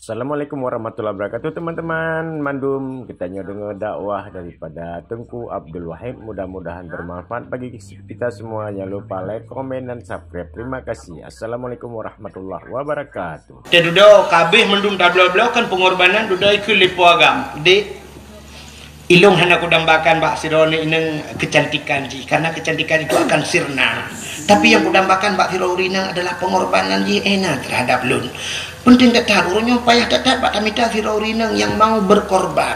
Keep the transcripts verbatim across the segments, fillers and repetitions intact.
Assalamualaikum warahmatullahi wabarakatuh, teman-teman mandum. Kita nyoe deungoe dakwah daripada Teungku Abdul Wahid. Mudah-mudahan bermanfaat bagi kita semua. Jangan lupa like, komen, dan subscribe. Terima kasih. Assalamualaikum warahmatullahi wabarakatuh. Teududoe kabeh mandum tabloe-bloe kan pengorbanan dudoe keu lé Po Agam. Dek, ilong hana kudambakan bak sidroe inong kecantikan jih, karena kecantikan itu akan sirna. Tapi yang kudambakan bak sidroe inong adalah pengorbanan jih ena terhadap lôn. Penting that-that, ureueng nyoe payah that-that bak tamita sidroe inong yang mau berkorban.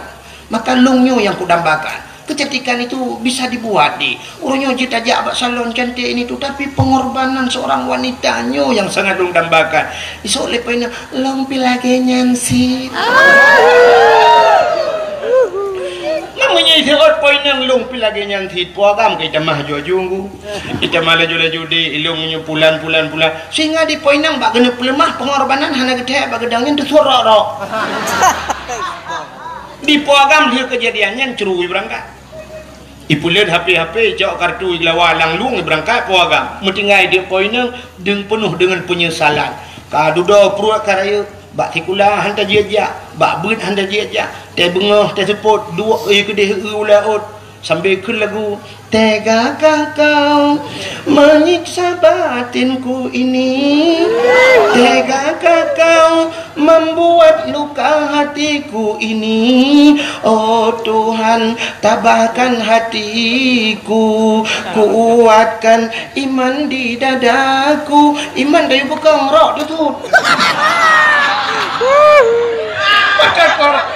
Maka lôn nyoe yang kudambakan. Kecantikan itu bisa dibuat, di. Ureueng nyoe jeuet tajak bak salon cantik ini tu, tapi pengorbanan seorang wanita nyoe yang sangat lôn dambakan. Isok lé Po Inong, lôn pih lagèe nyan sit. Namanya isok Po Inong lôn pih lagèe nyan sit. Po Agam ka itamah aju-aju nggu. Itamah laju-laju di ilong nyoe pulan, pulan, pulan. Sehingga di Po Inong bak keuneuk peuleumah pengorbanan hana geuthèe bak geudang nyan teusurok-rok. Di Po Agam lheueh keujadian nyan cru ibeurangkat. Ipeuleuet H P-H P, icok kartu, igelawa lam lueng, ibeurangkat Po Agam. Meutinggai di Po Inong deung peunoh deungon peunyesalan. Ka dudoe pruet ka rayeuk, bak sikula han tajak-jak, bak beuet han tajak-jak, teubeungoh teuseupôt, duek ie keudeh eu u laôt, sambil kheun lagu, Tegakah kau menyiksa batinku ini? Tegakah kau membuat luka hatiku ini? Oh Tuhan, tabahkan hatiku, kuatkan iman di dadaku. Iman dari bukong rok tu tu. Makan kor-,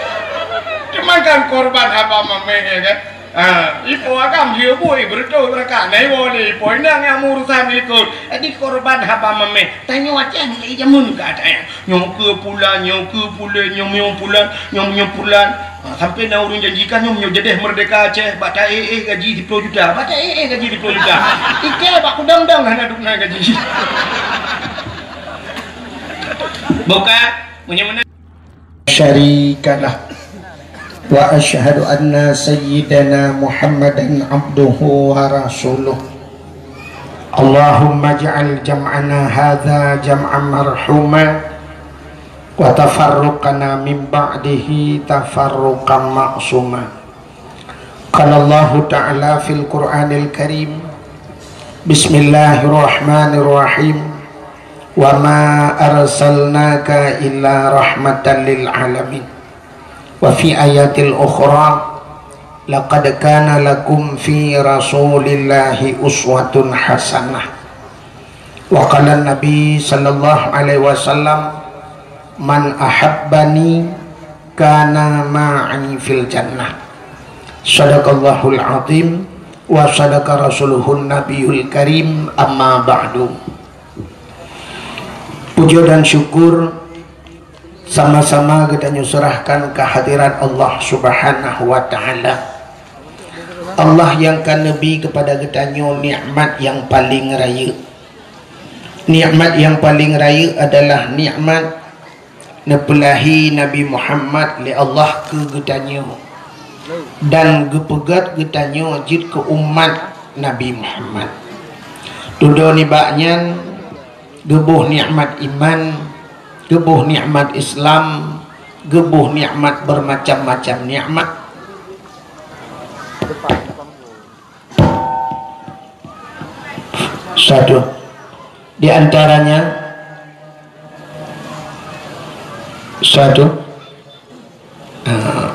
makan korban abang mameh, ya kan? Ha, ipo agam dia bui beureutoh beurakat. Nah, iwoe lé ipo inong nyang meurusan ikot. Jadi korban haba mameh. Tanyoe Aceh nyan jameun ka ada nyan. Nyoe keu pulan, nyoe keu pulan, nyoe nyoe pulan, nyoe nyoe pulan. Ha, sampai na ureueng janjikan nyoe, nyoe jadeh merdeka Aceh, bak ta-éh-éh gaji siploh juta. Bak ta-éh-éh gaji siploh juta. Ike bak kudang-dang hana dum na gaji. Bukan, meunyoe meunan. Syarikalah. Wa asyhadu anna sayyidana Muhammadan abduhu wa rasuluh. Allahumma ij'al jam'ana hadza jam'an marhuma, wa tafarruqana min ba'dihi tafarruqan ma'suma. Qala Allahu ta'ala fil Qur'anil Karim, Bismillahirrahmanirrahim. Wa ma arsalnaka illa rahmatan lil alamin. Wa fi ayatil ukhra, laqad kana lakum fi Rasulillahi uswatun hasanah. Wa qala Nabi sallallahu alaihi wasallam, "Man ahabbani kana ma'i fil jannah." Sadaqallahul azim wa sadaqa rasuluhun nabiyul karim, amma ba'du. Puja dan syukur sama-sama geutanyoe serahkan kehadirat Allah Subhanahu wa Ta'ala. Allah yang ka neubi kepada geutanyoe nikmat yang paling rayeuk. Nikmat yang paling rayeuk adalah nikmat neupeulahi Nabi Muhammad lé Allah keu geutanyoe dan geupeugét geutanyoe jeuet keu umat Nabi Muhammad. Dudoe nibak nyan, geuboh nikmat iman, geuboh nikmat Islam, geuboh nikmat bermacam-macam nikmat. Satu. Di antaranya, satu, ah,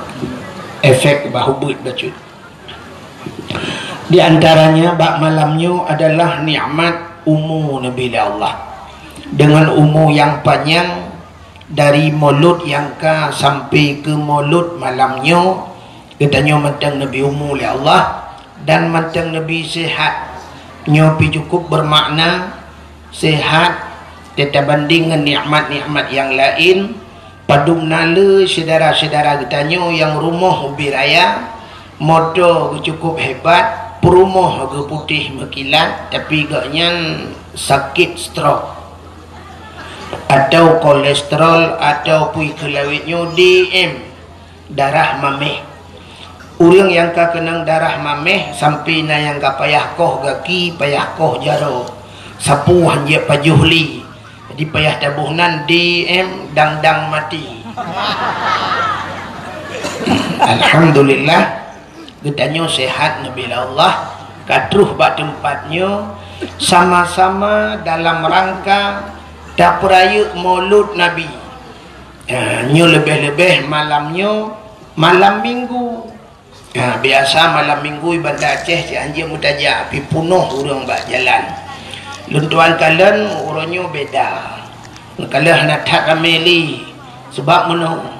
efek bah ubit bacut. Di antaranya, bak malam nyoe adalah nikmat umu neubi lé Allah. Dengan umu yang panjang, dari mulod nyang ka sampai keu mulod malam nyoe, geutanyoe mantong neubi umu lé Allah dan mantong neubi sihat. Nyoe pih cukup bermakna, sihat teutabanding ngon nikmat-nikmat nyang laén. Padum na le syedara-syedara geutanyoe nyang rumoh ubit raya, moto geuh cukup hebat, peurumoh geuh putéh meukilat, tapi gobnyan sakét stroke. Atau kolesterol, atau peue kheun lawét nyoe D M, darah mameh. Ureueng nyang ka keunong darah mameh, sampai na nyang ka payah koh gaki, payah koh jaroe, sapeue han jeuet pajoh lé. Di payah taboh nan D M dang-dang mati. Alhamdulillah, geutanyoe sehat neubri lé Allah, ka troh bak teumpat nyoe sama-sama dalam rangka tapeurayeuk Maulud Nabi. Eh, nyoe leubeh-leubeh malam nyoe, malam Minggu. Ha, biasa malam Minggu di Banda Aceh cit hanjeuet meutajak, pi punoh ureuëng bak jalan. Lôn tuan kalon uroe nyoe beda. Meukalon hana that ramé lé. Sebab meunoe,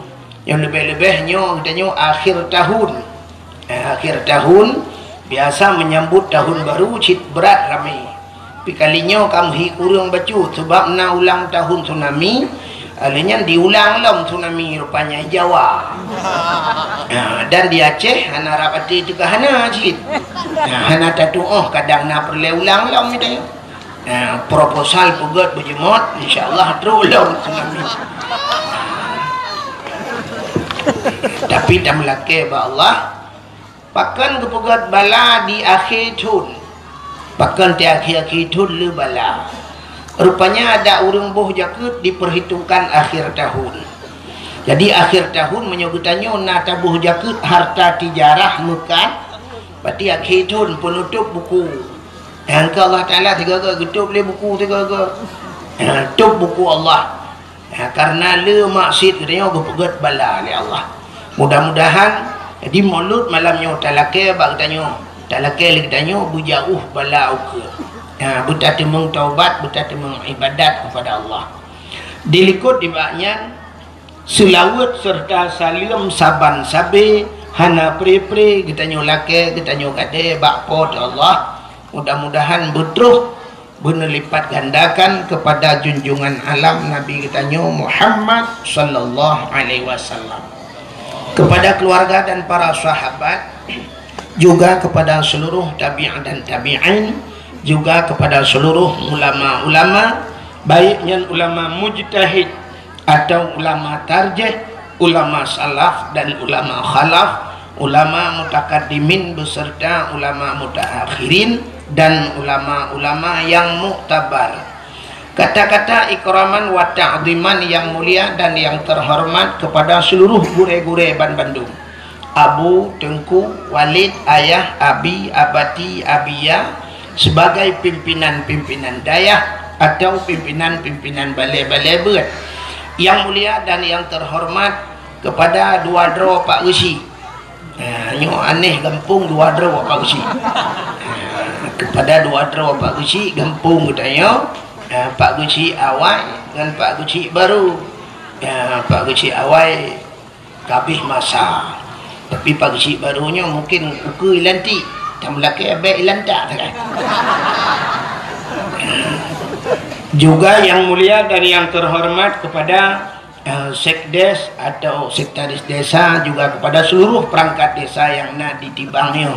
nyoe leubeh-leubeh nyoe geutanyoe akhir tahun. Ha, akhir tahun biasa menyambut tahun baru cit brat ramé. Pi kali nyoe ka meuhi kureueng bacut, sebab na ulang tahun tsunami, lheueh nyan diulang lom tsunami rupanya di Jawa. Ha, dan di Aceh hana rab até teuka hana cit. Ha, hana tatuoh kadang na peureulée ulang lom itu. Ha, proposal peugét beujeumot, insya Allah trok lom tsunami. Tapi tameulakée bak Allah, pakon geupeugét bala di akhé thon? Pakon di akhé-akhé thon le bala? Rupanya ada ureuëng boh jakeuet diperhitungkan akhir tahun. Jadi akhir tahun meunyoe geutanyoe na taboh jakeuet harta tijarah meukat, berarti akhé thon peunutôb buku. Nyang keu Allah Taala sigoe-goe geutôb lé buku sigoe-goe. Ha, tôb buku Allah. Ha, karena le maksiet geutanyoe geupeugét bala lé Allah. Mudah-mudahan di Maulud malam nyoe talakée bak geutanyoe, talakée lé geutanyoe beujauh bala ukeue. Ha, beutateumeung taubat, beutateumeung ibadat kepada Allah. Dilikot dibak nyan, seulaweuet serta saleuem saban sabe hana pre-pre geutanyoe lakée, geutanyoe gadée bak Po teu Allah. Mudah-mudahan beutroh beuneulipat gandakan kepada junjungan alam Nabi geutanyoe Muhammad sallallahu alaihi wasallam, kepada keluarga dan para sahabat, juga kepada seluruh tabi'in dan tabi'in, juga kepada seluruh ulama-ulama, baik nyan ulama mujtahid atau ulama tarjih, ulama salaf dan ulama khalaf, ulama mutakaddimin beserta ulama mutaakhirin, dan ulama-ulama yang muktabar. Kata-kata ikraman wa ta'ziman yang mulia dan yang terhormat kepada seluruh gurée-gurée banbandum. Abu, Teungku, Walid, Ayah, Abi, Abati, Abiya, sebagai pimpinan-pimpinan dayah atau pimpinan-pimpinan balée-balée beuet. Yang mulia dan yang terhormat kepada dua droe Pak Geuchik. Ha, nyoe aneh gampông dua droe Pak Geuchik. Ha, kepada dua droe Pak Geuchik gampông geutanyoe, ha, Pak Geuchik Awai ngon Pak Geuchik Baru. Ha, Pak Geuchik Awai ka abéh masa. Tapi Pak Geuchik Baru nyoe mungkin ukeue ilantik, tameulakée abéh ilantak sagai. Juga yang mulia dan yang terhormat kepada eh, sekdes atau sekretaris desa, juga kepada seluruh perangkat desa yang na di Tibang nyoe.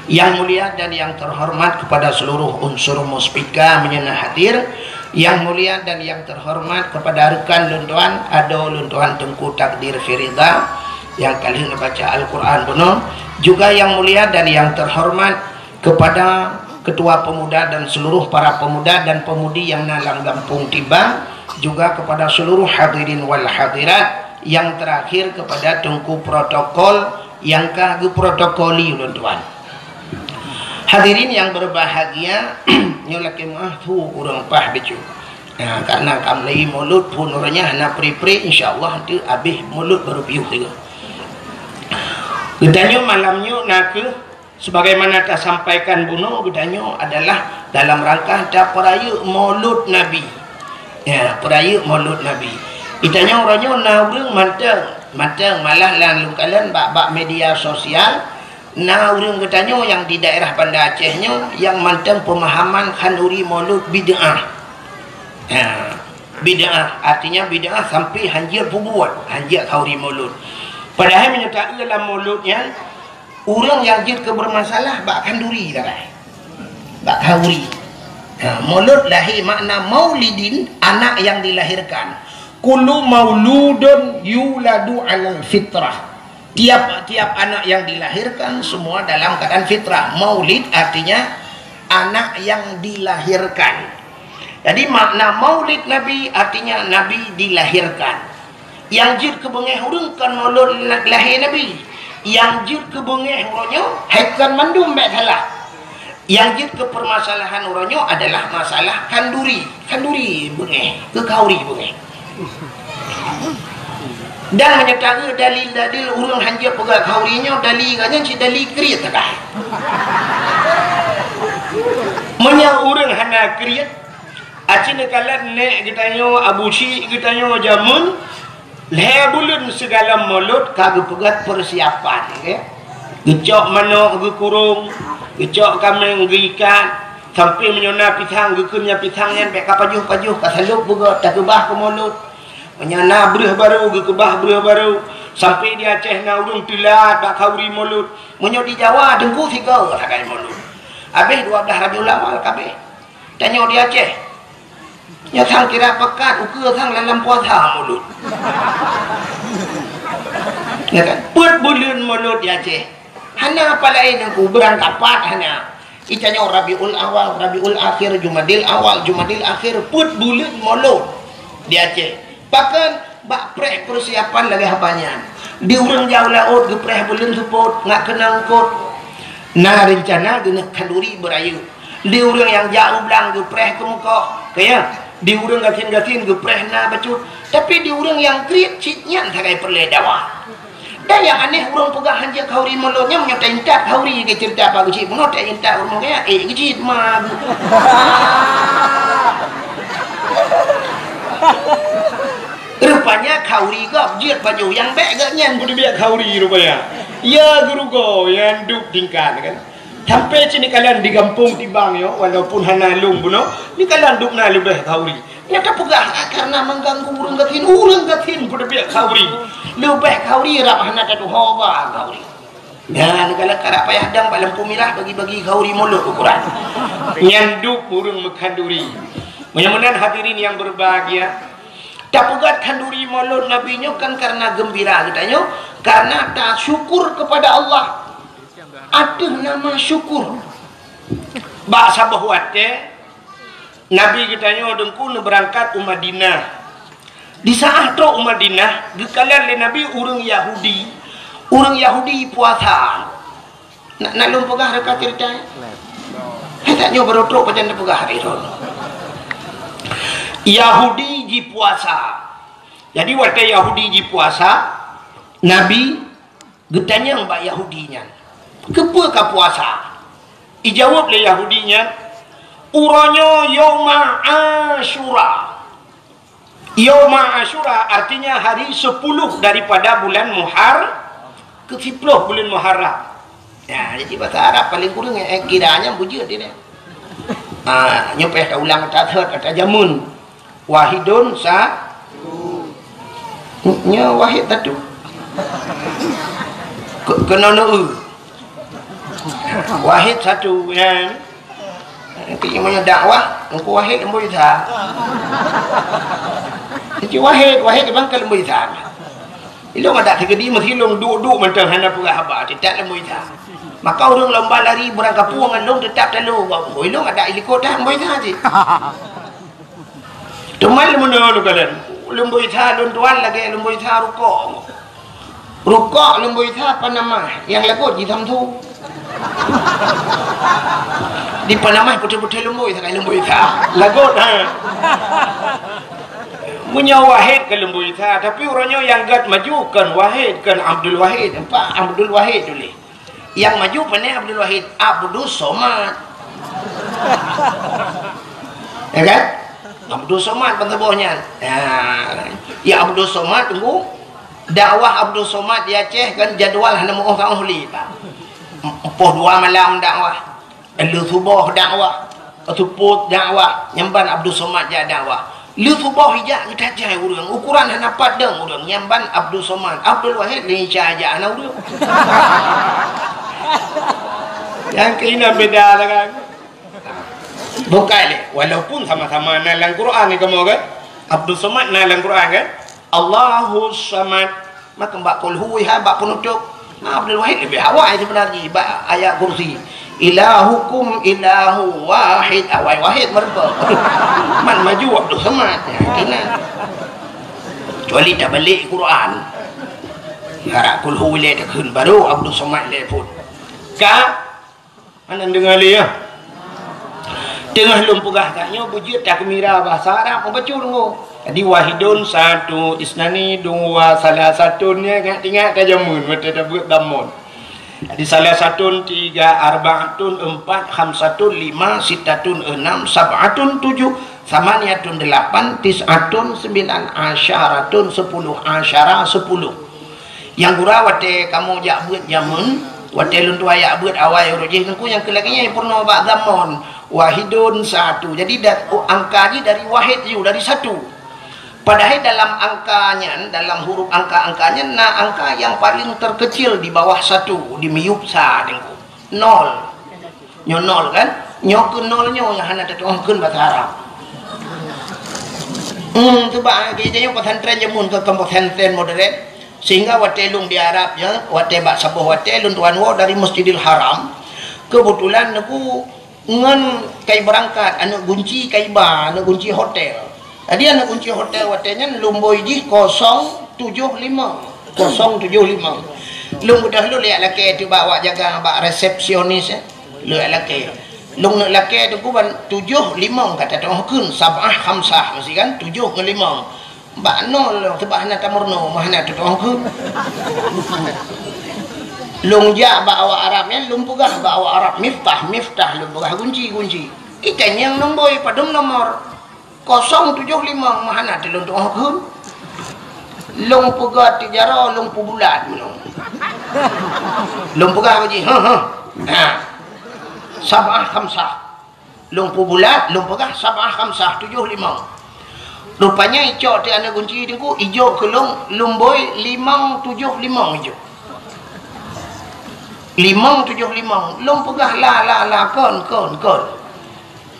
Yang mulia dan yang terhormat kepada seluruh unsur muspika meunyoe na hadir. Yang mulia dan yang terhormat kepada rekan lôn tuan, adoe lôn tuan Teungku Takdir Firida yang ka lheueh neubaca Al-Quran bunoe. Juga yang mulia dan yang terhormat kepada ketua pemuda dan seluruh para pemuda dan pemudi yang na lam gampông Tibang, juga kepada seluruh hadirin wal hadirat, yang terakhir kepada teungku protokol nyang ka geuprotokoli ulôn tuan. Hadirin yang berbahagia, nyoe lakée meu'ah su ureuëng paih bacut. Nah, karena ka mulai mulod phon uroe nyan hana pri-pri, insya Allah nanti abéh mulod baru piôh tiga. Geutanyoe malam nyoe na kheueh sebagaimana tasampaikan bunoe geutanyoe adalah dalam rangka tapeurayeuk Maulud Nabi. Ya, peurayeuk Maulud Nabi. Geutanyoe uroe nyoe na ureuëng mantong, mantong malah lam lôn kalon bak, bak media sosial, na ureuëng geutanyoe nyang di daerah Banda Aceh nyoe nyang mantong peumahaman khanduri Maulud bid'ah. Ya, bid'ah, artinya bid'ah sampai hanjeuet peubuet, hanjeuet khanduri Maulud. Padahai meunyoe taeu lam Maulud nyan, ureuëng nyang jeuet keu beureumasalah bak khanduri sagai. Bak khanduri. Ha, Maulud lahé makna maulidin, anak yang dilahirkan. Kullu mauludun yuladu alal fitrah. Tiap-tiap anak yang dilahirkan semua dalam keadaan fitrah. Maulid artinya anak yang dilahirkan. Jadi, makna Maulid Nabi artinya Nabi dilahirkan. Nyang jeuet keu beungéh ureuëng kon mulod lahé Nabi. Nyang jeuet keu beungéh uroe nyoe hai kon mandum bék salah. Nyang jeuet keu permasalahan uroe nyoe adalah masalah khanduri. Khanduri beungéh, keu khauri beungéh. Dan meunyoe taeu dalil-dalil ureuëng hanjeuet peugah khauri nyoe, dalil geuh nyan cit dalil kriet teuka. Meunyoe ureuëng hana kriet, aci neukalon nék geutanyoe, abu syik geutanyoe jameun, lhée buleuen sigohlom mulod ka geupeugét peusiapan, oke? Geucok manok geukurong, geucok kaméng geuikat, sampoe meunyoe na pisang geukheun nyan pisang nyan bék ka pajoh-pajoh, ka salôb beugét, takeubah keu mulod. Meunyoe na breueh barô, geukeubah breueh barô. Sampoe di Aceh na ureuëng teulat bak khauri mulod. Meunyoe di Jawa, teungku sigoe sagai mulod. Habéh dua blaih Rabiul Awal ka abéh. Tanyoe di Aceh, nyoe sang kira pekat, ukeue sang lam puasa mulod. Ya kan? Peuet buleuen mulod di Aceh. Hana apa laén, teungku, beurangkapat hana. Itanyoe Rabiul Awal, Rabiul Akhir, Jumadil Awal, Jumadil Akhir, peuet buleuen mulod di Aceh. Bahkan bak preh peusiapan lagée haba nyan. Di ureuëng jak u laôt geupreh buleuen seupôt, ngat keunong eungkôt. Na reuncana geuneuk khanduri beurayeuk. Di ureuëng nyang jak u blang geupreh keu meukoh, keu ya. Di ureuëng gasien-gasien geupreh na bacut. Tapi di ureuëng nyang kriet cit nyan sagai peureulée dawa. Dan nyang aneh, ureuëng peugah hanjeuet khauri mulod nyan, meunyoe taintat khauri keu ceurita bak geuchik bunoe, taintat ureuëng kaya, eh, geuchik ma. Rupanya khauri gob jeuet baju nyang bék geuh nyan beuteubiet khauri rupanya. Ya geurugoe nyang duek tingkat kan. Sampai cit neukalon di gampông Tibang nyoe, walaupun hana lôn bunoe, neukalon duek na leubeh khauri. Nyang tapeugah, ah, karena mengganggu ureuëng gasien, ureuëng gasien peuteubiet khauri. Leubeh khauri rab hana tatuho ba khauri. Nyan, neukalon karab payah dang bak lampôh mirah bagi-bagi khauri mulod ukuran. Nyan duek ureuëng meukhanduri. Meunyoe meunan hadirin yang berbahagia, tapeugah khanduri mulod Nabi nyoe kan karena geumbira geutanyoe, karena tasyukur kepada Allah. Ateueh nama syukur. Bak saboh watée, Nabi geutanyoe teungku neubeurangkat u Madinah. Di saat trok u Madinah, geukalon lé Nabi ureuëng Yahudi. Ureuëng Yahudi puasa. Nak, nak lôn peugah reuka ceurita? Hai, tanyoe barô trok pajan neupeugah lé droe. Yahudi jipuasa. Jadi, watée Yahudi jipuasa, Nabi geutanyong bak Yahudi nyan, "Keupeue kapuasa?" Ijaweueb lé Yahudi nyan, "Uroe nyoe Yauma Asyura." Yauma Asyura artinya hari sepuluh daripada bulan Muhar-, keu siploh bulan Muharram. Ya, jadi bahasa Arab paling kurang, eh, kira nyan bujeuet dia. Ah, nyoe payah taulang ata thot, ata jameun. Wahidun sa-, nyoe wahid satu. Ke-, keunoe neu-eu. Wahid satu, ya. Tapi meunyoe dakwah, Teungku Wahid leumboi sa. Teungku Wahid, Wahid bang ka leumboi sa. Ilong adak sigeudi meusi lôn duek-duek mantong hana peugah haba, teutab leumboi sa. Maka ureuëng lomba lari beurangkapeue ngon lôn teutab talo. Ilong adak ilikot dah leumboi sa cit. Teuma leumono lôn kalon, leumboi sa lôn tuan lagée leumboi sa rukok. Rukok leumboi sa panamah, nyang lagot jisamsu. Di panamah putih-putih leumboi sagai leumboi sa. Lagot, ha. Meunyoe Wahid ka leumboi sa, tapi uroe nyoe nyang gét maju kon Wahid, kon Abdul Wahid, empat Abdul Wahid tuléh. Nyang maju pane Abdul Wahid, Abdus Somad. Ya kan? Abdus Somad ban saboh nyan. Ya. Ya Abdus Somad tunggu. Dakwah Abdus Somad di Aceh kan jadual hana meuoh ka oh li, Pak. Empoh dua malam dakwah. Lheueh suboh dakwah. Seupôt dakwah, nyan ban Abdul Somad jak dakwah. Lheueh suboh ijak geutajai ureuëng, ukuran hana pat dong ureuëng, nyan ban Abdul Somad. Abdul Wahid lé Isa jak hana ureuëng. Nyang keunan beda lah kan. Bukai lé, walaupun sama-sama na lam Quran ni kamoe kan. Abdul Somad na lam Quran kan. Allahus Samad. Maka bak kulhu ha bak penutup. Nah, Abdul Wahid lebih awai sebenarnya bak ayat kursi. Ilahukum ilahu wahid. Awai wahid meureumpok. Man maju Abdul Somad. Ya, kena. Kecuali tabalek Quran. Harap kulhu ilée takheun baru Abdul Somad lé phon. Ka? Hana deungoe lé, ya? Teungoh lôn peugah gata nyoe beujeuet takmira bahasa Arab, meubacut deungoe. Jadi, wahidun, satu, isnani, dua, salasatun, ya, ingat-ingat ka jameun, watée tabeuet dhammon. Jadi, salasatun, tiga, arba'atun, empat, khamsatun, lima, sittatun, enam, sab'atun, tujuh, samaniatun, delapan, tis'atun, sembilan, asyaratun, sepuluh, asyara, sepuluh. Nyang gura watée kamoe jak beuet jameun, watée lôn tuan jak beuet awai uroe jih, teungku nyang keu lagée nyan peurunoe bak dhammon, wahidun, satu. Jadi, da-, oh, angka jih dari wahid jih, dari satu. Padahai dalam angka nyan, dalam huruf angka-angka nyan, na angka nyang paleng terkecil di bawah satu, di miyueb sa, teungku. Nol. Nyoe nol kan? Nyoe keu nol nyoe nyang hana tatu'oh kheun bahasa Arab. Hmm, cuba, eh, kita nyoe pesantren jameun keu, keu pesantren modern. Sehingga watée lôn di Arab, ya, watée bak saboh watée lôn tuan woe dari Masjidil Haram, keubeutulan neuku ngon kai beurangkat, aneuk gunci kai ba, aneuk gunci hotel. Jadi, aneuk gunci hotel watée nyan lumboi jih kosong tujoh limong. Kosong tujoh limong. Lôn beudôh lôn jak lakée teuh bak awak jaga, bak resepsionis, eh. Lôn jak lakée. Lôn neuk lakée teungku ban tujoh limong ka tatu'oh kheun, sab'ah khamsah meusti kan, tujoh ngon limong. Bak nol lôn, sabab hana tameurunoe, mah hana tatu'oh kheun. Lôn jak bak awak Arab nyan, lôn peugah bak awak Arab, miftah, miftah, lôn peugah gunci, gunci. Itanyong lumboi, padum nomor. Kosong tujoh limong, mah hana teuh lôn tu'oh kheun. Lôn peugah tijaroe, lôn peubulat meunoe. Lôn peugah bak jih, "Huh, huh." Ha. Sab'ah khamsah. Lôn peubulat, lôn peugah sab'ah khamsah, tujoh limong. Rupanya icok teuh aneuk gunci teungku, ijok keu lôn, lumboi limong tujoh limong ijok. Limong tujoh limong. Lôn peugah, "La, la, la, kon, kon, kon."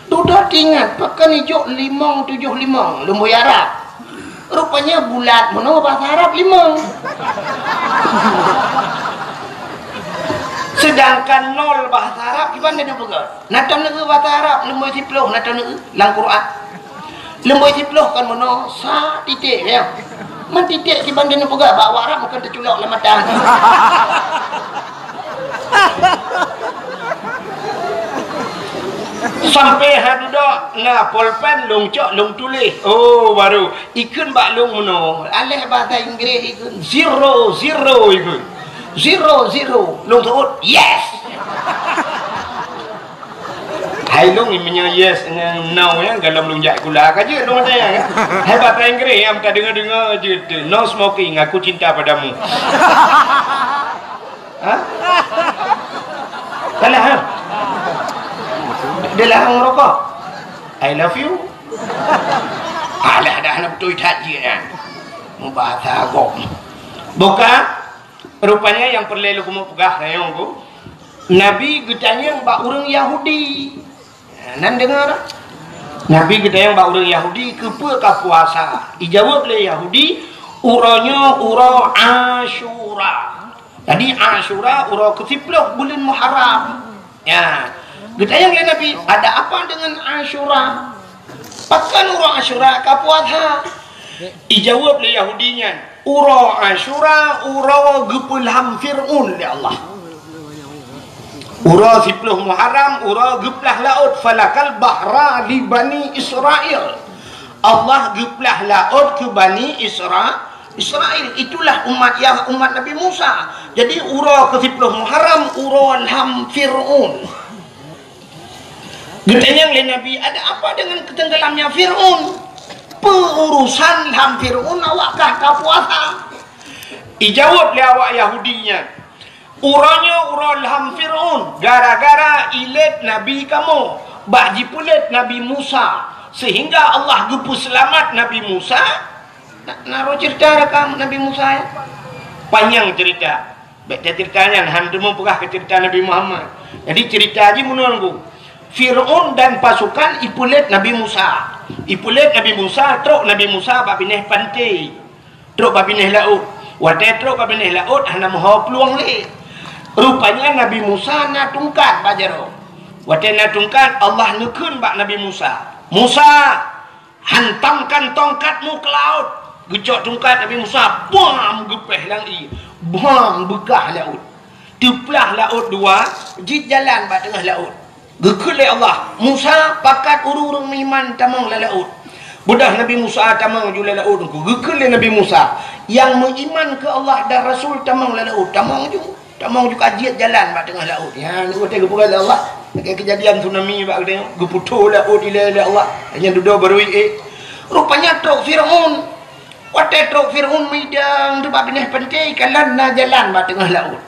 Dudoe teuingat, pakon ijok limong tujoh limong, lumboi Arab. Rupanya bulat meunoe bahasa Arab limong. Sedangkan nol bahasa Arab kiban neupeugah. Na tom neueu bahasa Arab, lumboi siploh na tom neueu lam Quran. Lumboi siploh kon meunoe, sa titek, ya. Man titek kiban neupeugah bak awak Arab, kon teuculok lam mata. Sampai ha dudoe na polpen lôn cok lôn tuléh. Oh, baru ikheun bak lôn meunoe. Aléh bahasa Inggréh ikheun zero, zero ikheun. Zero, zero. Lôn seuôt, "Yes!" Hai lôn, meunyoe yes ngon no nyan, gohlom lôn jak sikula ka jeuet lôn watée nyan. Hai bahasa Inggréh nyang tadeungoe-deungoe jeuet, "No smoking, aku cinta padamu." Ha? Salah, ha? Dia larang merokok. "I love you." Alah, dah hana beutôi that jih nyan. Mubahasa agam. Buka, rupanya nyang peureulée lôn keumeung peugah nyoe ku. Nabi geutanyong bak ureuëng Yahudi. Nan deungoe dak? Nabi geutanyong bak ureuëng Yahudi, "Keupeue ka puasa?" Ijaweueb lé Yahudi, "Uroe nyoe uroe Asyura." Jadi Asyura uroe keusiploh buleuen Muharram. Ya. Geutanyong lé Nabi, "Ada apa dengan Asyura? Pakon uroe Asyura ka puasa?" Ijaweueb lé Yahudi nyan, "Uroe Asyura uroe geupeulham Fir'aun lé Allah." Uroe siploh Muharram, uroe geuplah laôt, "Falakal bahra li Bani Israil." Allah geuplah laôt keu Bani Isra-, Israil. Itulah umat Yah-, umat Nabi Musa. Jadi, uroe keusiploh Muharram, uroe lham Fir'aun. Geutanyong lé Nabi, "Ada apa dengan ketenggelamnya Fir'aun? Peu urusan lham Fir'aun awak kah ka puasa?" Ijaweueb lé awak Yahudi nyan, "Uroe nyoe uroe lham Fir'aun, gara-gara ilét nabi kamoe, bah jipeulét Nabi Musa, sehingga Allah geupeuseulamat Nabi Musa." Na, na roh cerita rakam Nabi Musa, ya? Panyang cerita. Bék tacerita nyan, han teumeupeugah keu cerita Nabi Muhammad. Jadi, cerita jih meunoe, Teungku. Fir'aun dan pasukan ipeulét Nabi Musa. Ipeulét Nabi Musa, trok Nabi Musa bak binéh panté. Trok bak binéh laôt. Watée trok bak binéh laôt, hana meuho plueng lé. Rupanya Nabi Musa na tungkat bak jaroe. Watée na tungkat, Allah neukheun bak Nabi Musa, "Musa, hantamkan tongkatmu ke laut." Geucok tungkat Nabi Musa, bam, geupéh lam ié, bam, beukah laôt. Teuplah laôt dua, jeuet jalan bak teungoh laôt. Geukheun lé Allah, "Musa, pakat ureuëng-ureuëng meuiman tamong lam laôt." Beudôh Nabi Musa tamong ju lam laôt. Geukheun lé Nabi Musa, "Nyang meuiman keu Allah dan Rasul tamong lam laôt." Tamong ju. Tamong ju ka jeuet jalan bak teungoh laôt. Nyan watée geupeugah lé Allah, lagée keujadian tsunami bak geutanyoe, geuputôh laôt ilée lé Allah. Nyan dudoe barô ié. Rupanya trok Fir'aun. Watée trok Fir'aun meudang teubak binéh panté, kalon na jalan bak teungoh laôt.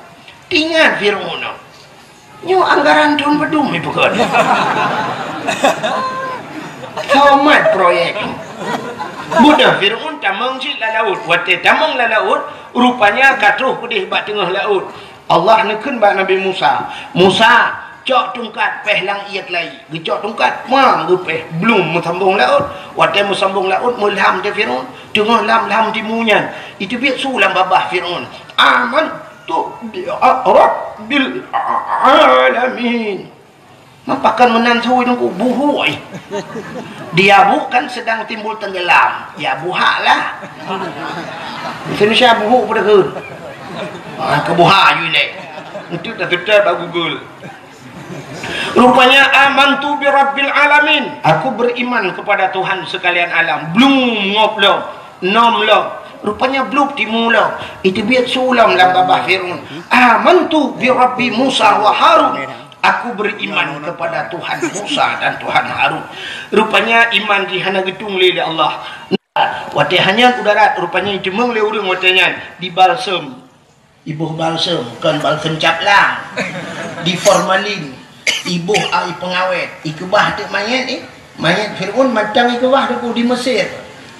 Teuingat Fir'aun, "Nyoe anggaran thon padum ipeugah?" Somat proyek. Beudôh Fir'aun tamong cit lam laôt. Watée tamong lam laôt, rupanya ka troh keudeh bak teungoh laôt. Allah neukheun bak Nabi Musa, "Musa, cok tungkat, péh lam ié keulayi." Geucok tungkat, mang, geupéh, blum, meusambong laôt. Watée meusambong laôt, meulam teuh Fir'aun. Teungoh lam, lam timu nyan, iteubiet su lam babah Fir'aun, "Amantu bi rabbil alamin." Mapakon meunan su Teungku, buhuk, eh. Dia bu kan sedang timbul tenggelam. Ya, buhak lah. Indonesia buhuk pada ke? Ah, ke buhak ju ilée. Itu dah tetap bak Google. Rupanya, "Amantu bi rabbil alamin." Aku beriman kepada Tuhan sekalian alam. Blum, ngop lom, nom lom. Rupanya blum timu lom. Iteubiet su lom lam babah Fir'aun. "Amantu bi rabbi Musa wa Harun." Aku beriman kepada Tuhan Musa dan Tuhan Harun. Rupanya iman jih hana geutung lé, lé Allah. Watée hana u darat, rupanya jimeueng lé ureuëng watée nyan dibalsem. Iboh balsem, kon balsem caplang. Di formalin, iboh ai pengawet, ikeubah teuk manyét, eh. Manyét Fir'aun mantong ikeubah Teungku di Mesir.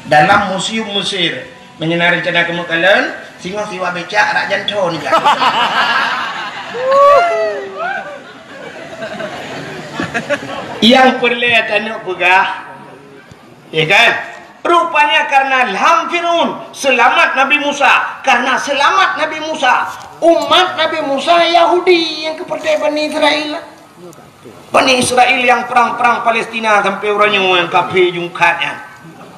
Dalam museum Mesir. Meunyoe na rencana keumeuk kalon, singoh siwa becak rak janto nibak. Nyang peureulée tanyoe peugah, ya kan? Rupanya karena ilham Fir'aun, seulamat Nabi Musa. Karena seulamat Nabi Musa, umat Nabi Musa Yahudi nyang keupeurtée Bani Israel. Bani Israel nyang prang-prang Palestina sampai uroe nyoe nyang kafé jungkat nyan.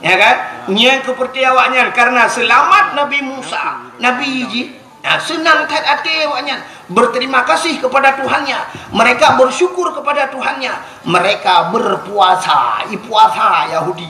Ya kan? Nyang keupeurtée awaknyan karena seulamat Nabi Musa, nabi jih. Nah, seunang that até awaknyan, berterima kasih kepada Tuhannya. Mereka bersyukur kepada Tuhannya. Mereka berpuasa, ipuasa Yahudi.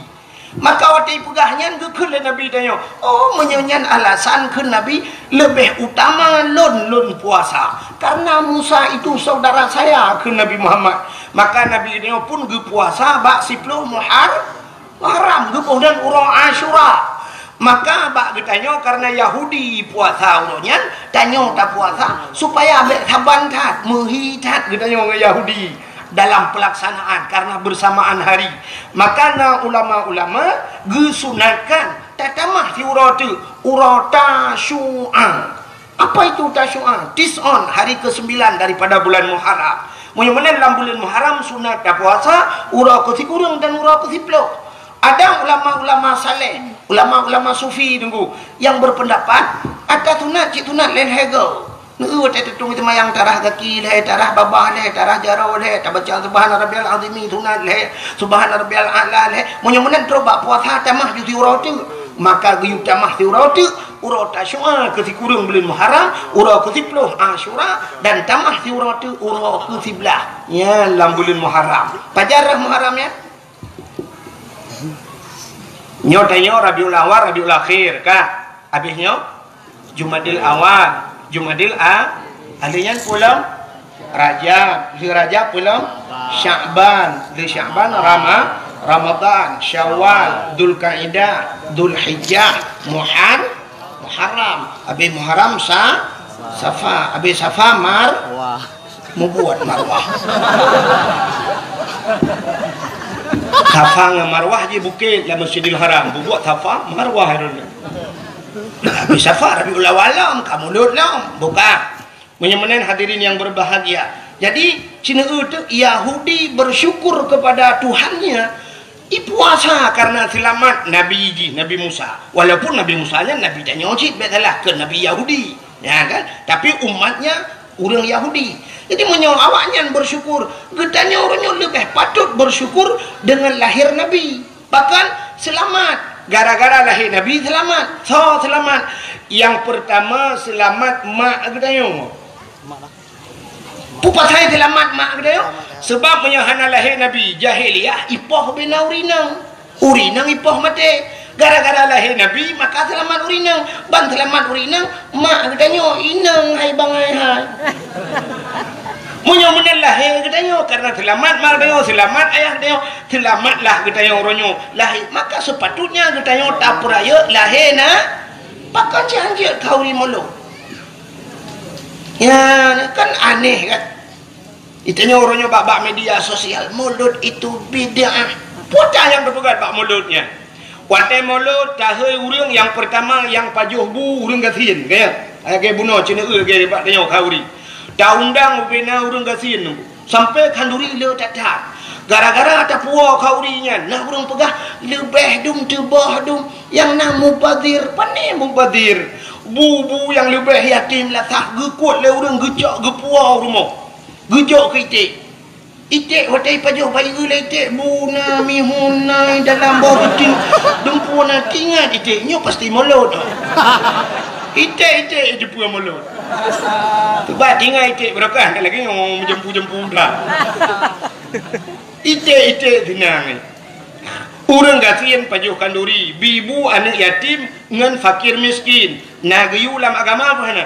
Maka watée ipeugah nyan geukheun lé Nabi tanyoe, "Oh, meunyoe nyan alasan," kheun Nabi, "leubeh utama lôn, lôn puasa. Karena Musa itu saudara saya," kheun Nabi Muhammad. Maka Nabi tanyoe pun geupuasa bak siploh Muhar-, Muharram, geuboh dan uroe Asyura. Maka bak geutanyoe karena Yahudi puasa uroe nyan, tanyoe tapuasa supaya bék saban that, meuhi that geutanyoe ngon Yahudi dalam pelaksanaan karena bersamaan hari. Maka na ulama-ulama geusunatkan tatamah siuroe teuk, uroe Tasyu'a. Apa itu Tasyu'a? Tis'on, hari kesembilan daripada bulan Muharram. Meunyoe meunan lam bulan Muharram sunat tapuasa uroe keusikureueng dan uroe keusiploh. Ada ulama-ulama saleh, ulama-ulama sufi Teungku, yang berpendapat ata sunat cit sunat lhèe-lhèe goe. Neu watèe teutueng seumayang tarah gaki lhèe, tarah babah lhèe, tarah jaroe lhèe, tabaca subhana rabbiyal azimi sunat lhèe, subhana rabbiyal a'la lhèe. Meunyoe meunan trôk bak puasa tamah ju siuroe teuk, maka geuyue tamah siuroe teuk, uroe Tasyu'a keu sikureueng buleuen Muharram, uroe keu siploh Asyura, dan tamah siuroe teuk uroe keu siblaih nyan lam buleuen Muharram. Pajan rhah Muharram nyan? Nyoe tanyoe Rabiul Awal, Rabiul Akhir, ka? Abéh nyoe Jumadil Awal, Jumadil A, lheueh nyan peue lom? Rajab, lheueh Rajab peue lom? Sya'ban, lheueh Sya'ban Rama-, Ramadan, Syawal, Dzulkaidah, Dzulhijjah, Muhar-, Muharram, abéh Muharram Sa-, Safa, abéh Safa Mar-, mubuet Marwah. Safa ngon Marwah jih bukét lam Masjidil Haram, mubuet Safa Marwah droeneuh. Abéh Safa Rabiul Awal lom, ka mulod lom, buka. Meunyoe meunan hadirin yang berbahagia. Jadi, sineuk teuk Yahudi bersyukur kepada Tuhannya, ipuasa karena selamat Nabi jih, Nabi Musa. Walaupun Nabi Musa nyan Nabi tanyoe cit, bèk salah, keu Nabi Yahudi. Ya kan? Tapi umatnya Ureuëng Yahudi. Jadi meunyoe awaknyan bersyukur, geutanyoe uroe nyoe leubeh patut bersyukur dengan lahir Nabi. Bahkan seulamat. Gara-gara lahé Nabi seulamat. Soe seulamat? Nyang peurtama seulamat mak geutanyoe. Peue pasai seulamat mak geutanyoe? Seubab meunyoe hana lahé Nabi, jahiliyah ipoh bina ureuëng inong. Ureuëng inong ipoh maté. Gara-gara lahé Nabi, maka seulamat ureuëng inong. Ban seulamat ureuëng inong, mak geutanyoe inong hai bangai hai. Meunyoe meunan lahé geutanyoe, karena seulamat mak geutanyoe, seulamat ayah geutanyoe, seulamatlah geutanyoe uroe nyoe lahé, maka sepatutnya geutanyoe tapeurayeuk lahé na, pakon cit hanjeuet khauri mulod. Ya, kan aneh kan? Geutanyoe uroe nyoe bak-bak media sosial, mulod itu bid'ah. Peue nyang teupeugah bak mulod nyan? Watée mulod, tahôi ureuëng nyang peurtama nyang pajoh bu ureuëng gasien, ka ya? Lagée bunoe ceuneue lagée bak tanyoe khauri. Taundang ubena ureuëng gasien nyoe, sampoe khanduri le that-that. Gara-gara tapuwoe khauri nyan, na ureuëng peugah leubeh dum teuboh dum nyang na mubazir. Pane mubazir? Bu-bu nyang leubeh yatim lasah geukuet lé ureuëng geucok geupuwoe u rumoh. Geujok keu iték. Iték watée ipajoh bayi lé iték, bu na mihun na dalam boh ruti, dumpeue na, ingat iték nyoe pasti mulod. Iték-iték jeupeue mulod. Coba ingat iték beurokah, lagée nyoe meujempu-jempu dah. Iték-iték sinang. Ureuëng gasien pajoh khanduri, bi bu aneuëk yatim ngon fakir miskin. Na geuyue lam agama peue hana?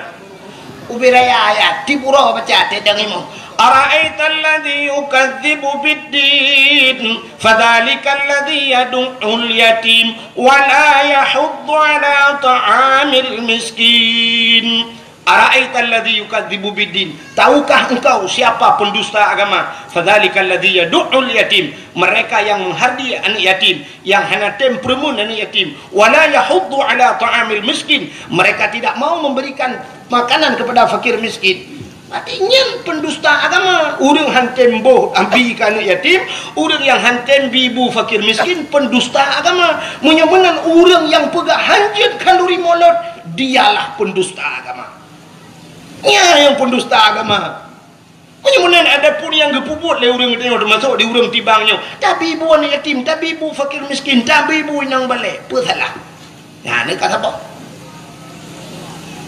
Ubé raya ayat, tiep uroe baca teuh dang imoe. Ara'aital ladzi yukadzibu biddin, fadzalikal ladzi yadu'ul yatim, wa la yahuddu ala ta'amil miskin. Ara'aital ladzi yukadzibu biddin. Tahukah engkau siapa pendusta agama? Fadzalikal ladzi yadu'ul yatim. Mereka yang menghardi anak yatim, yang hana tem peureumeun anak yatim. Wa la yahuddu ala ta'amil miskin. Mereka tidak mau memberikan makanan kepada fakir miskin. Berarti nyan pendusta agama. Ureuëng han tem boh abi keu anak yatim, ureuëng nyang han tem bi bu fakir miskin, pendusta agama. Meunyoe meunan ureuëng nyang peugah hanjeuet khanduri mulod, dialah pendusta agama. Nyan nyang pendusta agama. Meunyoe meunan adapun nyang geupeubuet lé ureuëng tanyoe, teumasok di ureuëng Tibang nyoe, tabi bu aneuk yatim, tabi bu fakir miskin, tabi bu inong balek, peue salah? Nyan ka saboh.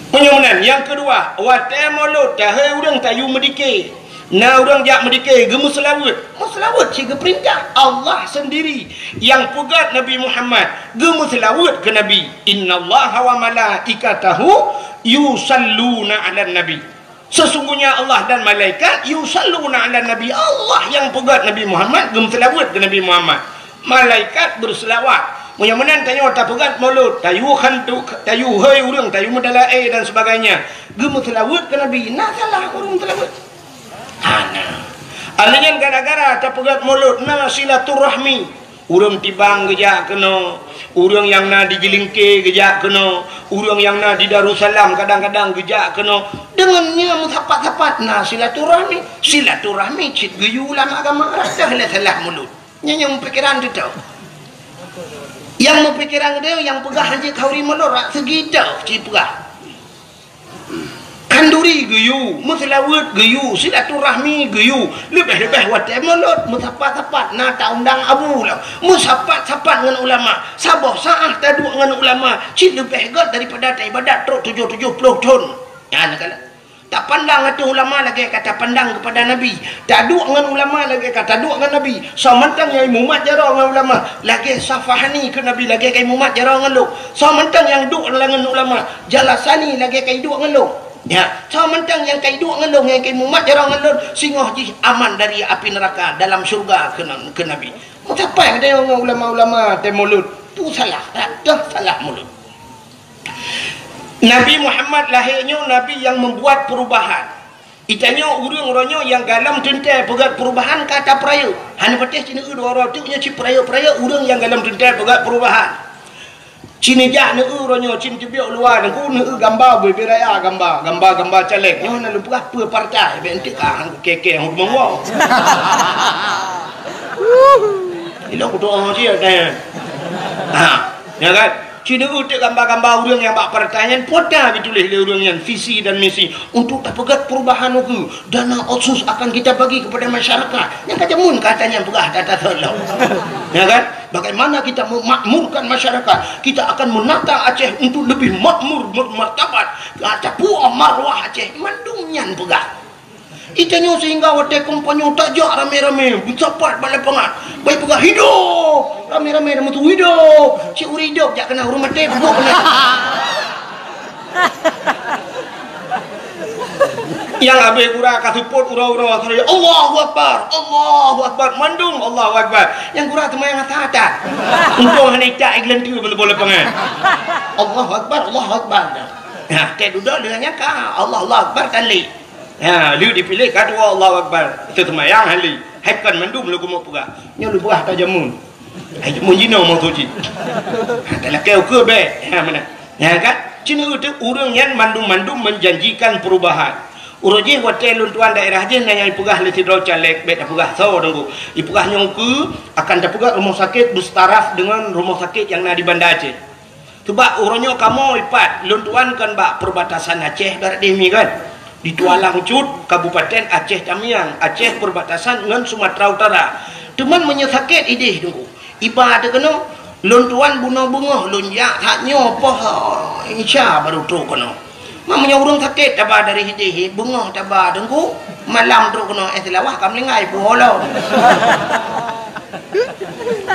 Meunyoe meunan, nyang keudua, watée mulod, tahôi ureuëng tayue meudike. Na ureuëng jak meudike, geumeuseulaweuet. Meuseulaweuet cit geupeurintah Allah sendiri nyang peugah Nabi Muhammad, geumeuseulaweuet keu Nabi. Innallaha wa malaikatahu yusalluna 'alan nabi. Sesungguhnya Allah dan malaikat yusalluna 'alan nabi. Allah nyang peugah Nabi Muhammad, geumeuseulaweuet keu Nabi Muhammad. Malaikat beuseulaweuet. Meunyoe meunan tanyoe tapeugah mulod, tayue khantu, tayue hôi ureuëng, tayue meudalaé dan sebagainya. Geumeuseulaweuet keu Nabi, na salah ureuëng seulaweuet? Hana. Alheuh nyan gara-gara tapeugah mulod na silaturahmi. Ureuëng Tibang geujak keunoe, ureuëng nyang na di Jeulingke geujak keunoe, ureuëng nyang na di Darussalam kadang-kadang geujak keunoe. Deungon nyoe meusapat-sapat na silaturahmi. Silaturahmi cit geuyue lam agama, rasa lé salah mulod. Nyan nyang meupikiran teuh. Nyang meupikiran teuh nyang peugah hanjeuet khauri mulod rak seugi teuh cit peugah. Khanduri geuyue, meuseulaweuet geuyue, silaturahmi geuyue, leubeh-leubeh watée mulod meusapat-sapat na taundang abu lom, meusapat-sapat ngon ulama, saboh saát taduek ngon ulama cit leubeh gét daripada taibadat trok tujoh tujoh ploh thon. Nyan ka lheueh. Tapandang ateueh ulama lagée ka tapandang keupada Nabi. Taduek ngon ulama lagée ka taduek ngon Nabi. Soe mantong nyang imumat jaroe ngon ulama, lagée Safahani keu Nabi lagée ka imumat jaroe ngon lôn. Soe mantong nyang duek ngon ulama, Jalasani lagée ka iduek ngon lôn. Ya, soe mantong nyang ka iduek ngon lôn, nyang ka imumat jaroe ngon lôn, singoh jih aman dari api neuraka dalam syeuruga keu, keu Nabi. Meusapat geutanyoe ngon ulama-ulama teu mulod. Tu salah, rata salah mulod. Nabi Muhammad lahé nyoe nabi nyang membuat perubahan. Geutanyoe ureuëng uroe nyoe nyang galom teuntée peugét perubahan ka tapeurayeuk. Hana patéh cit neu dua uroe teuk nyoe cit peurayeuk-peurayeuk ureuëng nyang galom teuntée peugét perubahan. Cit neujak neu uroe nyoe cit teubiet luwa neu neu gamba bubé raya gamba, gamba-gamba caleg. Nyoe na lôn peugah peue partai, bék enteuk ka han keu kée-kée hon meuwoe. Ilok kutoe cit tanya. Ha, ya kan? Ci neueu teuk gamba-gamba ureuëng nyang bak partai nyan, pota geutuléh lé ureuëng nyan visi dan misi untuk tapeugét perubahan ukeue. Dana otsus akan kita bagi kepada masyarakat. Nyang ka jameun kata nyan peugah that-that lom. Ya kan? Bagaimana kita memakmurkan masyarakat? Kita akan menata Aceh untuk lebih makmur, bermartabat. Ka tapuoh marwah Aceh, mandum nyan peugah. Itanyoe sehingga watée kampanye tajak ramé-ramé, meusapat bak lapangan. Bai peugah, "Hidup!" Ramé-ramé dah meusu, "Hidup!" Cit ureuëng hidup jak keunan ureuëng maté, peubuet keunan. Nyang habéh gura ka seupôt uroe-uroe, "Allahu Akbar! Allahu Akbar!" Mandum Allahu Akbar. Nyang gura teuma nyang hata-hata. Untông hana icak igeuleunteu bak lapangan. "Allahu Akbar! Allahu Akbar!" Nah, teuh dudoe deungon nyang ka, "Allah, Allahu Akbar!" kan lé. Ha, lheueh dipiléh ka tuwoe Allahu Akbar. Teuseumayang hali. Hai kon mandum lôn keumeung peugah. Nyoe lôn peugah ata jameun. Hai jameun jinoe maksud jih. Ha, talakée ukeue bék. Ha, meunan. Nyan kan? Ci neueu teuk ureuëng nyan mandum-mandum menjanjikan perubahan. Uroe jih watée lôn tuan daerah jih na nyang ipeugah lé sidroe caleg, bék tapeugah soe teungku. Ipeugah nyoe ukeue akan tapeugah rumoh sakét beustaraf deungon rumoh sakét nyang na di Banda Aceh. Teubak uroe nyoe kamoe ipat, lôn tuan kan bak perbatasan Aceh barat deh mi kan. Di Tualang Cut, Kabupaten Aceh Tamiang, Aceh perbatasan ngon Sumatera Utara. Teuma meunyoe sakét ideh teungku, iba teuh keunoe, lôn tuan bunoe beungoh lôn jak that nyoe poh Isya baru trok keunoe. Ma meunyoe ureuëng sakét taba dari ideh, beungoh taba teungku, malam trok keunoe, eh, Seulawah ka meuninggai puwoe lom.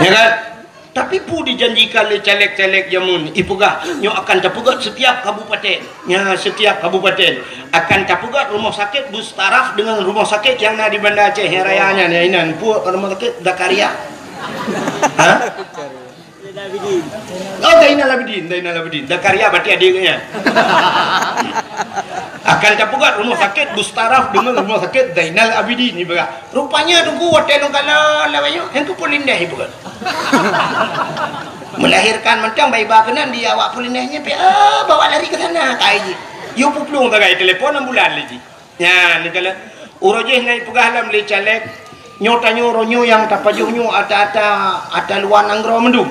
Ya kan? Tapi peue dijanjikan lé caleg-caleg jameun, ipeugah nyoe akan tapeugét setiap kabupaten. Nya, setiap kabupaten akan tapeugét rumoh sakét beustaraf deungon rumoh sakét nyang na di Banda Aceh nyang raya nyan, ya inan. Peue rumoh sakét Zakaria? Ha? Oh, Zainal Abidin, Zainal Abidin. Zakaria berarti adiknya. Akan tapeugét rumoh sakét beustaraf deungon rumoh sakét Zainal Abidin ipeugah. Rupanya teungku watée lôn kalon lawét nyoe, nyang keu Polindeh ipeugah. Melahirkan mantong bai ba keunan di awak Polindeh nyan, pi, ah, bawa lari ke sana, kai jih. Yue peuplueng sagai telepon ambulan lé jih. Nyan, neukalon. Uroe jih na ipeugah lom lé caleg, nyoe tanyoe uroe nyoe nyang tapajoh nyoe ata-ata, ata luwa nanggroe mandum.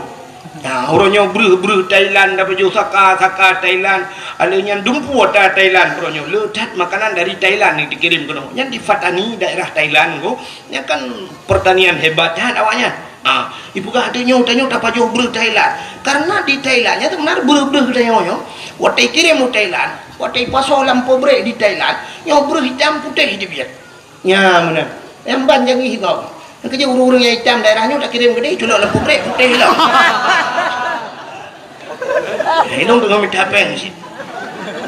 Nah, uroe nyoe breuh-breuh Thailand, tapajoh saka-saka Thailand. Alèh nyan dumpeue ata Thailand uroe nyoe. Le that makanan dari Thailand nyang dikirém keunoe. Nyan di Pattani, daerah Thailand ko. Nyan kan pertanian hebat that awaknyan. Ah, ipeugah tanyoe, tanyoe tapajoh breuh Thailand. Karena di Thailand nyan sebenarnya breuh-breuh tanyoe nyoe. Watèe ikirém u Thailand, watèe ipasoe lam pabrik di Thailand, nyoe breuh itam putéh teubiet. Nya meunan. Nyang ban jangih gob. Nyang keujeuet ureueng-ureueng nyang itam daerah nyoe takirém keudéh, culok lam pabrik putéh lom. Hidong teungoh mita péng cit.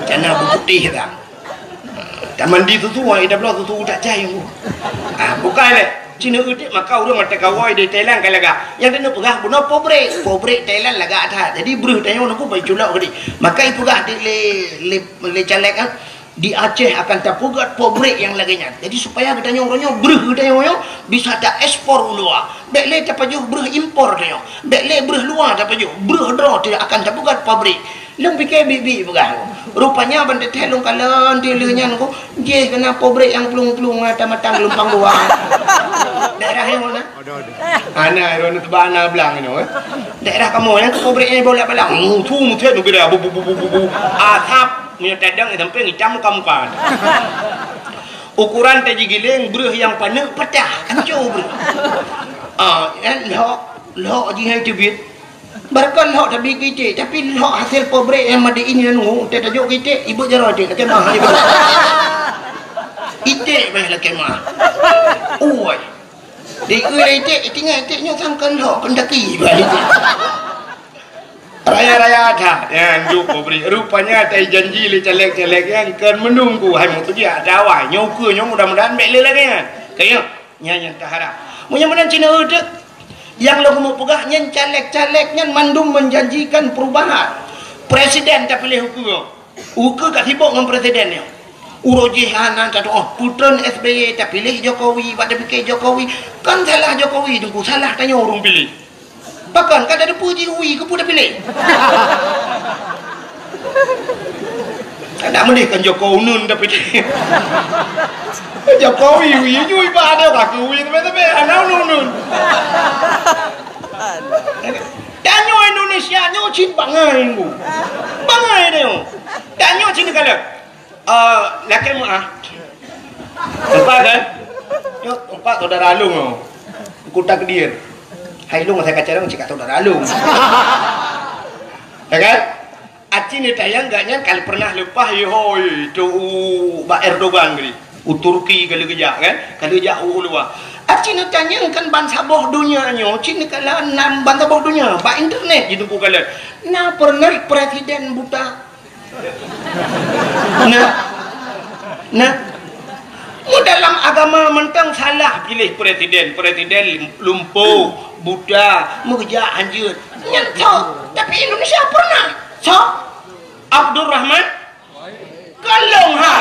Kana beuputéh dah. Tamandi susu, ai tabloe susu tak cai. Ah, bukai lé. Cina udik maka ureueng mata kawai di Thailand ka lagak. Nyang keuneuk peugah bunoe pabrik. Pabrik Thailand lagak that. Jadi breuh tanyoe nunggu bai culok keudéh. Maka ipeugah di lé, lé, lé caleg, ah. Di Aceh akan tapeugét pabrik nyang lagèe nyan. Jadi, supaya geutanyoe uroe nyoe, breuh geutanyoe nyoe bisa taekspor u luwa. Bèk lé tapajoh breuh impor tanyoe. Bèk lé breuh luwa tapajoh. Breuh droe teuh akan tapeugét pabrik. Lôn piké biet-biet peugah. Rupanya ban teuthèe lôn kalon teuh lheueh nyan ko, jih keunan pabrik nyang plueng-plueng mata-mata geulumpang dua. Daerah nyang mana? Ada, ada. Ana, iro ni teuba ana blang ino, eh. Daerah kamoe nyan ko pabrik nyang bola balang. Mutu, mutu, nu bira, bu, bu, bu, bu, bu, bu. Asap. Meunyoe tadong, eh, sampéng itam muka-muka. Ukuran teuh jigiléng, breuh nyang paneuk patah, hancô breuh. Ah, eh, lhok, lhok jih hai teubiet. Barangkon lhok teubiet keu iték, tapi lhok hasil pabrik nyang made in nyan ngu, teuh tajok keu iték, ibeuet jaroe iték, lakèe mah, ibeuet. Iték beh lakèe mah. Ui. Di ui iték, itinggai iték nyoe sangkon lhok, Kentucky beh iték. Raya-raya that nyan duek pabrik. Rupanya tai janji lé caleg-caleg nyan kon meununggu hai meukeujak dawai. Nyoe ukeue nyoe mudah-mudahan bèk lé lagèe nyan. Kayém, nyan nyang taharap. Meunyoe meunan cina uteuk, nyang lôn keumeung peugah nyan caleg-caleg nyan mandum menjanjikan perubahan. Presiden tapiléh ukeue. Ukeue ka sibok ngon presiden nyoe. Uroe jih hana tatu'oh, peutreun S B Y tapiléh Jokowi, bak tapike Jokowi. Kan salah Jokowi teungku, salah tanyoe ureueng piléh. Pakon ka tateupeue jih ui keupeue tapiléh. Kada meudeh kan Jokowi uneun tapiléh. Jokowi ui, ui ba ada ka keu ui tapi-tapi hana uneun-uneun. Tanyoe Indonesia nyoe cit bangai, Bu. Bangai tanyoe. Tanyoe cit neukalon. Eh, lakée meu'ah. Nampak kan? Nyoe nampak saudara lôn nyoe. Kuta Kedir. Hai lôn asai kaca lôn cit ka saudara lôn. Ya kan? Aci neutanyong gobnyan ka pernah leupah, yehoi, tu u bak Erdogan tadi. U Turki ka lheueh geujak kan? Ka lheueh jak u luwa. Aci neutanyong kan bansaboh donya nyoe, cit neukalon bansaboh donya bak internet jiteupeue kalon. Na pernah presiden buta? Nah. Nah. Mu dalam agama mantong salah pilih presiden. Presiden lumpuh, buta, meugeujak hanjeuet. Nyan sok. Tapi Indonesia pernah. Sok. Abdurrahman Kalong ha.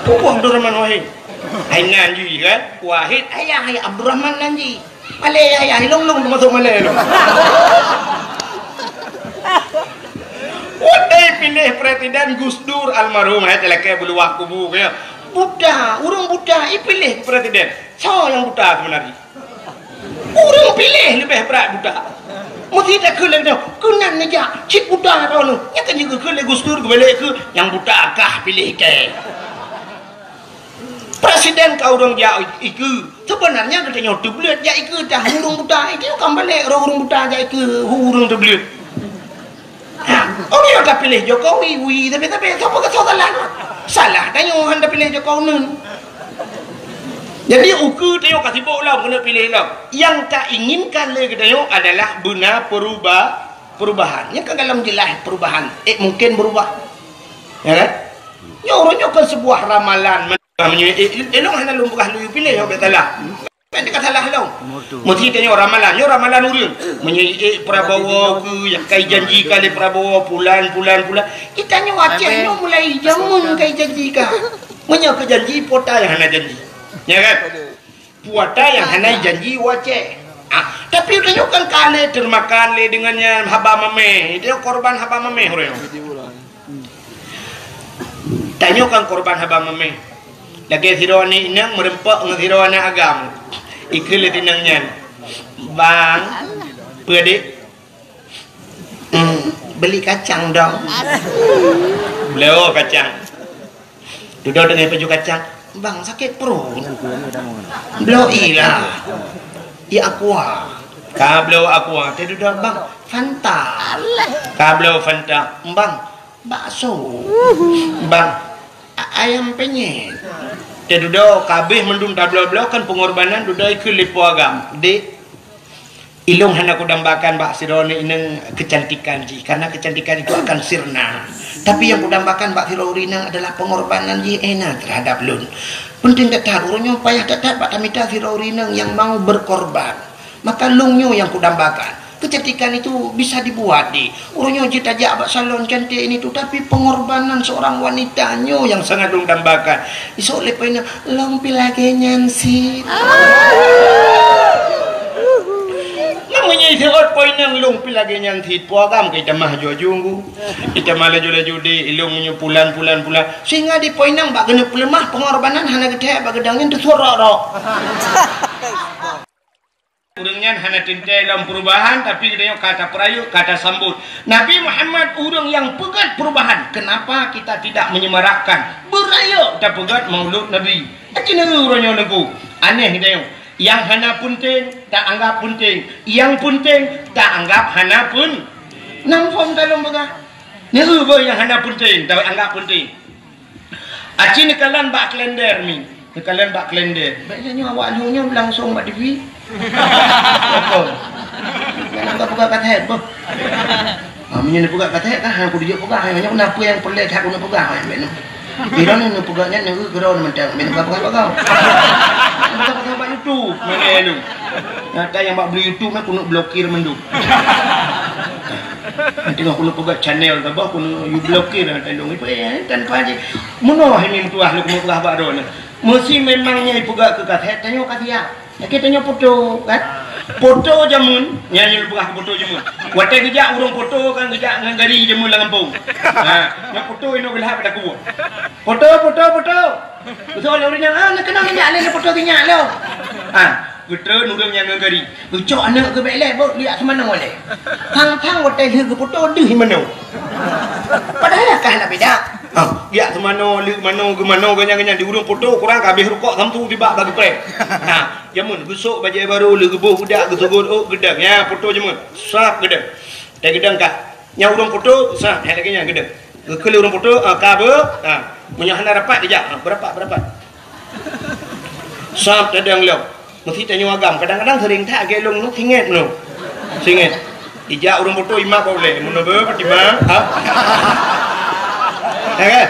Pupuh Abdurrahman Wahid. Hai nan jih kan? Wahid ayah, hai Abdurrahman nan jih. Malée ayah, ilong-long teumasuk malée lom. Watée piléh presiden Gus Dur almarhum, hai talakée beuluwah kubu keu buta, ureuëng buta ipiléh presiden. Soe nyang buta sebenarnya? Ureuëng piléh leubeh brat buta. Meusi takheun lé geutanyoe, keunan neujak cit buta droeneuh. Nyan kan jikheun lé Gus Dur geubalek keu nyang buta kah piléh teuh. Presiden ka ureuëng jak ikeue. Sebenarnya geutanyoe teubleuet jak ikeue tah ureuëng buta. Itu kan balek roh ureuëng buta jak ikeue ureuëng teubleuet. Ha, oh, nyoe ka piléh Jokowi, wi, tapi, tapi, soe peugah soe salah? Salah tanyoe hana piléh Jokowi uneun. Jadi, ukeue tanyoe ka sibok lom keuneuk piléh lom. Nyang ka inginkan lé geutanyoe adalah beuna peruba-, perubahan. Nyang ka galom jeulaih perubahan. Eh, mungkin berubah. Ya kan? Nyoe uroe nyoe kan sebuah ramalan. Meunyoe, eh, eh, lôn hana lôn peugah lôn piléh, nyoe bèk salah. Kan teuka salah lom. Meusti tanyoe ramalan, nyoe ramalan ureuëng. Meunyoe, eh, Prabowo keu nyang kai janji ka lé Prabowo, pulan, pulan, pulan. Geutanyoe Aceh nyoe mulai jameun kai janji ka. Meunyoe keu janji, peue ata nyang hana janji. Ya kan? Peue ata nyang hana janji u Aceh. Ah, tapi tanyoe kan ka lé teumakan lé deungon nyan haba mamèh. Itu korban haba mamèh ureuëng. Tanyoe kan korban haba mamèh. Lagèe sidroe aneuk inong meureumpok ngon sidroe aneuk agam. Ikheun lé si inong nyan, "Bang, peue, Dek?" "Hmm, beli kacang dong." Bloe kacang. Dudoe teungoh pajoh kacang, "Bang, sakét pruet." "Bloe ilah. Ié aqua." Ka bloe aqua, teududoe, "Bang, Fanta." Ka bloe Fanta, "Bang, bakso." "Bang, a-, ayam penyet." Teududoe, ka abéh mandum tabloe-bloe kan peungorbanan, dudoe ikheun lé po agam, "Dek, ilôn hana kudambakan bak sidroe aneuk inong keucantikan jih, karena keucantikan itu akan sirna. Tapi nyang kudambakan bak sidroe ureuëng inong adalah peungorbanan jih Ena terhadap lôn. Peunteng that-that, uroe nyoe payah that-that bak tamita sidroe ureuëng inong nyang mau berkorban. Maka lôn nyoe nyang kudambakan. Keucantikan itu bisa dibuat, Dek. Uroe nyoe jeuet tajak bak salon cantik ini tu, tapi pengorbanan seorang wanita nyoe nyang sangat lôn dambakan." Isok lé po inong, "Lôn pih lagèe nyan cit." Meunyoe isok po inong, "Lôn pih lagèe nyan cit," po agam ka itamah aju-aju, itamah laju-laju, "Dek, ilôn meunyoe pulan, pulan, pulan." Sehingga di po inong bak keuneuk peuleumah, pengorbanan hana geuthèe bak geudong nyan teusurok-rok. Ureuëng nyan hana teuntèe lom perubahan, tapi geutanyoe ka tapeurayeuk, ka tasambot. Nabi Muhammad ureuëng nyang peugèt perubahan. Kenapa kita tidak menyemarakkan? Beurayeuk tapeugèt Maulud Nabi. Aci neu uroe nyoe Teungku. Aneh geutanyoe. Nyang hana peunteng, taanggap peunteng. Nyang peunteng, taanggap hana peunteng. Nam phon talôn peugah. Neu beuh nyang hana peunteng, taanggap peunteng. Aci neukalon bak kalender mi. Neukalon bak kalender. Bèk nyoe awak lheueh nyoe langsong bak T V. Apa? Jangan buka-buka kaset, boh. Ah, meunyoe neupeugah kaset kan, hana kudijok peugah, hana nyoe na peue nyang peureulèe that keuneuk peugah, bèk nyoe. Di droeneuh neupeugah nyan, nyoe keudroe mantong, bèk neupeugah-peugah. Peugah-peugah bak YouTube, mana lu? Nyata nyang bak beli YouTube, nah, keuneuk blokir mandum. Teungoh keuneuk peugah channel tabah, keuneuk you blokir, nah, tandong itu, eh, tanpa je. Meunoe hai meutuah lôn keuneuk peugah bak droeneuh. Meusi memang nyan ipeugah keu kaset, tanyoe ka siap. Lagèe tanyoe poto, kan? Poto jameun, nyan lôn peugah keu poto jameun. Watèe geujak ureueng poto kan geujak ngon gari jameun lam gampông. Ha, nyan poto inoe geulhab bak takue. Poto, poto, poto. Beutôi lé ureueng nyan, ah, neukeunong jak lé poto sinyak lom. Ah, geutreun ureuëng nyang ngon gari. Geucok aneuëk geuh bék lé, beuet liak seumanoe lé. Thang-thang watée lheueh geuputoh deuh manoe. Padahai ka hana beda. Ah, liak seumanoe, lheueh manoe, geumanoe geuh nyan geuh nyan di ureuëng putoh kurang ka habéh rukok samsu tibak bak geupreh. Ha, jameun geusok bajée barô lheueh geuboh budak geuseugot ôk geudang. Ya, putoh jameun. Srap geudang. Teugeudang ka. Nyang ureuëng putoh, srap, hai lagée nyan geudang. Geukheun lé ureuëng putoh, ah, ka beu, ah, meunyoe hana rapat dijak, ah, beurapat, beurapat. Sab tadong lom. Meusi tanyoe agam, kadang-kadang sering that lagée lôn nyoe singét nyoe. Singét. Ijak ureuëng putoh imak bak ulée, meunoe beu Fatimah, ha? Ya kan?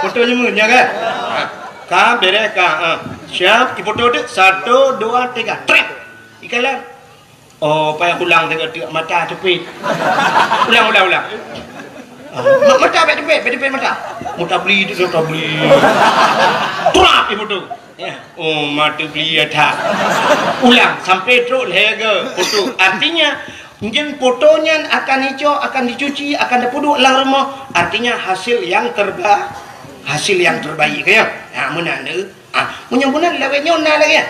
Putoh jameun, ya kan? Ha. Ka beres ka, ha. Siap, iputoh dek, satu, dua, tiga, trek. Ikalan. Oh, payah ulang teuka teuk mata teupit. Ulang, ulang, ulang. Ah, ma-, mata bèk teupit, bèk teupit mata. Mata beli tu, mata beli. Trap iputoh. Ya. Oh, mata beli ya tak. Ulang sampai trok lhèe ga putoh. Artinya, nyan putoh nyan akan icok, akan dicuci, akan dipeuduek lam rumoh. Artinya hasil yang terba-, hasil yang terbaik ya. Ha, meunan tu. Ah, meunyoe meunan lawét nyoe na lagèe nyan.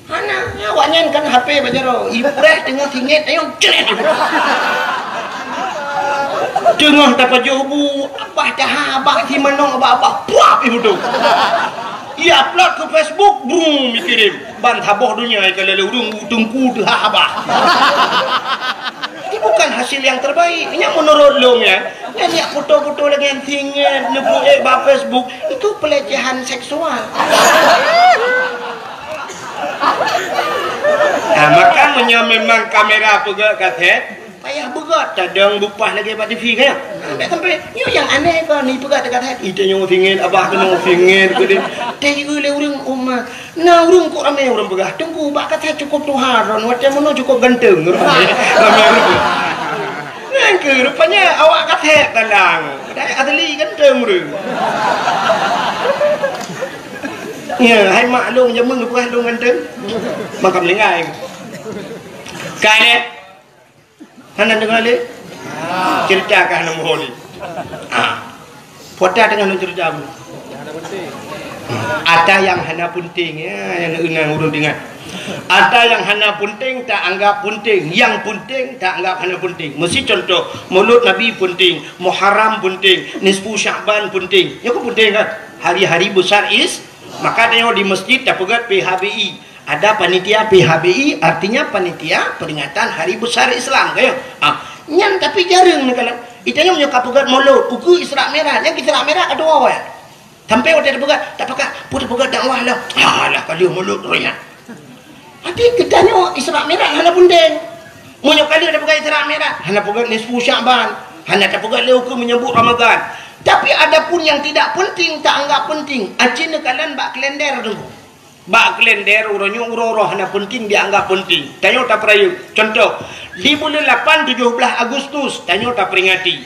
Hana, awaknyan kan H P bak jaroe. Ibu reh teungoh singét, ayo, jreh. Teungoh tapajoh bu, abah taha, abah si manok, abah, abah, puap ibu tu. Ia upload ke Facebook, brum, ikirim. Ban saboh dunia, ikalon lé ureueng, teungku teuhah abah. Ini bukan hasil yang terbaik. Nyan menurut lôn ya. Nyan yak foto-foto lagèe nyan singét, neupeuék bak Facebook, itu pelecehan seksual. Nah, maka meunyoe memang kamera peugöt kasét, payah beugöt, tadong bupah lagèe bak T V kan? Sampai, sampai, nyoe nyang aneh kon, ni peugöt kasét. Ite nyoe singét, abah keunoe singét, keudeh. Teuieu lé ureueng umat. Na ureueng kok ramé ureueng peugah, "Teungku, bak kasét cukôp tuha droen, watèe meunoe cukôp ganteng." Ramé, ramé ureueng. Nyan keuh rupanya awak kasét talang. Padahai asli ganteng ureueng. Ya, hai mak lôn jameun geupeugah lôn ganteng. Maka meuninggai. Ka lé. Hana deungoe lé? Cerita ka hana muhôi lé. Ah. Puata teungoh lôn cerita bu. Ata nyang hana peunteng, ya, nyang ureueng ingat. Ata nyang hana peunteng ta anggap peunteng, nyang peunteng ta anggap hana peunteng. Meusi contoh, Maulud Nabi peunteng, Muharram peunteng, Nisfu Sya'ban peunteng. Nyan keuh peunteng kan? Hari-hari besar is, maka tanyoe di masjid tapeugöt P H B I. Ada panitia P H B I, artinya panitia peringatan hari besar Islam, kan? Ah, nyan tapi jareueng neukalon. Itanyoe nyoe ka peugöt Maulud, ukeue Isra Mi'raj, nyan Isra Mi'raj ka tuwoe. Sampai watèe tapeugöt, tapakat, peue tapeugöt dakwah lah. Alah, ka lheueh Maulud roh nyan. Tapi geutanyoe Isra Mi'raj hana peunteng. Meunyoe ka lheueh tapeugöt Isra Mi'raj, hana peugöt nisfu Sya'ban, hana tapeugöt lé ukeue menyambut Ramadan. Tapi adapun yang tidak penting, ta anggap penting. Aci neukalon bak kalender tu. Bak kalender uroe nyoe uroe-uroe hana peunteng dianggap peunteng. Tanyoe tapeurayeuk. Contoh, di buleuen lapan tujoh blaih Agustus, tanyoe taperingati.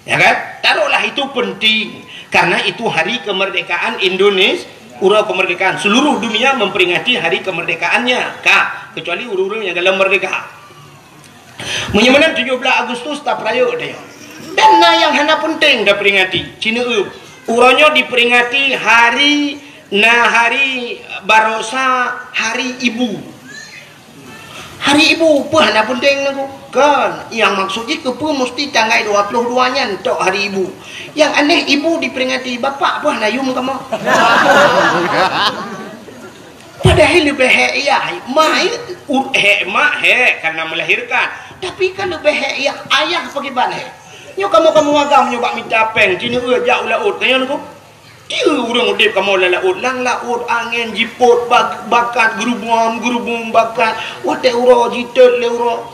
Ya kan? Taruhlah itu penting. Karena itu hari kemerdekaan Indonesia, uroe kemerdekaan. Seluruh dunia memperingati hari kemerdekaannya. Ka, kecuali ureueng-ureueng nyang galak merdeka. Meunyoe meunan tujoh blaih Agustus tapeurayeuk tanyoe. Dan na nyang hana peunteng taperingati. Cineuk, uroe nyoe diperingati hari, na hari barosa, hari ibu. Hari ibu peue hana peunteng nangku? Kan, nyang maksud jih keupeue musti tanggai dua puluh dua nyan tok hari ibu. Nyang aneh ibu diperingati, bapak peue hana yum kamoe? Padahai leubeh hék yah, ma, u-, hék mak hék karena melahirkan. Tapi kan leubeh hék yah ayah pakriban hék. Nyoe kamoe-kamoe agam nyoe bak mita péng, cineuk jak u laôt, kaya nangku. Tieu ureueng udép kamoe lam laôt, lam laôt angén jipôt bak-, bakat geurubum-geurubum bakat, watèe uroe jitot lé uroe.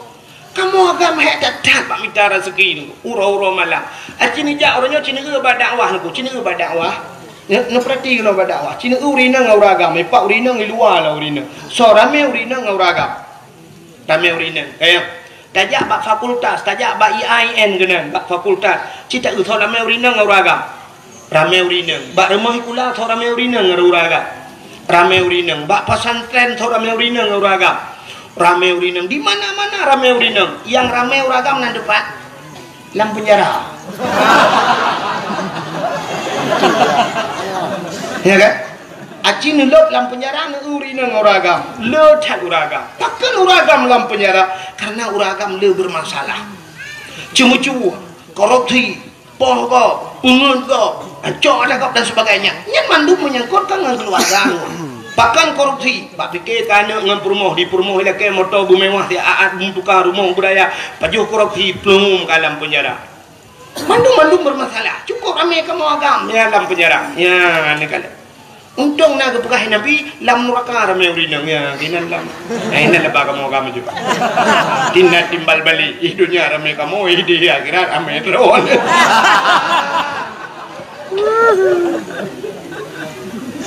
Kamoe agam hék that-that bak mita raseuki nangku, uroe-uroe malam. Aci neujak uroe nyoe cineuk bak dakwah nangku, cineuk bak dakwah. Neu-, neupeurati keunoe bak dakwah. Cineuk ureueng inong ngon ureueng agam, ipak ureueng inong i luwa lah ureueng inong. Soe ramé ureueng inong ngon ureueng agam. Ramé ureueng inong. Kaya tajak bak fakultas, tajak bak I A I N keunan, bak fakultas. Ci taeu soe ramé ureueng inong ngon ureueng agam. Ramé ureueng inong. Bak rumoh sikula soe ramé ureueng inong ngon ureueng agam. Ramé ureueng inong. Bak pesantren soe ramé ureueng inong ngon ureueng agam. Ramé ureueng inong. Di mana-mana ramé ureueng inong. Nyang ramé ureueng agam nan teupat lam penjara. Ya kan? Aci neulop lam peunjara, neueu ureueng inong ureueng agam. Le that ureueng agam. Pakon ureueng agam lam peunjara? Karena ureueng agam le bermasalah. Ceumeucue, korupsi, poh gob, peungeut gob, cok adat gob dan sebagainya. Nyan mandum menyangkut kan ngon keuluwarga. Pakon korupsi? Bak pike keu aneuk ngon peurumoh, di peurumoh ilakée moto beumewah, di aat meutuka rumoh beudaya, pajoh korupsi, plueng ka lam peunjara. Mandum-mandum bermasalah. Cukup ramé kamoe agam, ya, lam peunjara. Ya, ni kala. Untông na geupeugah Nabi, lam nuraka ramé ureueng inong, ya, kinan lam. Eh, inan leubeh kamoe agam juga. Tina timbal balik, ih dunia ramé kamoe, ih di akhirat ramé droe.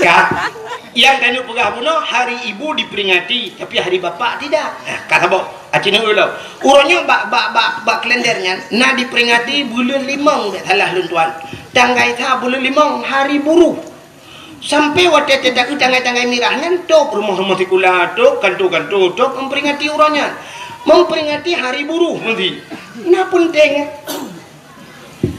Ka, nyang tanyoe peugah bunoe, hari ibu diperingati, tapi hari bapak tidak. Nah, ka saboh. Aci neulom. Uroe nyoe bak, bak, bak, bak kalender nyan na diperingati buleuen limong, bèk salah lôn tuan. Tanggai sa buleuen limong hari buruh. Sampai watèe teuka tanggai-tanggai mirah nyan, tôp rumoh-rumoh sikula, tôp kanto-kanto, tôp memperingati uroe nyan. Memperingati hari buruh meusti. Na peunteng.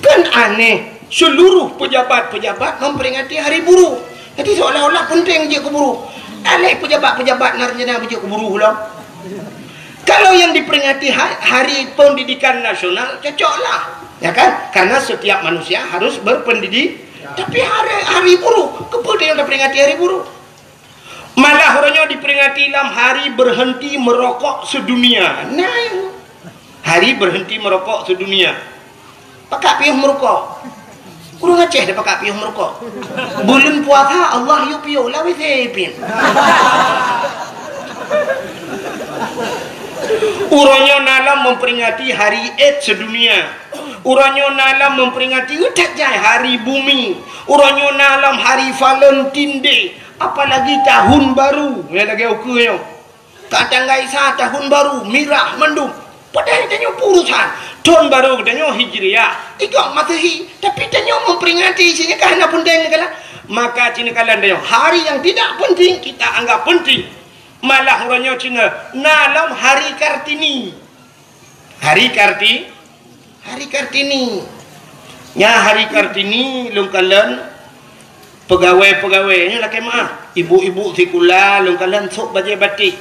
Kan aneh, seluruh pejabat-pejabat memperingati hari buruh. Jadi seolah-olah penting jeuet keu buruh. Aléh pejabat-pejabat na rencana beujeuet keu buruh lom. Kalau yang diperingati ha-, Hari Pendidikan Nasional, cocoklah. Ya kan? Karena setiap manusia harus berpendidik. Tapi hari, hari buruh, keupeue tanyoe taperingati hari buruh? Malah uroe nyoe diperingati lam hari berhenti merokok sedunia. Nah, hari berhenti merokok sedunia. Pakak piôh meurukok? Ureueng Aceh dak pakak piôh meurukok? Buleuen puasa Allah yue piôh, lawét sipin. Uroe nyoe na lom memperingati hari AIDS sedunia. Uroe nyoe na lom memperingati, ih, that jai hari bumi. Uroe nyoe na lom hari Valentine Day. Apalagi tahun baru, nyan lagèe ukeue nyoe. Ka tanggai sa tahun baru, mirah mandum. Padahai tanyoe peue urusan. Thon baru geutanyoe Hijriah, igoe Masehi, tapi tanyoe memperingati, cit nyan ka hana peunteng nyan kala. Maka cit nyan kala tanyoe, hari yang tidak penting kita anggap penting. Malah uroe nyoe cit nyan na lom Hari Kartini. Hari Karti-, Hari Kartini. Nyan Hari Kartini lôn kalon pegawai-pegawai nyoe lakèe meu'ah. Ibu-ibu sikula lôn kalon sôk bajèe batik.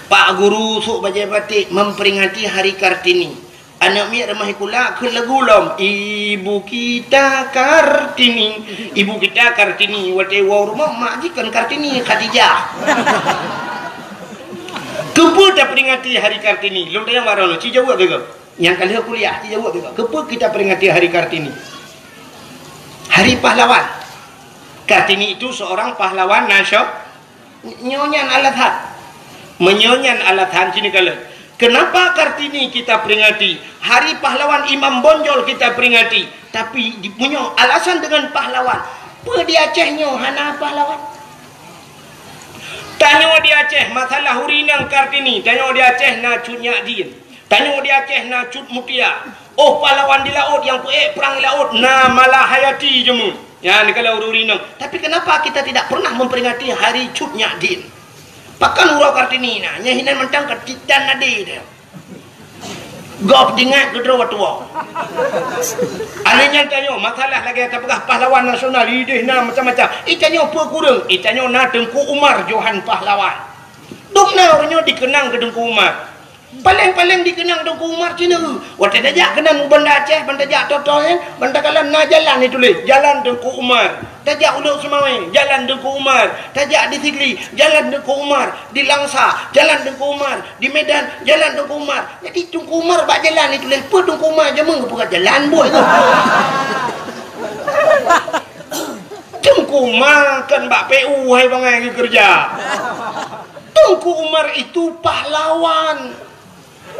Pak guru sôk bajèe batik memperingati Hari Kartini. Aneuk miet rumoh sikula kheun lagu lom, "Ibu kita Kartini, ibu kita Kartini." Watèe woe rumoh mak jih kon Kartini, Khadijah. Keupeue taperingati Hari Kartini? Lôn tanyong baroe nyoe, ci jaweueb lé gob. Nyang ka lheueh kuliah, ci jaweueb lé gob. Keupeue kita peringati Hari Kartini? Hari Pahlawan. Kartini itu seorang pahlawan nasio-, nyoe nyan alasan. Meunyoe nyan alasan, sini kalon. Kenapa Kartini kita peringati? Hari Pahlawan Imam Bonjol kita peringati. Tapi di-, meunyoe alasan dengan pahlawan, peue di Aceh nyoe hana pahlawan? Tanyoe di Aceh, masalah ureueng inong Kartini, tanyoe di Aceh na Cut Nyak Dien. Tanyoe di Aceh na Cut Mutia. Oh, pahlawan di laôt nyang peuék prang di laôt na Malahayati jameun. Nyan dikala ureueng inong. Tapi kenapa kita tidak pernah memperingati hari Cut Nyak Dien? Pakon uroe Kartini na, nyan hinan mantong ka titan nadi teuh. Gob jingat keudroe tuwoe. Aneuëk nyan tanyoe, masalah lagèe tapeugah pahlawan nasional, ideh na macam-macam. Itanyoe peue kureueng? Itanyoe na Teungku Umar Johan Pahlawan. Dum na ureueng nyoe dikenang keu Teungku Umar. Paleng-paleng dikenang Teungku Umar cit nyan. Watèe tajak keunan u Banda Aceh, ban tajak Toto nyan, ban takalon na jalan ituléh, Jalan Teungku Umar. Tajak u Lhokseumawe, Jalan Teungku Umar. Tajak di Sigli, Jalan Teungku Umar. Di Langsa, Jalan Teungku Umar. Di Medan, Jalan Teungku Umar. Jadi Teungku Umar bak jalan ituléh, peue Teungku Umar jameun geupeugah jalan buet. Teungku Umar kan bak P U hai bangai geukeureuja. Teungku Umar itu pahlawan,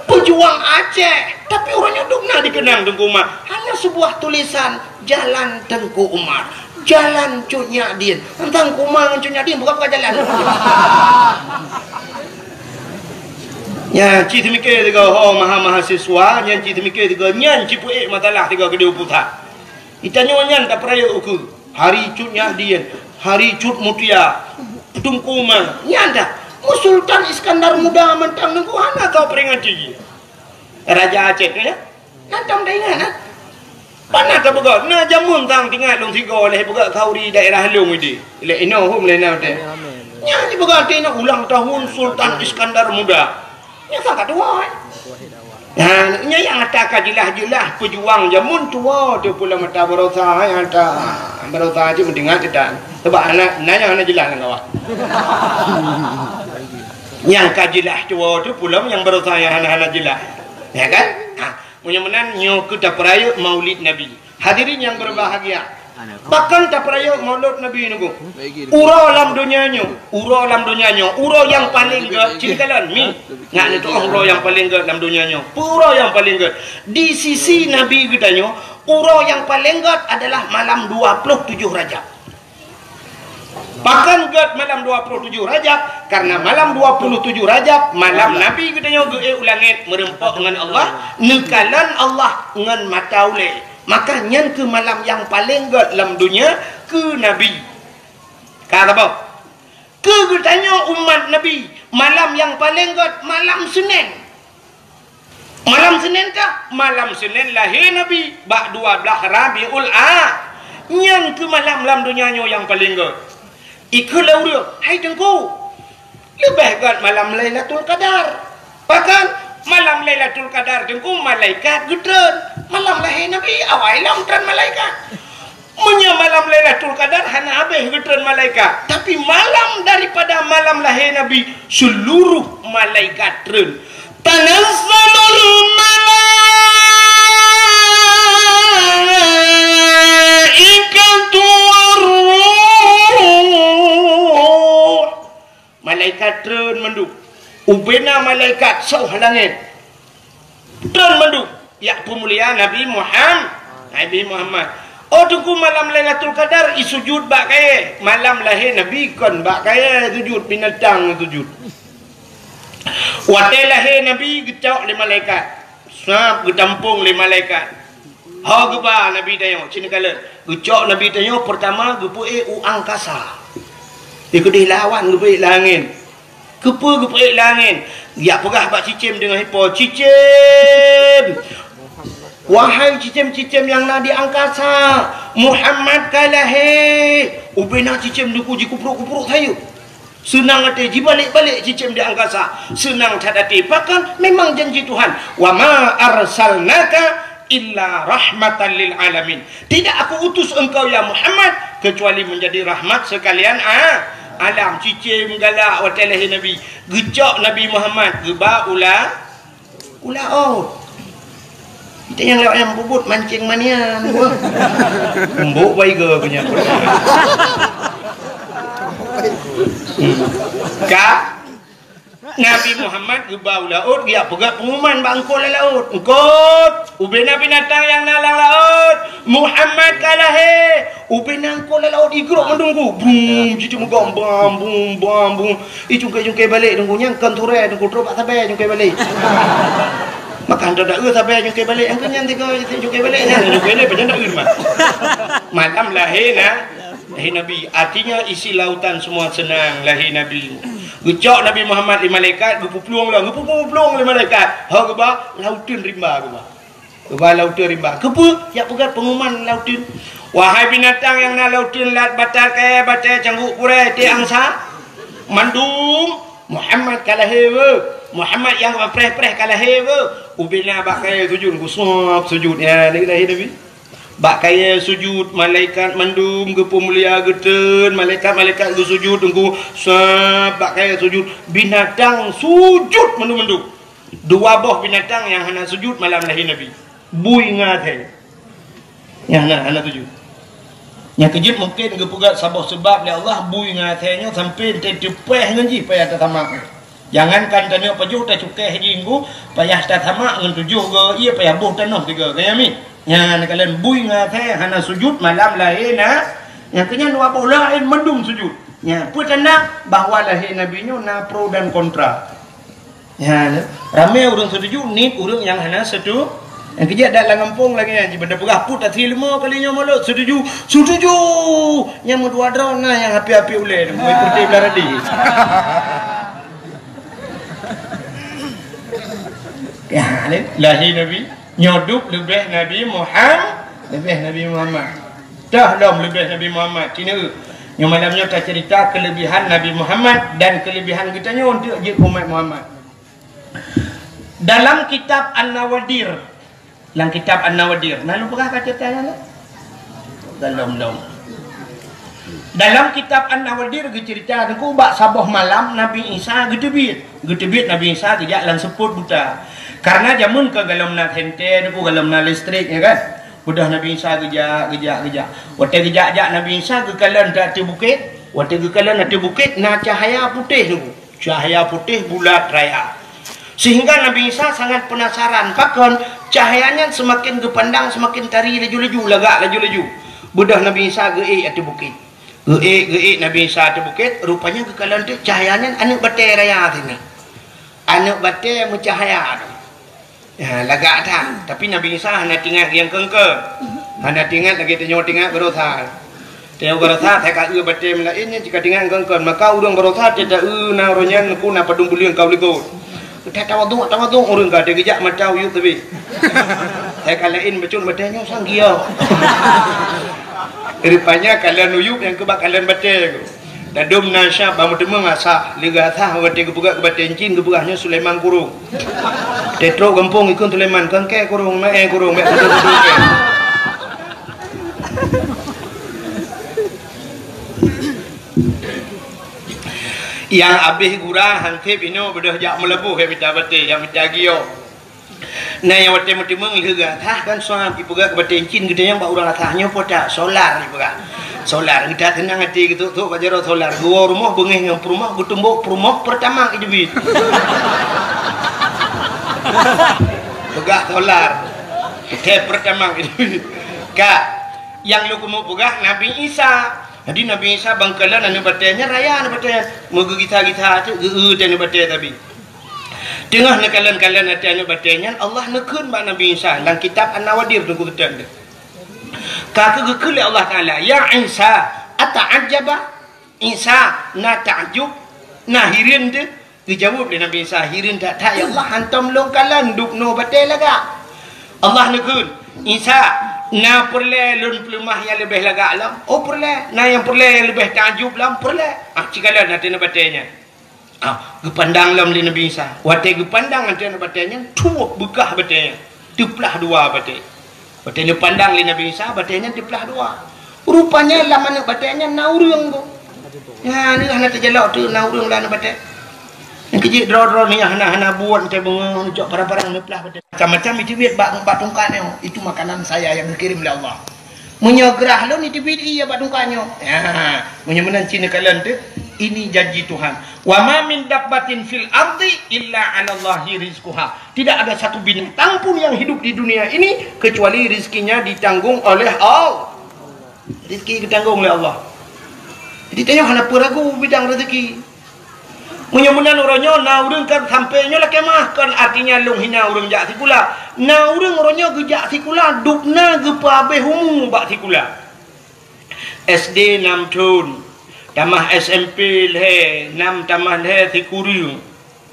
pejuang Aceh, tapi ureueng nyoe dum na dikenang Teungku Umar. Hanya sebuah tulisan, Jalan Teungku Umar, Jalan Cut Nyak Dien. Teuntang Teungku Umar ngon Cut Nyak Dien bukan, bukan jalan. Nyan cit teumikir tiga ho maha-mahasiswa, nyan cit teumikir tiga, nyan cit peuék masalah tiga keudéh u pusat. Itanyoe nyan tapeurayeuk ukeue. Hari Cut Nyak Dien, Hari Cut Mutia, Teungku Umar. Nyan dah. Mu Sultan Iskandar Muda mantong Teungku hana tau peringati. Raja Aceh tu ya. Nyan tong taingat, ha? Pana ka peugah, na jameun sang tingat lôn sigoe lé peugah khauri daerah lôn idi. Lé inoe hom lé na teh. Nyan jipeugah teuingat ulang tahun Sultan Iskandar Muda. Nyan sang ka tuwoe. Nah, nyan nyang ata ka jeulaih-jeulaih peujuang jameun tuwoe teuh pulo mata barosa nyang ata barosa cit meudeungoe teuh tan. Sebab aneuk na nyang hana jeulaih lam kawan. Nyang ka jeulaih tuwoe teuh pulo nyang barosa nyang hana-hana jeulaih. Ya kan? Ha. Meunyoe meunan nyoe keuh tapeurayeuk Maulid Nabi. Hadirin yang berbahagia, pakon tapeurayeuk Maulid Nabi nyoe? Uroe lam donya nyoe, uroe lam donya nyoe, uroe nyang paleng gét, cit kalon mi. Ngat neutu'oh uroe nyang paleng gét lam donya nyoe. Peue uroe nyang paleng gét? Di sisi Nabi geutanyoe, uroe nyang paleng gét adalah malam dua puluh tujuh Rajab. Pakon gét malam dua puluh tujuh Rajab? Karena malam dua puluh tujuh Rajab, malam Nabi geutanyoe geuék u langét meureumpok ngon Allah, neukalon Allah ngon mata ulée. Maka nyan keuh malam nyang paleng gét lam donya keu Nabi. Ka saboh. Keu geutanyoe umat Nabi, malam nyang paleng gét malam Senin. Malam Senin kah? Malam Senin lahé Nabi bak dua blaih Rabiul A. Nyan keuh malam lam donya nyoe nyang paleng gét. Ikheun lé ureuëng, "Hai Teungku, leubeh gét malam Lailatul Qadar." Pakon? Malam Lailatul Qadar Teungku malaikat geutreun. Malam lahé Nabi awai lom treun malaikat. Meunyoe malam Lailatul Qadar hana habéh geutreun malaikat, tapi malam daripada malam lahé Nabi, seluruh malaikat treun. Tanazzalul malaikatu warruh. Malaikat treun mandum. Ubena malaikat soh langét. Treun mandum. Jak peumulia Nabi Muham-, Nabi Muhammad. Oh Teungku, malam Lailatul Qadar isujud bak kayée. Malam lahé Nabi kon bak kayée sujud, binatang sujud. Watée lahé Nabi geucok lé malaikat. Sab geutampong lé malaikat. Ho geuba Nabi tanyoe, cit neukalon. Geucok Nabi tanyoe peurtama geupeuék u angkasa. Di keudeh lawan geupeuék langét. Keupeue geupeuék langét? Jak peugah bak cicém deungon ipo, "Cicém! Wahai cicém-cicém nyang na di angkasa, Muhammad ka lahé!" Ubena cicém Teungku jikuprok-kuprok sayeuep. Seunang até jibalek-balek cicém di angkasa. Seunang that até. Pakon? Memang janji Tuhan. "Wa ma arsalnaka illa rahmatan lil alamin." Tidak Aku utus engkau, ya Muhammad, kecuali menjadi rahmat sekalian a-, alam. Cicém galak watée lahé Nabi. Geucok Nabi Muhammad geuba u la-, u laôt. Kita nyang lewat nyang bubut mancing manian. Embok baiga punya. Ka Nabi Muhammad geuba u laôt, geujak peugah peunguman bak eungkôt lam laôt. "Eungkôt, ubena binatang nyang na lam laôt, Muhammad ka lahé." Ubena eungkôt lam laôt igrok mandum ku. Brum, jiteumeugom bam, bum, bam, bum. Ih, cungkai-cungkai balek Teungku, nyan kon turée Teungku, trok bak sabe cungkai balek. Maka hantom da eu sabe cungkai balek, nyang keu nyan tiga cungkai balek nyan, cungkai balek pajan da eu mah. Malam lahé na, lahé Nabi. Artinya isi lautan semua senang lahé Nabi. Geucok Nabi Muhammad lé malaikat, geupuplueng lom, geupuplueng lé malaikat. Ho geuba, lauteun rimba geuba. Geuba lauteun rimba. Keupeue? Jak peugah peunguman lauteun. "Wahai binatang nyang na lauteun, lat batat kayée, batée cangguek purée, tiek angsa, mandum, Muhammad ka lahé weuh. Muhammad nyang preh-preh ka lahé weuh." Ubena bak kayée sujud, geusuab sujud. Ya, ni lahé Nabi. Bak kayée sujud, malaikat mandum geupeumulia geutreun, malaikat-malaikat geusujud, Teungku, sab bak kayée sujud, binatang sujud mandum-mandum. Dua boh binatang nyang hana sujud malam lahé Nabi. Bui ngon asée. Nyang hana, hana sujud. Nyang keujeuet mungken geupeugah saboh seubab lé Allah, bui ngon asée nyoe sampoe teupeue ngon jih payah tasamak. Jangankan tanyoe pajoh tacukéh jih Teungku, payah tasamak ngon tujoh go ié payah boh tanoh tiga. Ka nyan mi? Nyan kalon bui ngon asée hana sujud malam lahé na, nyang keu nyan dua boh laén mandum sujud. Nyan peue tanda bahwa lahé Nabi nyoe na pro dan kontra. Nyan, ramé ureuëng setuju, nit ureuëng nyang hana setu-, nyang keujeuet dat lam gampông lagée nyan, jih banda peugah put até lima kali nyoe mulod setuju, setuju. Nyang meudua droe na nyang api-api ulée, mulai putih belah radi. Ya, ni lahé Nabi, nyoe dub leubeh Nabi Muhammad. Leubeh Nabi Muhammad. Dah lom leubeh Nabi Muhammad. Cina, nyoe malam nyoe tacerita kelebihan Nabi Muhammad dan kelebihan geutanyoe untuk jeuet umat Muhammad. Dalam kitab An-Nawadir, dalam kitab An-Nawadir, na lôn peugah ka cerita nyan? Dalam, dalam. Dalam kitab An-Nawadir geucerita, Teungku, bak saboh malam Nabi Isa geuteubiet. Geuteubiet Nabi Isa geujak lam seupôt buta. Karena jameun ka golom na senter, Teungku, golom na listrik, ya kan? Beudôh Nabi Isa geujak, geujak, geujak. Watée geujak-jak Nabi Isa geukalon ateueh bukét, watée geukalon ateueh bukét na cahya putéh, Teungku. Cahya putéh bulat raya. Sehingga Nabi Isa sangat penasaran, pakon cahya nyan seumaken geupandang seumaken tari laju-laju, lagak laju-laju. Beudôh Nabi Isa geuék ateueh bukét. Geuék, geuék Nabi Isa ateueh bukét, rupanya geukalon teuk cahya nyan aneuëk batée raya sinan. Aneuëk batée meucahya tu. Ya, lagak that. Tapi Nabi Isa hana teuingat nyang keungkeun. Hana teuingat lagée tanyoe teuingat baroesa. Tanyoe baroesa, hai ka eu batée meulaén nyan cit ka teuingat nyang keungkeun. Maka ureuëng baroesa teuta eu na uroe nyan ku na padum buleuen ka u likot. Ka tawaduk, tawaduk ureuëng ka teugeujak mata uyueb teubiet. Hai ka laén bacut batée nyoe sang giok. Rupanya kalon uyueb nyang keubak kalon batée. Dadum na syab bak meuteumé asah, lé geuasah watée geupeugah keu batée encin geupeugah nyoe Sulaiman Kurong. Tetrok gampông ikun Sulaiman, kangkée kurong, maé kurong, bék kudu-kudu kée. Nyang abéh gura hanseb inoe beudôh jak meulaboh ya mita batée, ya mita giok. Na nyang watée meuteumé lheueh geuasah kan suam ipeugah keu batée encin geutanyoe bak ureuëng asah nyoe po that solar ipeugah. Solar geutat teunang até geutuk-tuk bak jaroe solar. Geuwoe rumoh beungéh ngon peurumoh geutumbok peurumoh peurtama idubit. Peugah solar. Teh peurtama idubit. Ka nyang lôn keumeung peugah Nabi Isa. Jadi Nabi Isa bangkalan aneuëk batée nyan raya aneuëk batée nyan. Meugeugisa-gisa teuk geu-eu teh aneuëk batée tabi. Teungoh neukalon-kalon até aneuëk batée nyan, Allah neukheun bak Nabi Isa lam kitab An-Nawadir teungku teutab deh. Ka keuh geukheun lé Allah Taala, "Ya Isa, ata'ajjaba?" Isa na takjub, na hireuen deh. Geujaweueb lé Nabi Isa, "Hireuen that-that ya Allah, hantom lôn kalon dubnoe batée lagak." Allah neukheun, "Isa, na peureulée lôn peuleumah nyang leubeh lagak lom?" "Oh peureulée." "Na nyang peureulée nyang leubeh takjub lom?" "Peureulée." Ah, cikalon até aneuëk batée nyan. Ah, geupandang lom lé Nabi Isa. Watée geupandang até aneuëk batée nyan, tuwob beukah batée nyan. Teuplah dua batée. Watée neupandang lé Nabi Isa, batée nyan teuplah dua. Rupanya lam aneuëk batée nyan na ureuëng tu. Nyan hana teujalok tu na ureuëng lam aneuëk batée. Nyang keujeuet droe-droe ni hana-hana buet teuh beungoh neucok parang-parang neuplah batée. Macam-macam itu duit bak, bak tungkat nyoe. Itu makanan saya yang dikirim oleh Allah. Meunyoe grah lôn, iteubiet ie bak tungkat nyoe. Ha, meunyoe meunan cit neukalon teuh, ini janji Tuhan. "Wa ma min dabbatin fil ardi illa 'alallahi rizquha." Tidak ada satu binatang pun yang hidup di dunia ini kecuali rezekinya ditanggung oleh Allah. Rezeki ditanggong oleh Allah. Jadi tanyoe hana peue ragu bidang rezeki. Meunyoe meunan uroe nyoe na ureuëng kan sampoe nyoe lakée meu'ah, kon artinya lôn hina ureuëng jak sikula. Na ureuëng uroe nyoe geujak sikula, dubna geupeuabéh umu bak sikula. S D nam thon, tamah S M P lhée, nam tamah lhée sikureueng.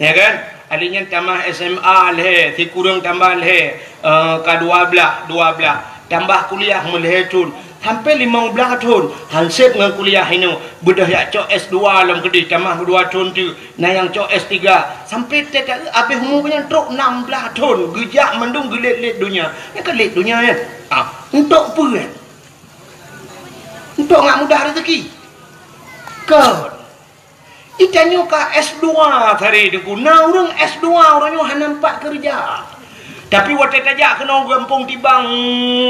Ya kan? Ahli nyan tamah S M A lhée, sikureueng tambah lhée, eh, ka dua blaih, dua blaih. Tambah kuliah meulhée thon, sampoe limong blaih thon, hanseb ngon kuliah inoe, beudôh jak cok S dua lom keudeh, tamah dua thon teuk, na nyang cok S tiga. Sampoe teuka abéh umu nyan trok nam blaih thon, geujak mandum geulét-lét donya. Nyan ka lét donya nyan. Ah, untuk peue nyan? Untuk ngat mudah rezeki. Kon. Itanyoe ka S dua tadi teungku. Na ureuëng S dua uroe nyoe hana nampak keureuja. Tapi watée tajak keunoe gampông Tibang,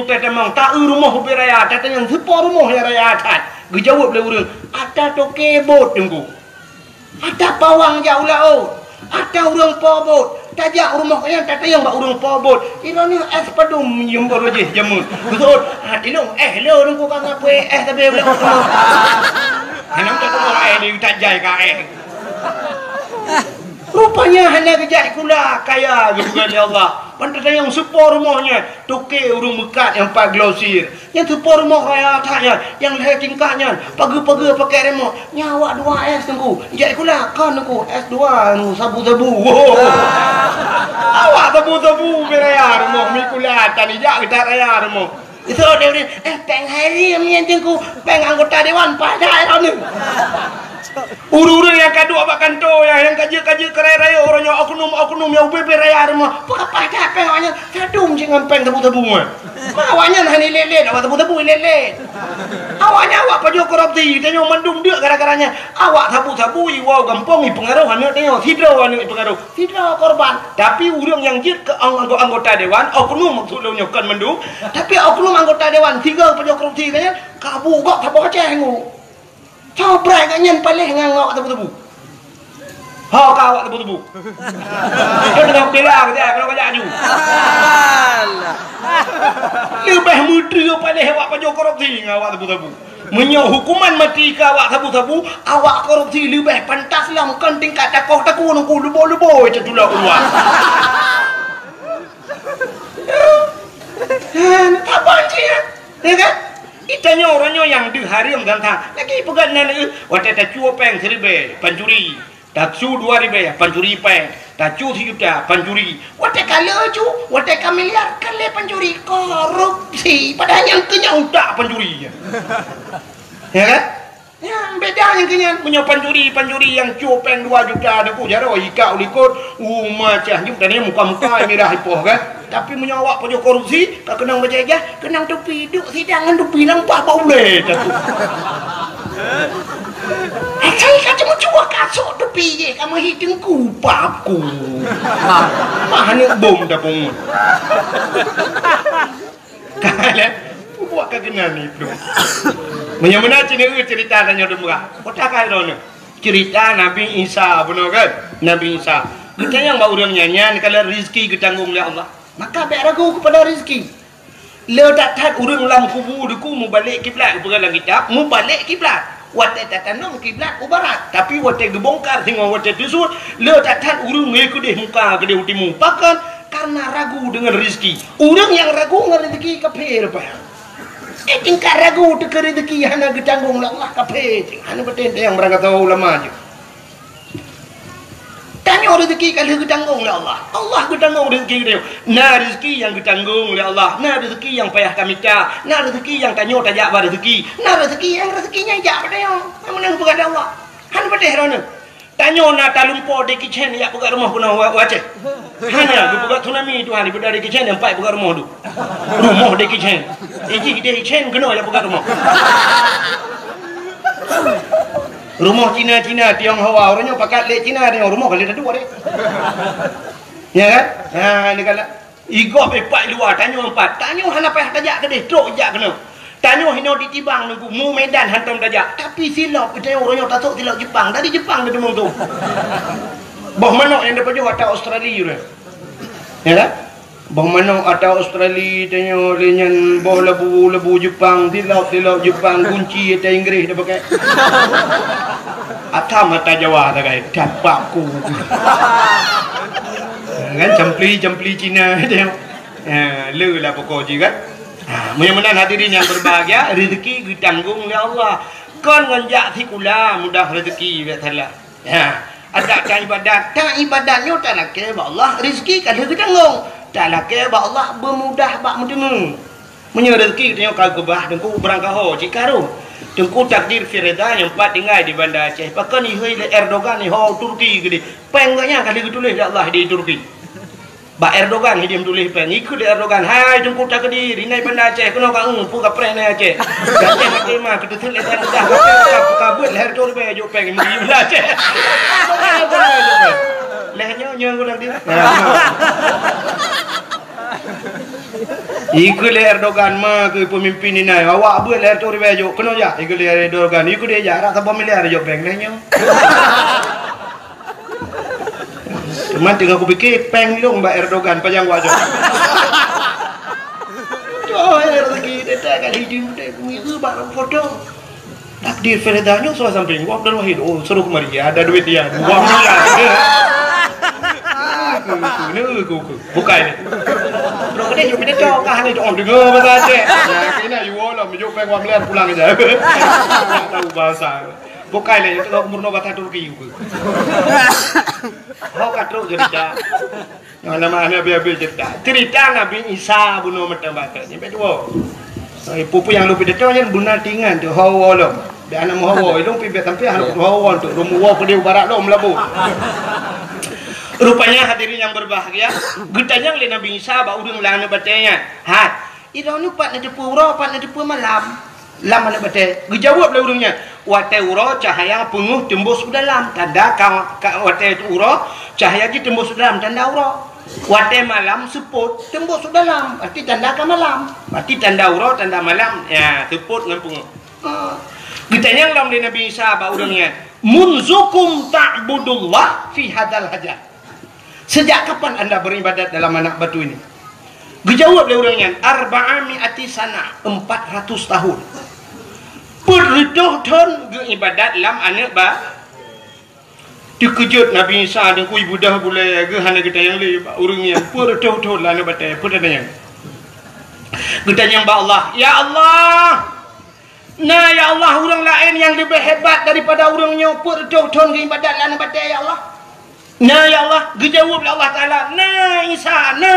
tatamong, ta-eu rumoh ubé raya, tatanyong, "Soe po rumoh nyang raya that?" Geujaweueb lé ureuëng, "Ata toke bot teungku. Ata pawang jak u laôt. Ata ureuëng po bot." Tajak u rumoh nyan, tatanyong bak ureuëng po bot, "Inoe nyoe S padum nyang baru jih jameun?" Geuseuôt, "Ah, tilong S lé teungku ka ngapui S tapi belom." Hana meututoe eh, di tajai ka eh. Rupanya hana geujak sikula, kaya geupeugah lé Allah. Ban tatanyong, "Soe po rumoh nyan?" "Toke ureuëng meukat nyang pat glosir. Nyan soe po rumoh raya that nyan, nyang lhée tingkat nyan, pageue-pageue pakai remote." "Nyan awak dua S teungku." "Jak sikula?" "Kon teungku, S dua teungku, sabu-sabu." Woe. Awak sabu-sabu ubé raya rumoh, mi sikula tan ijak geutat raya rumoh. Itu dia, eh, péng haram nyan Teungku, péng anggota dewan, paih that droeneuh. Ureueng-ureueng nyang ka duek bak kantô nyan, nyang ka jeuet-ka jeuet keu raya-raya uroe nyoe, oknum-oknum nyang ubé-bé raya rumoh, peue ka paih that péng awaknyan, sadum cit ngon péng sabu-sabu nyan. Ma awaknyan hana ilét-lét, awak sabu-sabu ilét-lét. Awaknyan awak pajoh korupsi, tanyoe mandum deuk gara-gara nyan. Awak sabu-sabu iwoe gampông ipeungaroh aneuk tanyoe, sidroe aneuk ipeungaroh. Sidroe korban. Tapi ureueng nyang jeuet keu ang-, anggo-, anggota dewan, oknum maksud lôn nyoe kon mandum, tapi oknum anggota dewan sigoe pajoh korupsi nyan, ka bu gob saboh Aceh ngu. Soe brai gobnyan paléh ngon awak tebu-tebu. Ho ka awak tebu-tebu. Dia tengah bela kerja, kalau kerja aju. Leubeh meudreue paléh awak pajoh korupsi ngon awak tebu-tebu. Meunyoe hukuman mati keu awak sabu-sabu, awak korupsi leubeh pantas lom kon tingkat takoh taku nungku lubo-lubo catula keuluwa. Saban cit, ya kan? Itanyoe uroe nyoe nyang deuh hareuem dan sa. Lagi peugah nan, eh, watée tacue péng siribée, pancuri. Tacue dua ribée, pancuri péng. Tacue sijuta, pancuri. Watée ka le cu, watée ka miliar, ka lé pancuri. Korupsi. Padahai nyang keu nyan utak pancuri. Ya kan? Nyan beda nyang keu nyan. Meunyoe pancuri, pancuri nyang cue péng dua juta, ada ku jaroe ika u likot, u macah nyoe, dan muka-muka mirah ipoh kan. Tapi meunyoe awak pajoh korupsi, ka keunong bajée ijah, keunong tupi, duek sidang ngon tupi lam paih bak ulée tatu. Asai ka cuma cuba kasok tupi jih, ka meuhi teungku paku. Mah aneuk bom tapong. Ka lé, buet ka keunan ni, Bro. Meunyoe meunan cit nyoe cerita tanyoe dum bra. Kota ka droeneuh. Cerita Nabi Isa bunoe kan? Nabi Isa. Geutanyong bak ureueng nyan, nyan kalau rezeki geutanggong lé Allah. Maka bék ragu kepada rezeki. Le that-that ureueng lam kubu deuku mubalek kiblat, geupeugah lam kitab, mubalek kiblat. Watée tatanom kiblat u barat, tapi watée geubongkar singoh watée teusut, le that-that ureueng ngeue keudeh muka keudeh u timu. Pakon? Karena ragu dengan rezeki. Ureueng nyang ragu ngon rezeki kafé rupa. Eh, tingkat ragu teuka rezeki hana geutanggong lé Allah, kafé. Hana beutôi nyang beurangkat ulama jih. Tanyoe rezeki ka lheueh geutanggong lé Allah. Allah geutanggong rezeki geutanyoe. Na rezeki nyang geutanggong lé Allah, na rezeki nyang payah tamita, na rezeki nyang tanyoe tajak bak rezeki, na rezeki nyang rezeki nyan jak bak tanyoe. Nyang meunan geupeugah lé Allah. Hana beutôi droeneuh. Tanyoe na talumpo Jackie Chan jak peugah rumoh keunoe wa-, u Aceh. Hana, geupeugah tsunami Tuhan, daripada Jackie Chan nyang pat peugah rumoh tu. Rumoh Jackie Chan. Iji Jackie Chan keunoe jak peugah rumoh. Rumoh Cina-Cina, Tionghoa, ureueng nyoe pakat lé Cina, Tiong rumoh ka lé taduek deh. Ya kan? Ha, ni kan. Igob ipat luwa, tanyoe empat. Tanyoe hana payah tajak keudeh, trok jak keunoe. Tanyoe hinoe di Tibang nunggu, mu Medan hantom tajak. Tapi silop, tanyoe uroe nyoe tasok silop Jepang. Dari Jepang teumeung tu. Boh manok nyang dipajoh ata Australia tu. Ya kan? Boh manok ata Australia, tanyoe lé nyan boh labu, labu Jepang, silop, silop Jepang, gunci ata Inggris dah pakai. Atam ata Jawa dah kai. Dapat ku. Kan campli, campli Cina tanyoe. Ha, le lah pokok jih kan. Ha, meunyoe meunan hadirin yang berbahagia, rezeki geutanggong lé Allah. Kon ngon jak sikula mudah rezeki, biasalah. Ha, adak ta ibadat, ta ibadat nyoe talakée bak Allah, rezeki ka lheueh geutanggong. Talakée bak Allah beumudah bak meuteumé. Meunyoe rezeki tanyoe ka geubah, Teungku beurangkaho cit ka rhot. Teungku takdir firida nyang pat tinggai di Banda Aceh. Pakon ihôi lé Erdogan iho Turki keudeh. Péng gobnyan ka lheueh geutuléh lé Allah di Turki. Bak Erdogan hidéh meutuléh péng. Ikheun lé Erdogan, "Hai Teungku Takdir, inan Banda Aceh, keunoe ka eu, peue ka preh inan Aceh." Aceh maté ma, keuteuseut lé Tuhan tugaih, ka, ka beuet lhèe reutôh ribèe jok péng, meugi Banda Aceh. Lhèe nyoe, nyoe Teungku Takdir. Ikheun lé Erdogan, ma keu peumimpin inan, awak beuet lhèe reutôh ribèe jok, keunoe jak, ikheun lé Erdogan, ikheun lé jak, rata saboh miliar jok péng, lhèe nyoe. Cuman teungoh kupike, péng lôn bak Erdogan, pajan wajok. Tuh, rezeki dia tak kat hidung dia, kuibu bak foto. Takdir Firda nyoe suah samping, wah, Abdul Wahid, oh, suruh kemari, ada duit dia, dua miliar. Aku, aku, aku, aku. Bukai ni. Bro, kena jumpa dia, kau kan, ni, oh, dengar bahasa Aceh. Nah, kena, you all, lah, jok péng dua miliar pulang aja. Tahu bahasa. Bukai lé, nyoe teungoh meurunoe bata Turki, ku. Ho ka trok cerita. Nyang nama hana habéh-habéh cerita. Cerita Nabi Isa bunoe meuteumé bata nyan, bèk tuwoe. Eh, peue-peue nyang lôn pidato nyan beuna tingan tu, hawa lom. Dak hana meuhawa, ilong pih bèk sampai hana hawa tu, lôn meuwoe keudéh barat lom labo. Rupanya hadirin yang berbahagia, geutanyong lé Nabi Isa bak ureueng lam aneuk batèe nyan, "Hai, droeneuh pat neuteupeue uroe, pat neuteupeue malam lam aneuk batèe?" Geujaweueb lé ureueng nyan, "Watèe uroe cahya peungeuh teumbôs u dalam, tanda ka, ka, watèe uroe cahya jih teumbôs u dalam, tanda uroe." Watèe malam seupôt teumbôs u dalam, berarti tanda ka malam. Berarti tanda uroe, tanda malam, ya, seupôt ngon peungeuh. Ha. Geutanyong lom lé Nabi Isa bak ureueng nyan, "Munzukum ta'budullah fi hadzal hajar?" Sejak kapan anda beribadat dalam anak batu ini? Geujaweueb lé ureueng nyan, "Arba'a mi'ati sanah," empat ratus tahun. Peuet reutôh thon geuibadat lam aneuk ba-, Teukeujot Nabi Isa deungon ibudah bulèe geuh hana geutanyong lé bak ureueng nyan, peuet reutôh thon lam aneuk batèe, peue tanyong? Geutanyong bak Allah, "Ya Allah, na ya Allah ureueng laén nyang leubeh hebat daripada ureueng nyoe peuet reutôh thon geuibadat lam aneuk batèe ya Allah?" "Na ya Allah," geujaweueb lé Allah Taala, "Na Isa, na,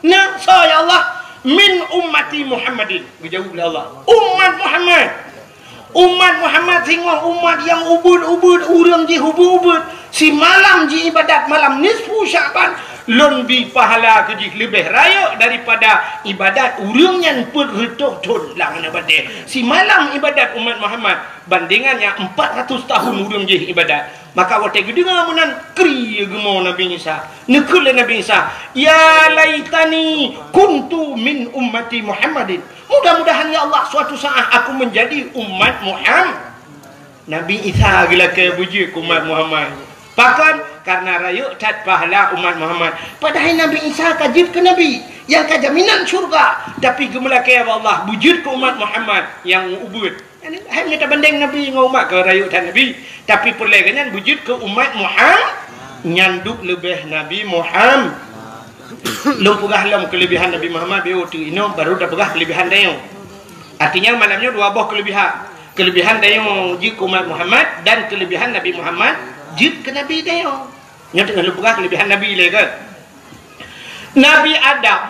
na, soe ya Allah?" "Min ummati Muhammadin," geujaweueb lé Allah, "Umat Muhammad." Umat Muhammad singoh umat nyang ubeuet-ubeuet, ureueng jih ubeuet-ubeuet. Simalam jiibadat malam nisfu Sya'ban, lôn bi pahala keu jih leubeh rayeuk daripada ibadat ureueng nyan peuet reutôh thon lam aneuk batèe. Simalam ibadat umat Muhammad, bandingan nyang empat ratus tahun ureueng jih ibadat. Maka watèe geudeungoe meunan, kri geumo Nabi Isa. Neukheun lé Nabi Isa, "Ya laitani kuntu min ummati Muhammadin." Mudah-mudahan, ya Allah, suatu saat aku menjadi umat Muhammad. Nabi Isa geulakèe beujeuet keu umat Muhammad. Pakon? Karena rayeuk that pahala umat Muhammad. Padahai Nabi Isa ka jeuet keu nabi nyang ka jaminan syurga, tapi geumeulakèe bak Allah beujeuet keu umat Muhammad nyang ubeuet. Hai meutabandeng nabi ngon umat, ka rayeuk that nabi, tapi peureulèe geuh nyan beujeuet keu umat Muhammad, nyan duek leubeh Nabi Muhammad. Lôn peugah lom keuleubihan Nabi Muhammad, beu teuk inoe baru tapeugah keuleubihan tanyoe. Artinya malam nyoe dua boh keuleubihan. Keuleubihan tanyoe jeuet keu umat Muhammad dan keuleubihan Nabi Muhammad jeuet keu nabi tanyoe. Nyoe teungoh lôn peugah keuleubihan nabi lé kan. Nabi Adam,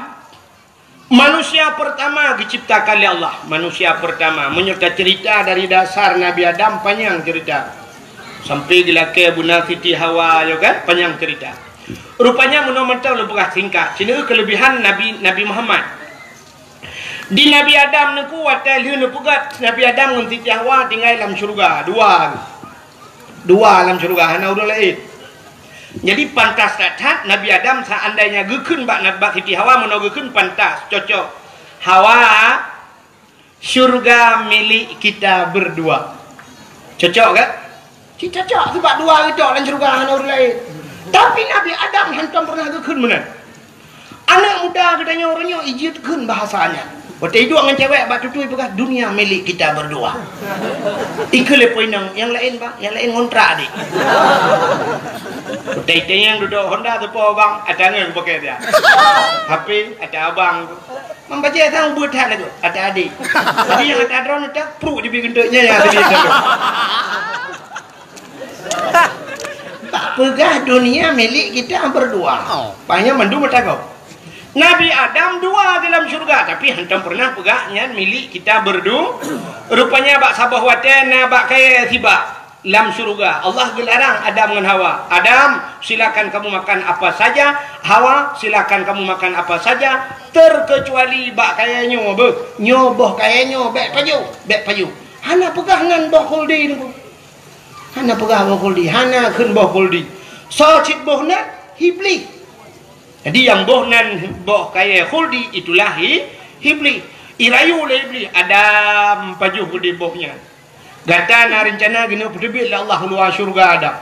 manusia pertama diciptakan lé Allah, manusia pertama. Meunyoe taceurita dari dasar Nabi Adam, panyang ceurita. Sampai geulakèe beuna Siti Hawa, yo kan, panyang ceurita. Rupanya meunoe mantong lôn peugah singkat. Sineuk keuleubihan Nabi, Nabi Muhammad. Di Nabi Adam neuku watèe lheueh neupeugöt Nabi Adam ngon Siti Hawa tinggai lam syeuruga, dua. Dua lam syeuruga, hana ureueng laén. Jadi pantas that-that Nabi Adam seandainya geukheun bak, bak Siti Hawa, meunoe geukheun pantas, cocok. Hawa, syurga milik kita berdua. Cocok kan? Cit cocok, sebab dua geutok lam syeuruga hana ureueng laén. Tapi Nabi Adam hantom pernah geukheun meunan. Aneuk muda geutanyoe uroe nyoe ijeuet kheun bahasa nyan. Watèe iduek ngon cewek bak tutui peugah, "Dunia milik kita berdua." Ikheun lé po inong, "Nyang laén, Bang, nyang laén ngontrak, Dik." Watèe itanyong dudoe Honda teupo, Bang, ata ngon pakè dia. H P ata abang tu. Membajèe sang buet that lagoe, ata adik. Jadi nyang ata droeneuh tak pruet jibi geunteuk nyan nyang tadi tadi. Tak peugah dunia milik kita berdua. Oh. Panyang mandum meutakok. Nabi Adam dua di dalam syurga, tapi hantom pernah peugah nyan milik kita berdu-, rupanya bak saboh watèe na bak kayèe sibak lam syurga. Allah geularang Adam ngon Hawa. "Adam, silakan kamu makan apa saja. Hawa, silakan kamu makan apa saja. Terkecuali bak kayèe nyoe, beuh. Nyoe boh kayèe nyoe, bèk pajoh, bèk pajoh." Hana peugah nan boh khuldi nyoe. Hana peugah boh khuldi, hana kheun boh khuldi. Soe cit boh nan? Iblih. Jadi nyang boh nan boh kayèe khuldi itulah i-, iblih. Irayu lé iblih, "Adam, pajoh keudéh boh nyan. Gata na reuncana keuneuk peuteubiet lé Allah u luwa syeuruga, Adam.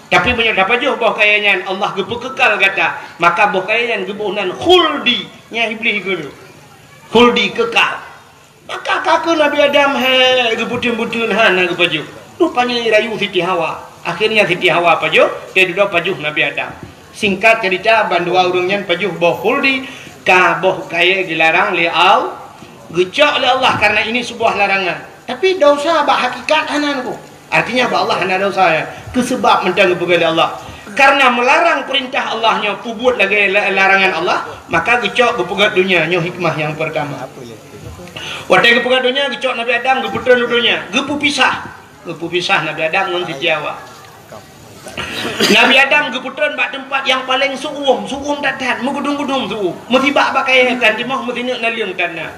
Tapi meunyoe tapajoh boh kayèe nyan, Allah geupeukekal gata, maka boh kayèe nyan geuboh nan khuldi." Nyan iblih kheun. Khuldi kekal. Maka ka kheun Nabi Adam, he, geubeuteun-beuteun hana geupajoh. Rupanya irayu Siti Hawa. Akhirnya Siti Hawa pajoh, teududoe pajoh Nabi Adam. Singkat cerita, bandua ureueng nyan pajoh boh khuldi, ka boh kayèe geularang lé Al-, geucok lé Allah karena ini sebuah larangan. Tapi dosa bak hakikat hana neuku. Artinya bak Allah hana dosa, ya. Keu seubab mantong geupeugah lé Allah. Karena melarang perintah Allah nyoe peubuet lagée la-, larangan Allah, maka geucok geupeugét donya. Nyoe hikmah nyang pertama. Watée geupeugét donya, geucok Nabi Adam, geupeutreun u donya, geupeupisah. Geupeupisah Nabi Adam ngon Siti Hawa. Nabi Adam geupeutreun bak teumpat nyang paleng su'uem, su'uem that-that, meugudum-gudum su'uem, meusibak bak kayée tan timoh, meusineuk naleueng tan na.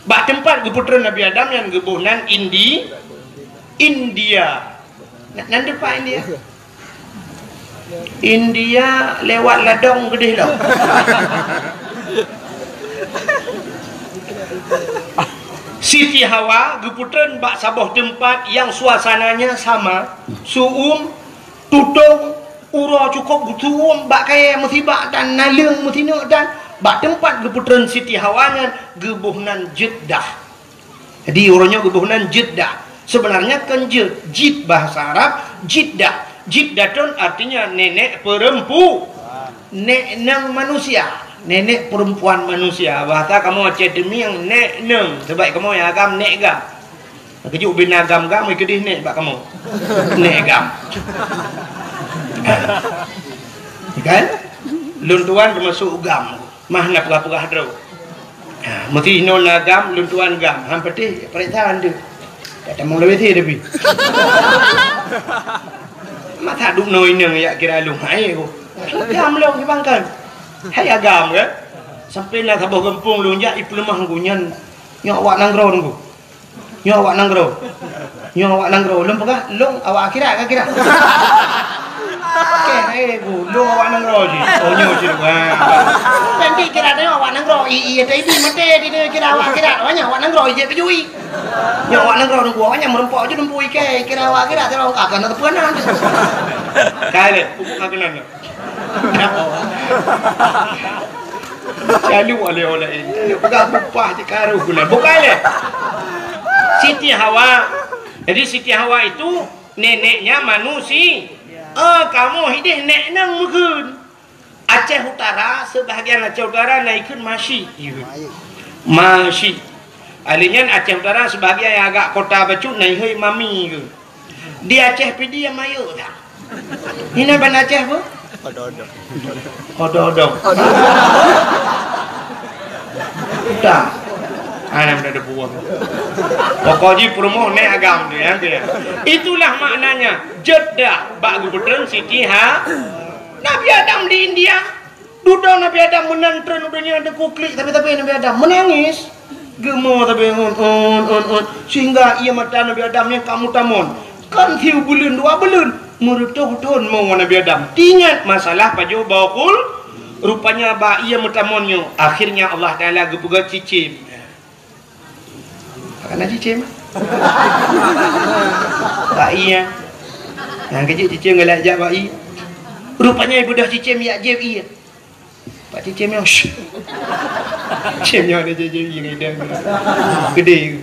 Bak teumpat geupeutreun Nabi Adam nyan geuboh nan Indi-, India. Na-, nan teumpat India. India lewat ladong geudeh lom. Siti Hawa geupeutreun bak saboh teumpat nyang suasananya sama, su'uem, tutong, uroe cukôp geusu'uem bak kayée meusibak dan naleueng meusineuk dan bak teumpat geupeutreun Siti Hawa nyan geuboh nan Jeddah. Jadi, uroe nyoe geuboh nan Jeddah. Sebenarnya kon Jed, Jid bahasa Arab, Jiddah. Jiddatun artinya nenek perempu-, nek neng manusia, nenek perempuan manusia. Bahasa kamoe Aceh Teumieng, nek neng. Sebab kamoe nyang agam nek gam. Keujeuet bina gam-gam, keudeh nek bak kamoe. Nek gam. Kan? Lôn tuan teumasuk gam. Mah na peugah-peugah droe. Ha, meusti inoe na gam, lôn tuan gam. Han patéh, pareksa han deuh. Tak tamong lawét he tapi. Masa dum noe inong yak kira lôn hai ko. Gam lôn di bangkai. Hai agam ke? Sampai na saboh gampông lôn jak ipeuleumah ngku nyan. Nyoe awak nanggroe ngku. Nyoe awak nanggroe. Nyoe awak nanggroe. Lôn peugah, lôn awak akhirat ka kira. Oke, eh, bu, lôn awak nanggroe jih. Oh, nyoe jih. Ha. Nanti kira tengok awak nanggroe. I, i, i, i, mate di dia kira awak akhirat. Awak nyan awak nanggroe, ijek baju i. Nyoe awak nanggroe nunggu awak nyan meureumpok je nunggu ikai. Kira awak akhirat, tengok akan ada peunan. Kai le, pupuk makanan. Lalu oleh-oleh ini. Pegang bupah di karuh guna. Bukan le. Siti Hawa. Jadi Siti Hawa itu neneknya manusia. Eh, kamoe hideh nek nang meukeun. Aceh Utara, sebahagian Aceh Utara na ikheun Masyik. Masyik. Ahli nyan Aceh Utara sebahagian nyang agak kota bacut na ihôi Mami ke. Di Aceh Pidie Mayeu dah. Hina ban Aceh bu? Odo-odo. Odo-odo. Dah. Ana benda debu. Pokok ji peurumoh nek agam tu ya, tu ya. Itulah maknanya Jeddah bak gubernur Siti ha. Nabi Adam di India. Dudoe Nabi Adam meunan treun u donya teuku klik tapi-tapi Nabi Adam meunangis. Geumo tapi un, un, un, un. Sehingga ie mata Nabi Adam nyang ka meutamon. Kan siu buleuen dua buleuen, meureutoh thon mo Nabi Adam. Tingat masalah pajoh boh khul, rupanya bak ie meutamon nyoe, akhirnya Allah Taala geupeugah cicém. Karena cicém. Bak ie. Nah, kejut cicém galak jak bak ie. Rupanya ibeudôh cicém yak jép ie. Pak cicém nyoe. Shh. Cicém nyoe ada jép ie ngon idang. Gede.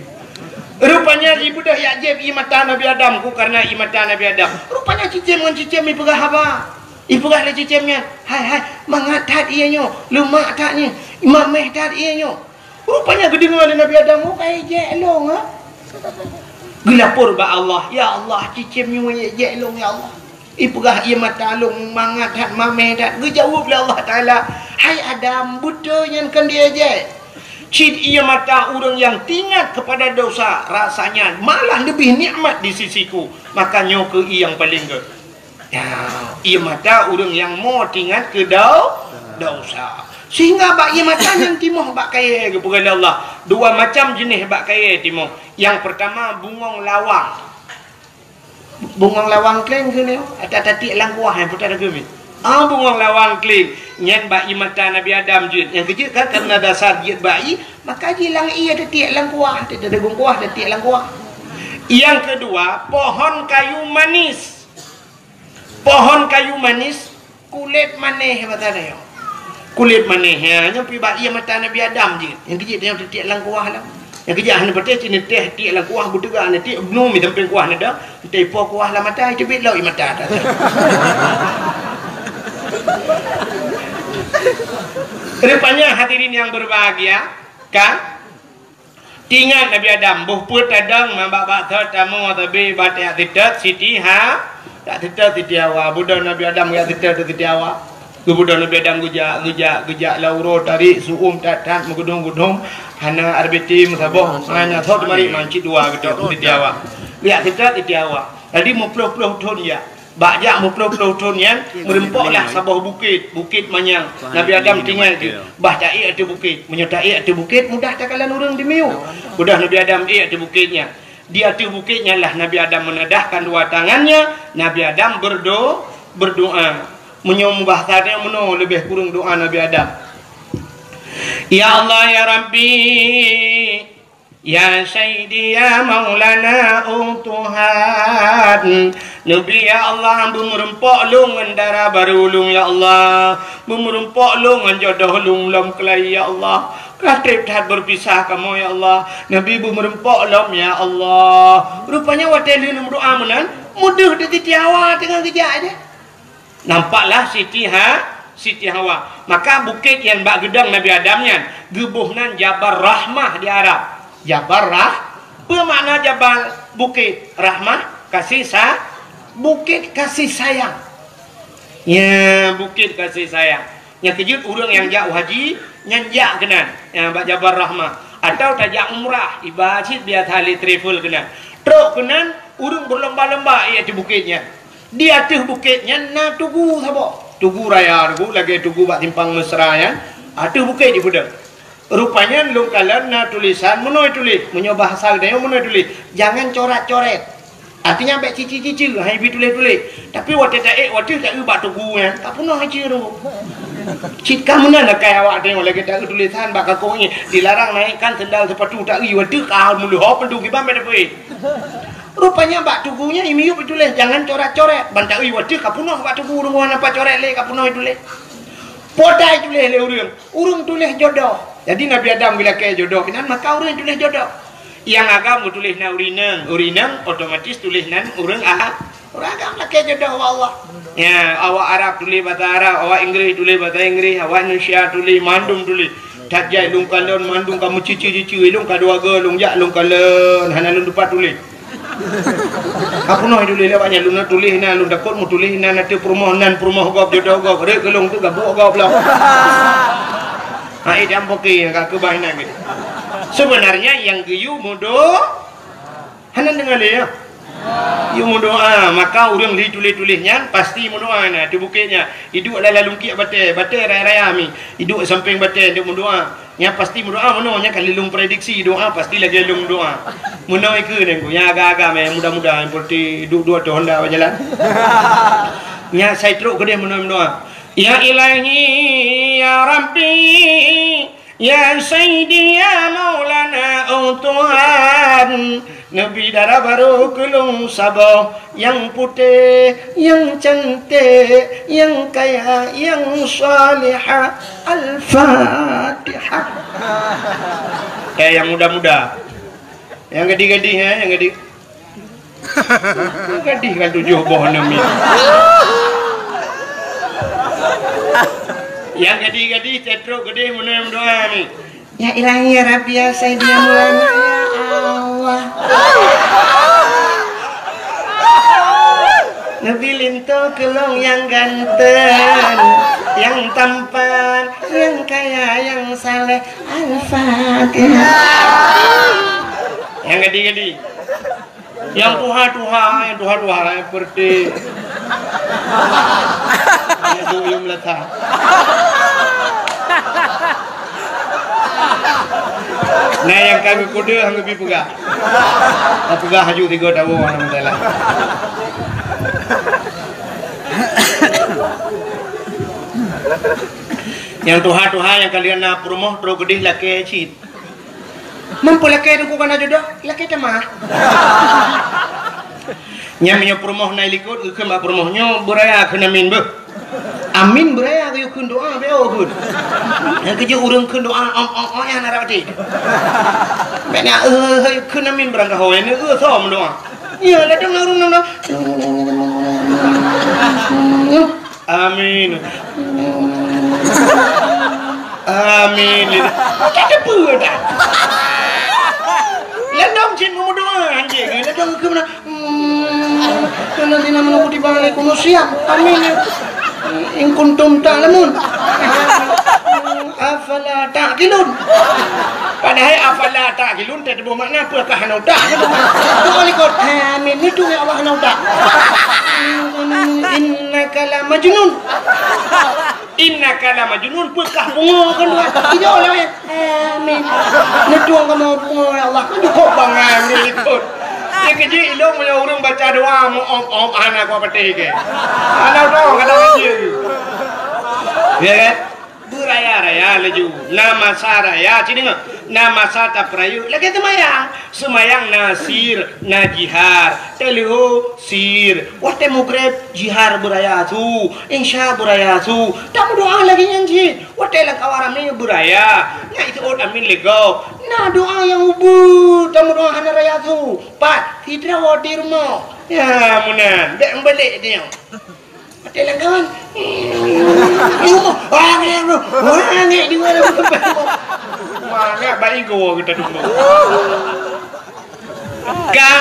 Rupanya ibeudôh yak jép ie mata Nabi Adam ku karena ie mata Nabi Adam. Rupanya cicém ngon cicém ipeugah haba. Ipeugah lé cicém nyan, "Hai, hai, mangat that ie nyoe, leumak that nyoe, mameh that ie nyoe." Rupanya geudeungoe lé Nabi Adam, "Oh, ka ijek lôn, ha?" Geulapor bak Allah, "Ya Allah, cicém nyoe ijek lôn, ya Allah." Ipeugah ie mata lôn mangat that, mameh that. Geujaweueb lé Allah Taala, "Hai Adam, beutôi nyan kon diejek. Cit ie mata ureuëng nyang teuingat kepada dosa, rasanya malah leubeh nikmat di sisiku. Maka nyoe keuh ie nyang paleng gét." Ya, ie mata ureuëng nyang mo teuingat keu dau-, dosa. Sehingga bak ie mata nyan timoh bak kayée geupeugah lé Allah. Dua macam jeuneh bak kayée timoh. Nyang pertama bungong lawang. Bungong lawang kleng keu nyoe, ata tatiek lam kuah nyang putar geumi. Ah, bungong lawang kleng. Nyan bak ie mata Nabi Adam jeuet. Nyang keujeuet kan karena dasar jeuet bak ie, maka jilang ie tatiek lam kuah, tatiek dagung kuah, tatiek lam kuah. Nyang kedua, pohon kayu manis. Pohon kayu manis, kulét manéh mata nyoe. Kulét manéh, ya, nyoe pi bak ie mata Nabi Adam jih. Nyang keujeuet nyoe tiek lam kuah lah. Nyang keujeuet hana patéh cit neuteh tiek lam kuah beuteuga neutiek bnu mi tampéng kuah nada, entah ipo kuah lam mata, iteubiet lom ie mata. Rupanya hadirin yang berbahagia, kan? Tingat Nabi Adam, boh peuet tadong, mabak-bak thot tamu, tabi batak sitet, Siti ha-, Jak seutôt Siti Hawa, budôh Nabi Adam jak seutôt Siti Hawa. Geubudôh Nabi Adam geujak, geujak, geujak lam uroe tarék, su'um that-that, meugeudong-geudong, hana R B T meusaboh, hana sot mari mancit dua geutôt Siti Hawa. Jak seutôt Siti Hawa. Jadi meuploh-ploh thon jak. Bak jak meuploh-ploh thon nyan, meureumpoklah saboh bukét, Bukét Manyang. Nabi Adam tinggai tu. Bah taék ateueh bukét. Meunyoe taék ateueh bukét, mudah takalon ureuëng di miyueb. Mudah Nabi Adam ék ateueh bukét nyan. Di ateueh bukét nyan lah Nabi Adam meunadahkan dua tangannya, Nabi Adam berdo-, berdoa. Meunyoe mubahasa teuh meunoe leubeh kureueng doa Nabi Adam. Ya Allah, ya Rabbi, ya Sayyidi, ya Maulana, oh Tuhan. Nabi, ya Allah, beumeureumpok lôn ngon dara barô lôn, ya Allah. Beumeureumpok lôn ngon jodoh lôn lom keulayi, ya Allah. Ka treb that beupisah kamoe, ya Allah. Nabi beumeureumpok lom, ya Allah. Rupanya watée lheueh meudoa meunan, meudeuh di Siti Hawa teungoh geujak aja. Nampaklah Siti Ha-, Siti Hawa. Maka bukét nyang bak geudong Nabi Adam nyan, geuboh nan Jabal Rahmah di Arab. Jabal Rah-, peue makna Jabal? Bukét. Rahmah, kasih sa-, bukét kasih sayang. Ya, bukét kasih sayang. Nyang keujeuet ureuëng nyang jak haji, nyan jak keunan, nyang bak Jabal Rahmah. Atau tajak umrah, iba cit biasa lé travel keunan. Trok keunan, ureuëng beulomba-lomba ék ateueh bukét nyan. Di ateueh bukét nyan na tugu saboh. Tugu raya tugu, lagée tugu bak simpang Mesra nyan. Ateueh bukét jipeudong. Rupanya lôn kalon na tulisan meunoe tuléh. Meunyoe bahasa geutanyoe meunoe tuléh, "Jangan corat-coret." Artinya bék cici-cici, hai bi tuléh-tuléh. Tapi watée taék, watée taeu bak tugu nyan, ka peunoh ici tu. Cit ka meunan akai awak teuh lagée taeu tulisan bak kakong nyan, dilarang naikkan sendal sepatu taeu, watée ka meuluhop tu kiban bék dapeuet. Rupanya bak tugu nyan imiyup tuléh, "Jangan coret-coret." Ban taeu watée ka peunoh bak tugu, rumoh nampak coret lé ka peunoh tuléh. Potai tuléh lé ureuëng. Ureuëng tuléh jodoh. Jadi Nabi Adam geulakée jodoh, inan maka ureuëng tuléh jodoh. Nyang agam tuléh nan ureuëng inong, ureuëng inong otomatis tuléh nan ureuëng a-, ureuëng agam lakée jodoh bak Allah. Ya, awak Arab tuléh bahasa Arab, awak Inggris tuléh bahasa Inggris, awak Indonesia tuléh, mandum tuléh. That jai lôn kalon mandum ka meucici-cici, lôn ka dua go lôn jak lôn kalon, hana lôn tupat tuléh. Ka peunoh tuléh lé awak nyan, lôn na tuléh na, lôn takot meutuléh na, na teuh peurumoh nan, peurumoh gob, jodoh gob, rek keu lôn teuh gabuk gob lom. Ha, eh, dan poke ka keubah inan gitu. Sebenarnya yang geuyue meudo-, hana deungoe lé, ya? Yue meudoa, maka ureuëng li tuléh-tuléh nyan pasti meudoa na, teuh bukét nyan. Iduek lam lalungkiek batée, batée raya-raya mi. Iduek sampéng batée, iduek meudoa. Nyan pasti meudoa meunoe, nyan ka lheueh lôn prediksi doa pasti lagée lôn doa. Meunoe ikeue nyan ku, nyang agam-agam, eh, muda-muda, eh, seperti duek dua tu Honda bajalan. Nyan sai trok keudeh meunoe meudoa. Ya Ilahi, ya Rabbi, ya Sayyidi, ya Maulana, oh Tuhan. Neubi dara barô keu lôn saboh, nyang putéh, nyang canték, nyang kaya, nyang salihah. Al-Fatihah. Eh, nyang muda-muda. Nyang gadih-gadih, eh, nyang gadih. Gadih kan tujoh boh neumiet. Nyang gadih-gadih, tetrok gadih, meunoe meudoa ni. Ya Ilahi, ya Rabbi, ya Sayyidi, ya Maulana, ya Allah. Neubi linto keu lôn nyang ganteng, nyang tampan, nyang kaya, nyang saleh. Al-Fatihah. Nyang gadih-gadih. Nyang tuha-tuha, nyang tuha-tuha, nyang peureute. Nyang duyum lata. Nah, nyang ka geukode, hana geubi peugah. Ka peugah haju tiga tahun, alhamdulillah. Nyang tuha-tuha, nyang kalian na peurumoh, trok gadih lakée cit. Meunyoe lakée teungku kana jodoh, lakée tamah. Nyan meunyoe peurumoh na likot, geukheun bak peurumoh nyoe beuraya kheun amin beuh. Amin beuraya geuyue kheun doa beu kheun. Nyang keujeuet ureuëng kheun doa ong ong ong nyan na rot até. Bék na eh eh kheun amin beurangkaho nyan eh soe meudoa. Ya ladang na ureuëng na. Amin. Amin. Macam apa dah? Ladang cit meudoa anjing. Ladang ke mana? Hmm. Kena sina mana kutiba. Kumusiyam, amin. In kuntum ta'lamun. Afala ta'qilun. Padahai afala ta'qilun teuh teuboh makna peue ka hana utak. Doa likot. Amin. Itu ya Allah hana utak. Innaka la majnun. Innaka la majnun, peue kah pungo kan dua. Ijo lah, eh. Amin. Neutong kamoe pungo ya Allah. Cukup bangai likot. Dia kejik ilong punya ureueng baca doa mu om om hana kuat patéh ke. Hana udah kata dia. Ya kan? Beuraya-raya laju. Na masa raya, ci deungoe. Na masa tapeurayeuk. Lagèe seumayang. Seumayang na sir, na jihar. Teuleuho sir. Watèe mugreb jihar beuraya su. Insya beuraya su. Tameudoa lagèe nyan cit. Watèe lam kawan ramè beuraya. Na iseuôt amin lé gob. Na doa nyang ubeut. Tameudoa hana raya su. Pat, sidroe di rumoh. Ya, meunan. Bèk meubalek dia. Watèe lam kawan. Di rumoh. Wah, angèk, bro. Wah, angèk di mana? Mana baik gua kita dulu. Ka.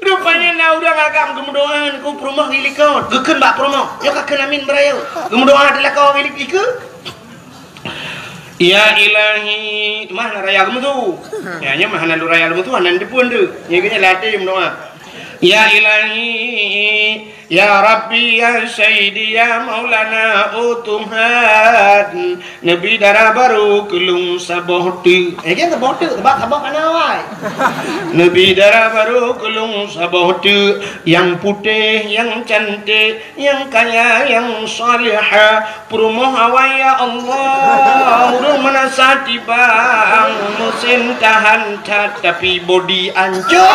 Rupanya na ureueng agam geumeudoa ngon peurumoh di likot. Geukheun bak peurumoh. Nyoe ka kheun amin beuraya. Geumeudoa di lakoe di likot. Ya Ilahi, mah na raya geumeusu. Ya, nyan mah hana lôn raya geumeusu, hana dipun tu. Nyan keuh latih meudoa. Ya Ilahi, ya Rabbi, ya Sayyidi, ya Maulana, oh Tuhan, neubi dara barô keu lôn saboh teuk. Eh, kan saboh teuk, sabab saboh kana awai. Neubi dara barô keu lôn saboh teuk, nyang putéh, nyang cantik, nyang kaya, nyang salihah, peurumoh awai, ya Allah. Ureueng meunasah tibang, meusén tahan that, tapi bodi ancô.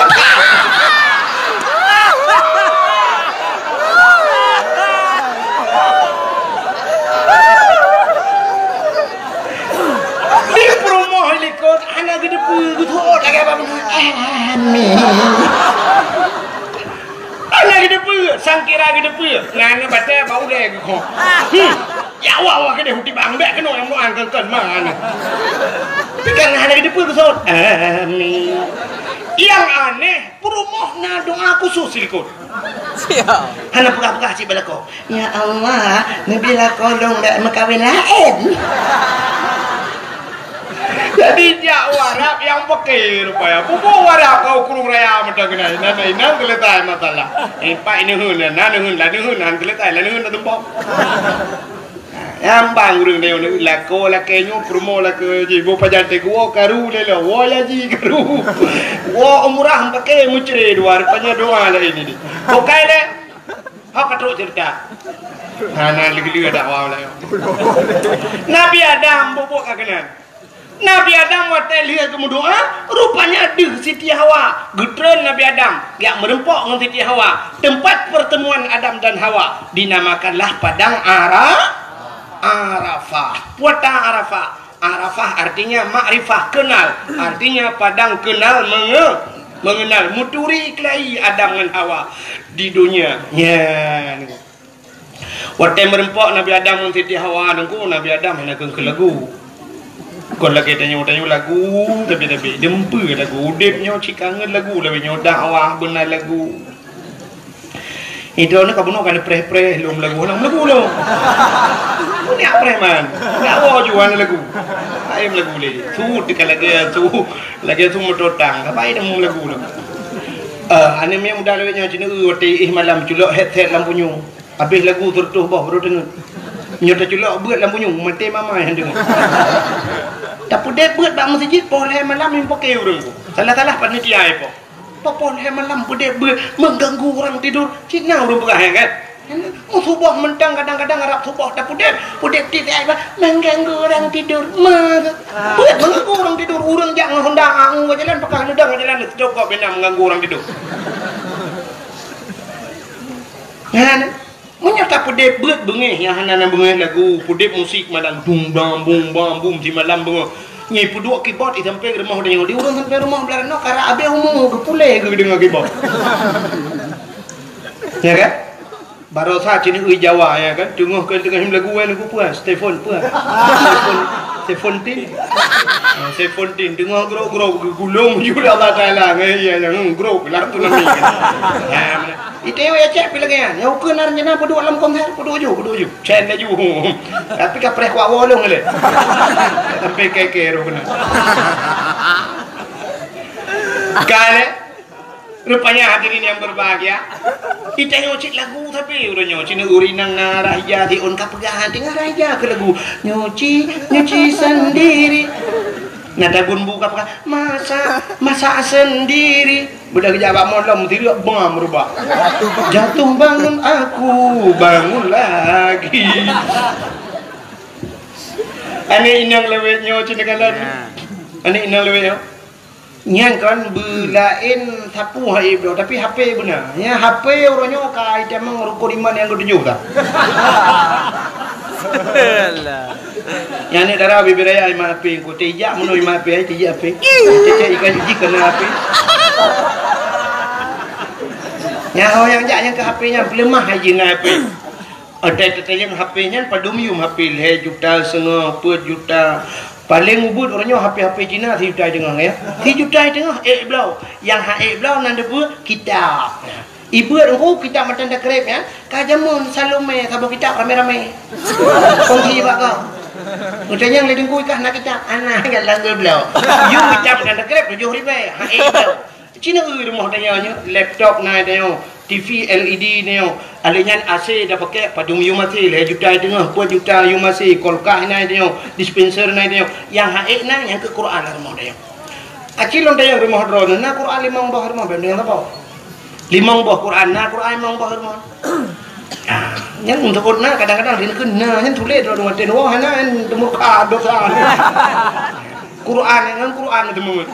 Di peurumoh likot hana geuteupeue, geuthot lagèe apa beuna. Amin. Hana geuteupeue, sangkira geuteupeue. Nyan batèe bak ulèe geukhong. Hmm. Ya Allah, Allah keudeh uti bang, bèk keunoe nyang doa keun-keun meunan. Tapi kan hana geuteupeue geusot. Amin. Nyang aneh, peurumoh na doa khusus silikot. Siap. Hana peugah-peugah cit bak lakoe. Ya Allah, neubi lakoe lôn bèk meukawen laén. Jadi jak u Arab nyang peuke rupanya. Pupu u Arab keu ureueng raya mantong keunan. Inan, inan selesai masalah. Eh, pak ineun, na neun, la neun, han selesai, la neun dah tumpok. Nyang bang ureueng nyoe lakoe lakèe nyoe peurumoh lakèe jih. Boh pajan teuh woe karu lé lo, woe ya ji karu. Woe umrah paké meucre dua rupanya doa laén ini. Bukai lé. Hok ka trok cerita. Hana lé-lé dakwah laén. Nabi Adam bubuk ka keunan. Nabi Adam watèe lheueh geumeudoa, rupanya deuh Siti Hawa. Geutreun Nabi Adam, jak meurumpok ngon Siti Hawa. Tempat pertemuan Adam dan Hawa dinamakanlah Padang Ara-, Arafah. Peue ta Arafah? Arafah artinya makrifah, kenal. Artinya padang kenal menge-, mengenal. Meuturi keulayi Adam ngon Hawa di dunia. Nyan. Watèe meurumpok Nabi Adam ngon Siti Hawa nangku, Nabi Adam hana kheun keu lagu. Kon lagèe tanyoe-tanyoe lagu, tapi-tapi deumpeu lagu. Udép nyoe cit kangen lagu, lagèe nyoe dakwah beuna lagu. Idroe nyoe ka bunoe ka neupreh-preh lom lagu, hana lagu lom. Meunyak preh man. Nyak woe ju hana lagu. Laén lagu lé. Su teuka lagèe su, lagèe su meutotang. Apa idam lagu lom. Eh, aneuk miet muda lawét nyoe cit neu watèe éh malam culok headset lam punyueng. Habéh lagu seureutôh boh baru deungoe. Nyoe teuculok beuet lam punyueng, maté mama nyang deungoe. Tapeudép beuet bak meuseujid, poh lhèe malam nyang paké ureueng. Salah-salah panitia ipoh. Poh lhèe malam peudép beuet, mengganggu orang tidur. Cit na ureueng peugah, ya kan? Oh, suboh mantong kadang-kadang arab suboh tapeudép, peudép tiep ai bah, mengganggu orang tidur. Beuet mengganggu orang tidur, ureueng jak ngon Honda, angu ka jalan, pakah neudong ka jalan, seucok kok bina mengganggu orang tidur. Nyan. Meunyoe tapeudép beuet beungéh nyang hana na beungéh lagu, peudép musik malam dum dam bum bam bum simalam beungoh. Nyan peuduek keyboard i sampéng rumoh tanyoe. Di ureueng sampéng rumoh blah noe karap abéh umu geupulé geudeungoe keyboard. Ya kan? Barosa cit neu Jawa ya kan? Teungoh keu teungoh lagu lagu peue? Stefon peue? Stefon, Stefontin. Seventeen, teungoh grok-grok, geugulong ju lé Allah Taala. Ngon iya nyang grok, lam tsunami. Ha, beuna. Ita yo ya cek pih lagèe nyan. Nyang ukeue na rencana peuduek lam konser, peuduek ju, peuduek ju. Cen laju. Tapi ka preh kuak wolong lé. Sampai keke roh kena. Ka lé. Rupanya hadirin yang berbahagia, ita nyoe cit lagu tapi uroe nyoe cit ureueng inong na raja di on ka peugah hati ngon raja keu lagu. Nyuci, nyuci sendiri. Na tabun bu ka peugah, masak, masak sendiri. Beudah geujak bak molom, tiruek bom rubah. Jatuh bangun aku, bangun lagi. Aneuk inong lewat nyoe cit neukalon. Ya. Aneuk inong lewat nyoe. Nyan kan beulaén sapu hai bloe, tapi H P beuna. Nyan H P uroe nyoe ka itamong rukon iman nyang keutujôh dah. Alah. Nyan ni dara bibir raya iman H P ku. Tijak meunoe iman H P, ai tijak H P. Cek-cek ikan jiji kena H P. Nyan ho nyang jak nyang ke H P nyan peuleumah hai jih ngon H P. Ada tetayang H P nyan padum yum H P lhèe juta seungoh, peuet juta. Paléng ubit uroe nyoe H P-H P Cina sijuta teungoh ya. Sijuta teungoh ék bloe. Nyang han ék bloe nan deubeuet kitab. Ibeuet engku kitab matan takrib nyan, ka jameun Salome saboh kitab ramé-ramé. Kongsi bak kau. Utanyang lé dengku ikah na kitab, ana kat langga bloe. Yum kitab matan takrib tujoh ribèe, han ék bloe. Cina eu rumoh tanyoe nyoe, laptop na tanyoe, T V L E D tanyoe, alèh nyan A C dah pakai padum yum A C, lhèe juta teungoh, peuet juta yum A C, kulkas na tanyoe, dispenser na tanyoe, nyang han ék na nyang keu Quran lam rumoh tanyoe. Aci lôn tanyoe rumoh droeneuh na Quran limong boh rumoh, bèk tanyoe saboh. Limong boh Quran, na Quran limong boh rumoh. Ah, nyan untuk na kadang-kadang di neukeu na nyan tuléh droeneuh watèe nyoe hana nyan teumurka dosa. Quran nyan Quran teumeuet.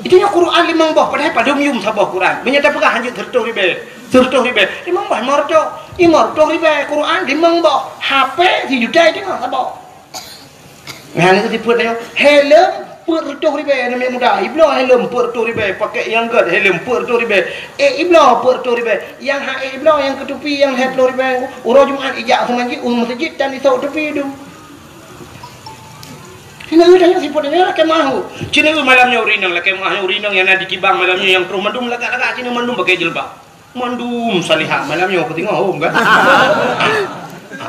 Itu nyoe Quran limong boh, padahai padum yum saboh Quran. Meunyoe tapeugah hanjeuet seureutôh ribèe, seureutôh ribèe, limong boh lima reutôh, lima reutôh ribèe Quran limong boh, H P sijuta teungoh saboh. Nyan keu sifeuet nyoe, helm peuet reutôh ribèe aneuk muda, ibloe helm peuet reutôh ribèe, pakai nyang gèt helm peuet reutôh ribèe, ék ibloe peuet reutôh ribèe, nyang han ék ibloe nyang keu tupi nyang lhèe ploh ribèe, uroe Jumat ijak seumanjit u meuseujid dan isok tupi dum. Hina geutanyoe sifeuet nyoe lakèe meu'ah. Cit nyoe malam nyoe ureueng inong lakèe meu'ah, ureueng inong nyang na di Kibang malam nyoe nyang troh mandum lagak-lagak cit nyoe mandum pakai jilbab. Mandum salihah malam nyoe keu singoh hom kan.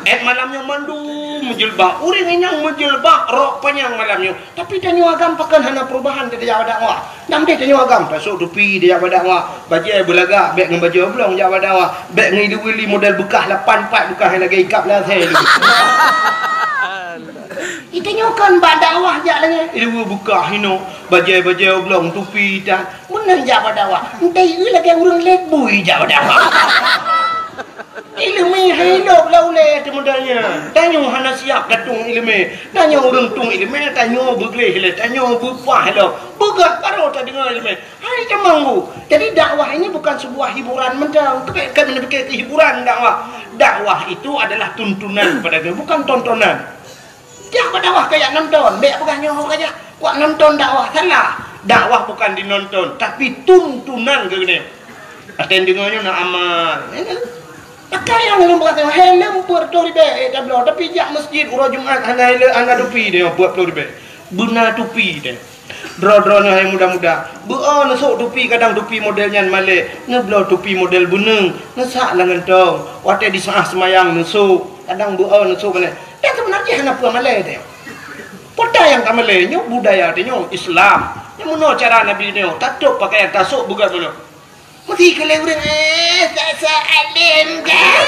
Eh malam nyoe mandum meujilbab. Ureueng inong meujilbab rok panyang malam nyoe. Tapi tanyoe agam pakon hana perubahan di dakwah. Nam deh tanyoe agam tasok tupi di dakwah. Bajèe beulagak bèk ngon bajèe oblong jak bak dakwah. Bèk ngon ilu-ilu model beukah lapan pat beukah lagèe ikab lasèe. Itanyoe kan bak dakwah jak lagèe ileumèe beukah inoe, bajèe-bajèe oblong tupi tan. Meunan jak bak dakwah. Entah ieu lagèe ureueng lét bui jak bak dakwah. Ileumèe hai lôb lam ulèe teuh model nyan. Tanyoe hana siap geutueng ileumèe. Tanyoe ureueng tueng ileumèe, tanyoe beugleh lé, tanyoe beupah lom. Beugèt baroe tadeungoe ileumèe. Hai jamong bu. Jadi dakwah ini bukan sebuah hiburan mantong. Keu, keu, keu hiburan dakwah. Dakwah itu adalah tuntunan kepada kita, bukan tontonan. Jak bak dakwah kajak nonton, bèk peugah nyoe kajak. Wak nonton dakwah salah. Dakwah bukan dinonton, tapi tuntunan keu geutanyoe. Até deungoe nyoe na amal. Pakai nyang lôn peugah, helm peuet reutôh ribèe, eh, tabloe. Tapi jak meuseujid uroe Jumat hana helm, hana tupi deh, peuet ploh ribèe. Beuna tupi deh. Droe-droe nyoe hai muda-muda, beu-o neusok tupi kadang tupi model nyan malèe, neubloe tupi model beuneung, neusak lam gantong, watèe di saat seumayang neusok, kadang beu-o neusok malèe. Dan seubeuna jih hana peue malèe teuh. Peue nyang ka malèe nyoe budaya teuh nyoe Islam. Nyoe meunoe cara Nabi nyoe, tatôb pakaian tasok beugèt meunoe. Meusti keu lé ureueng, eh, sa-sa além dah.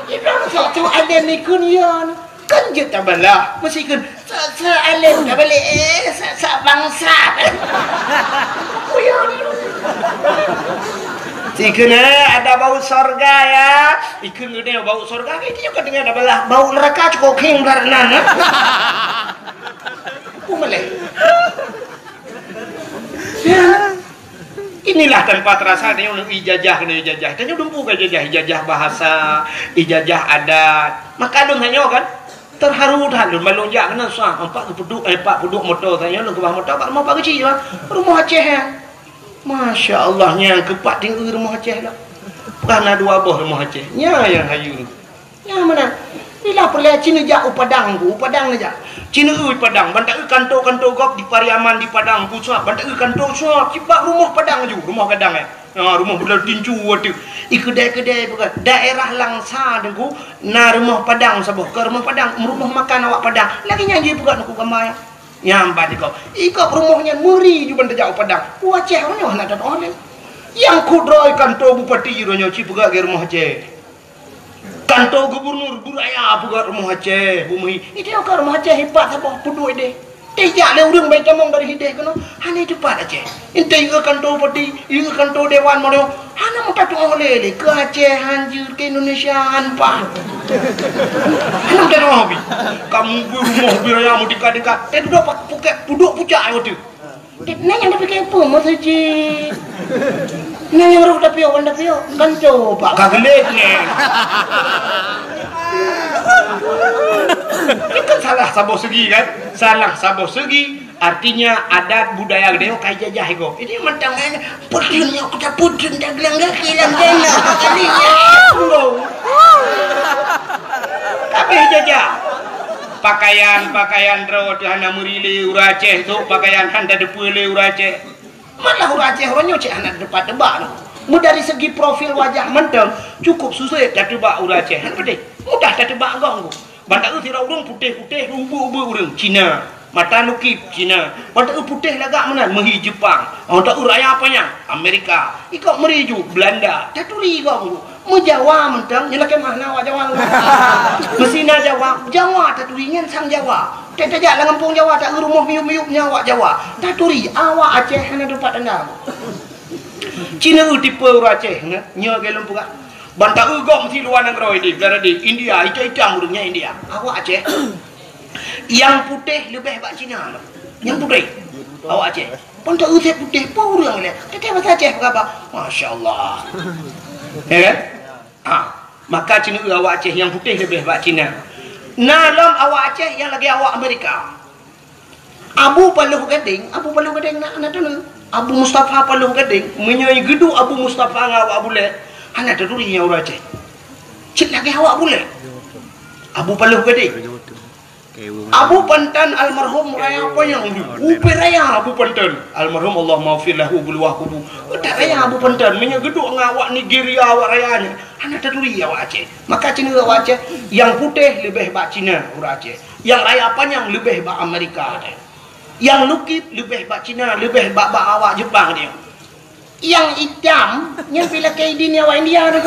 Ibrahim sok tu além ikun yon. Kan jeuet tabalah, meusti kheun, "Sa-sa além tabalek, eh, sa-sa bangsat." Kuyang. Sikheun, eh, ada bau sorga, ya. Ikheun geutanyoe bau sorga, itu juga dengan tabalah bau neraka cukup khing belah nan, eh. Peue malèe? Ya. Inilah tanpa terasa tanyoe ijazah keunoe ijazah. Tanyoe dumpeue ka ijazah, ijazah bahasa, ijazah adat. Maka lôn tanyoe kan terharu that lôn ban lôn jak keunoe sah, empat peuduek, eh, empat peuduek moto tanyoe lôn keubah moto kat rumoh Pak Geuchik bah. Rumoh Aceh ya. Masya Allah, nyang keupat tinggi rumoh Aceh lah. Bukan na dua boh rumoh Aceh. Nya yang hayu. Nyang mana? Bila peureulèe ci neujak u Padang, u Padang neujak. Ci neueu Padang, ban taeu kanto-kanto gob di Pariaman di Padang, pusat, ban taeu kanto pusat, cit bak rumoh Padang ju, rumoh gadang, eh. Ha, rumoh beudôh tincu ateueh. I keudè-keudè peugah, daerah Langsa Teungku, na rumoh Padang saboh, keu rumoh Padang, rumoh makan awak Padang. Lagèe nyan jih peugah Teungku gamba nyan. Nyan ban ikob. Ikob rumoh nyan meuri ju ban tajak u Padang. U Aceh uroe nyoe hana tatu'oh lé. Nyang kudroe kanto bupati uroe nyoe ci peugah lagèe rumoh Aceh. Kanto gubernur beuraya peugah rumoh Aceh, bumi. Itu ka rumoh Aceh ipat saboh peuduek deh. Tejak lé ureueng bai tamong dari hideh keunoe, hana teupat Aceh. Intai yue kanto bupati, yue kanto dewan mono, hana meutatong oleh lé ke Aceh hanjeuet ke Indonesia han paih. Hana meutatong hobi. Kamu rumoh beuraya meutingkat-tingkat. Teuduek pak puket puduk pucak ayô tu. Nyan nyang tapike peue meuseujid? Nyan nyang roh tapiôh, wan tapiôh, kan coba. Ka geulet nyan. Itu kan salah saboh segi kan? Salah saboh segi, artinya adat budaya geutanyoe ka jajah iko. Ini mantong kan, peudeueng nyoe kita peudeueng dagelang gaki lam jana. Kali nyan. Kabeh jajah. Pakaian-pakaian droe teuh hana meuri lé ureueng Aceh, sok pakaian han tateupeue lé ureueng Aceh. Malah ureueng Aceh uroe nyoe cit hana teupat teuba lom. Meudari segi profil wajah mantong, cukup susah tateuba ureueng Aceh. Hana peudeh. Mudah tateuba gong. Ban taeu sidroe ureueng putéh-putéh, ubeuek-ubeuek ureueng Cina. Mata lukip Cina. Ban taeu putéh lagak meunan, meuhi Jepang. Ban taeu raya panyang Amerika. Iko meuri ju Belanda. Taturi gong. Meujawa mantong, nyoe lakèe meuh na awak Jawa. Meusina Jawa, Jawa taturi nyan sang Jawa. Teuh tajak lam gampông Jawa, taeu rumoh miyup-miyup nyan awak Jawa. Taturi, awak Aceh hana teupat tanda. Cina eu tipe ureueng Aceh, nyoe, nyoe lagèe lôn peugah. Ban taeu gong meusi luwa nanggroe di, di India, itam-itam ureueng nyan India. Awak Aceh. Nyang putéh leubeh bak Cina lom. Nyang putéh. Awak Aceh. Ban taeu sép putéh, peue ureueng lé. Teuntèe basa Aceh peugah bah. Masya Allah. Ya kan? Ha. Maka Cina eu awak Aceh nyang putéh leubeh bak Cina. Na lom awak Aceh nyang lagèe awak Amerika. Abu Paloh Gadeng, Abu Paloh Gadeng na, na teuneuk. Abu Mustafa Paloh Gadeng, meunyoe geuduek Abu Mustafa ngon awak Bulèe, hana taturi nyan ureueng Aceh. Cit lagèe awak Bulèe. Abu Paloh Gadeng. Abu Pantan almarhum raya panyang ju. Ubé raya Abu Pantan. Almarhum Allahummaghfir lahu bi luwah kubu. Utak raya Abu Pantan. Meunyoe geuduek ngon awak Nigeria, awak raya nyan, hana taturi awak Aceh. Maka Cina awak Aceh, nyang putéh leubeh bak Cina ureueng Aceh. Nyang raya panyang leubeh bak Amerika. Nyang lukip leubeh bak Cina, leubeh bak, bak awak Jepang dia. Nyang itam, nyan pih lakèe idin awak India tu.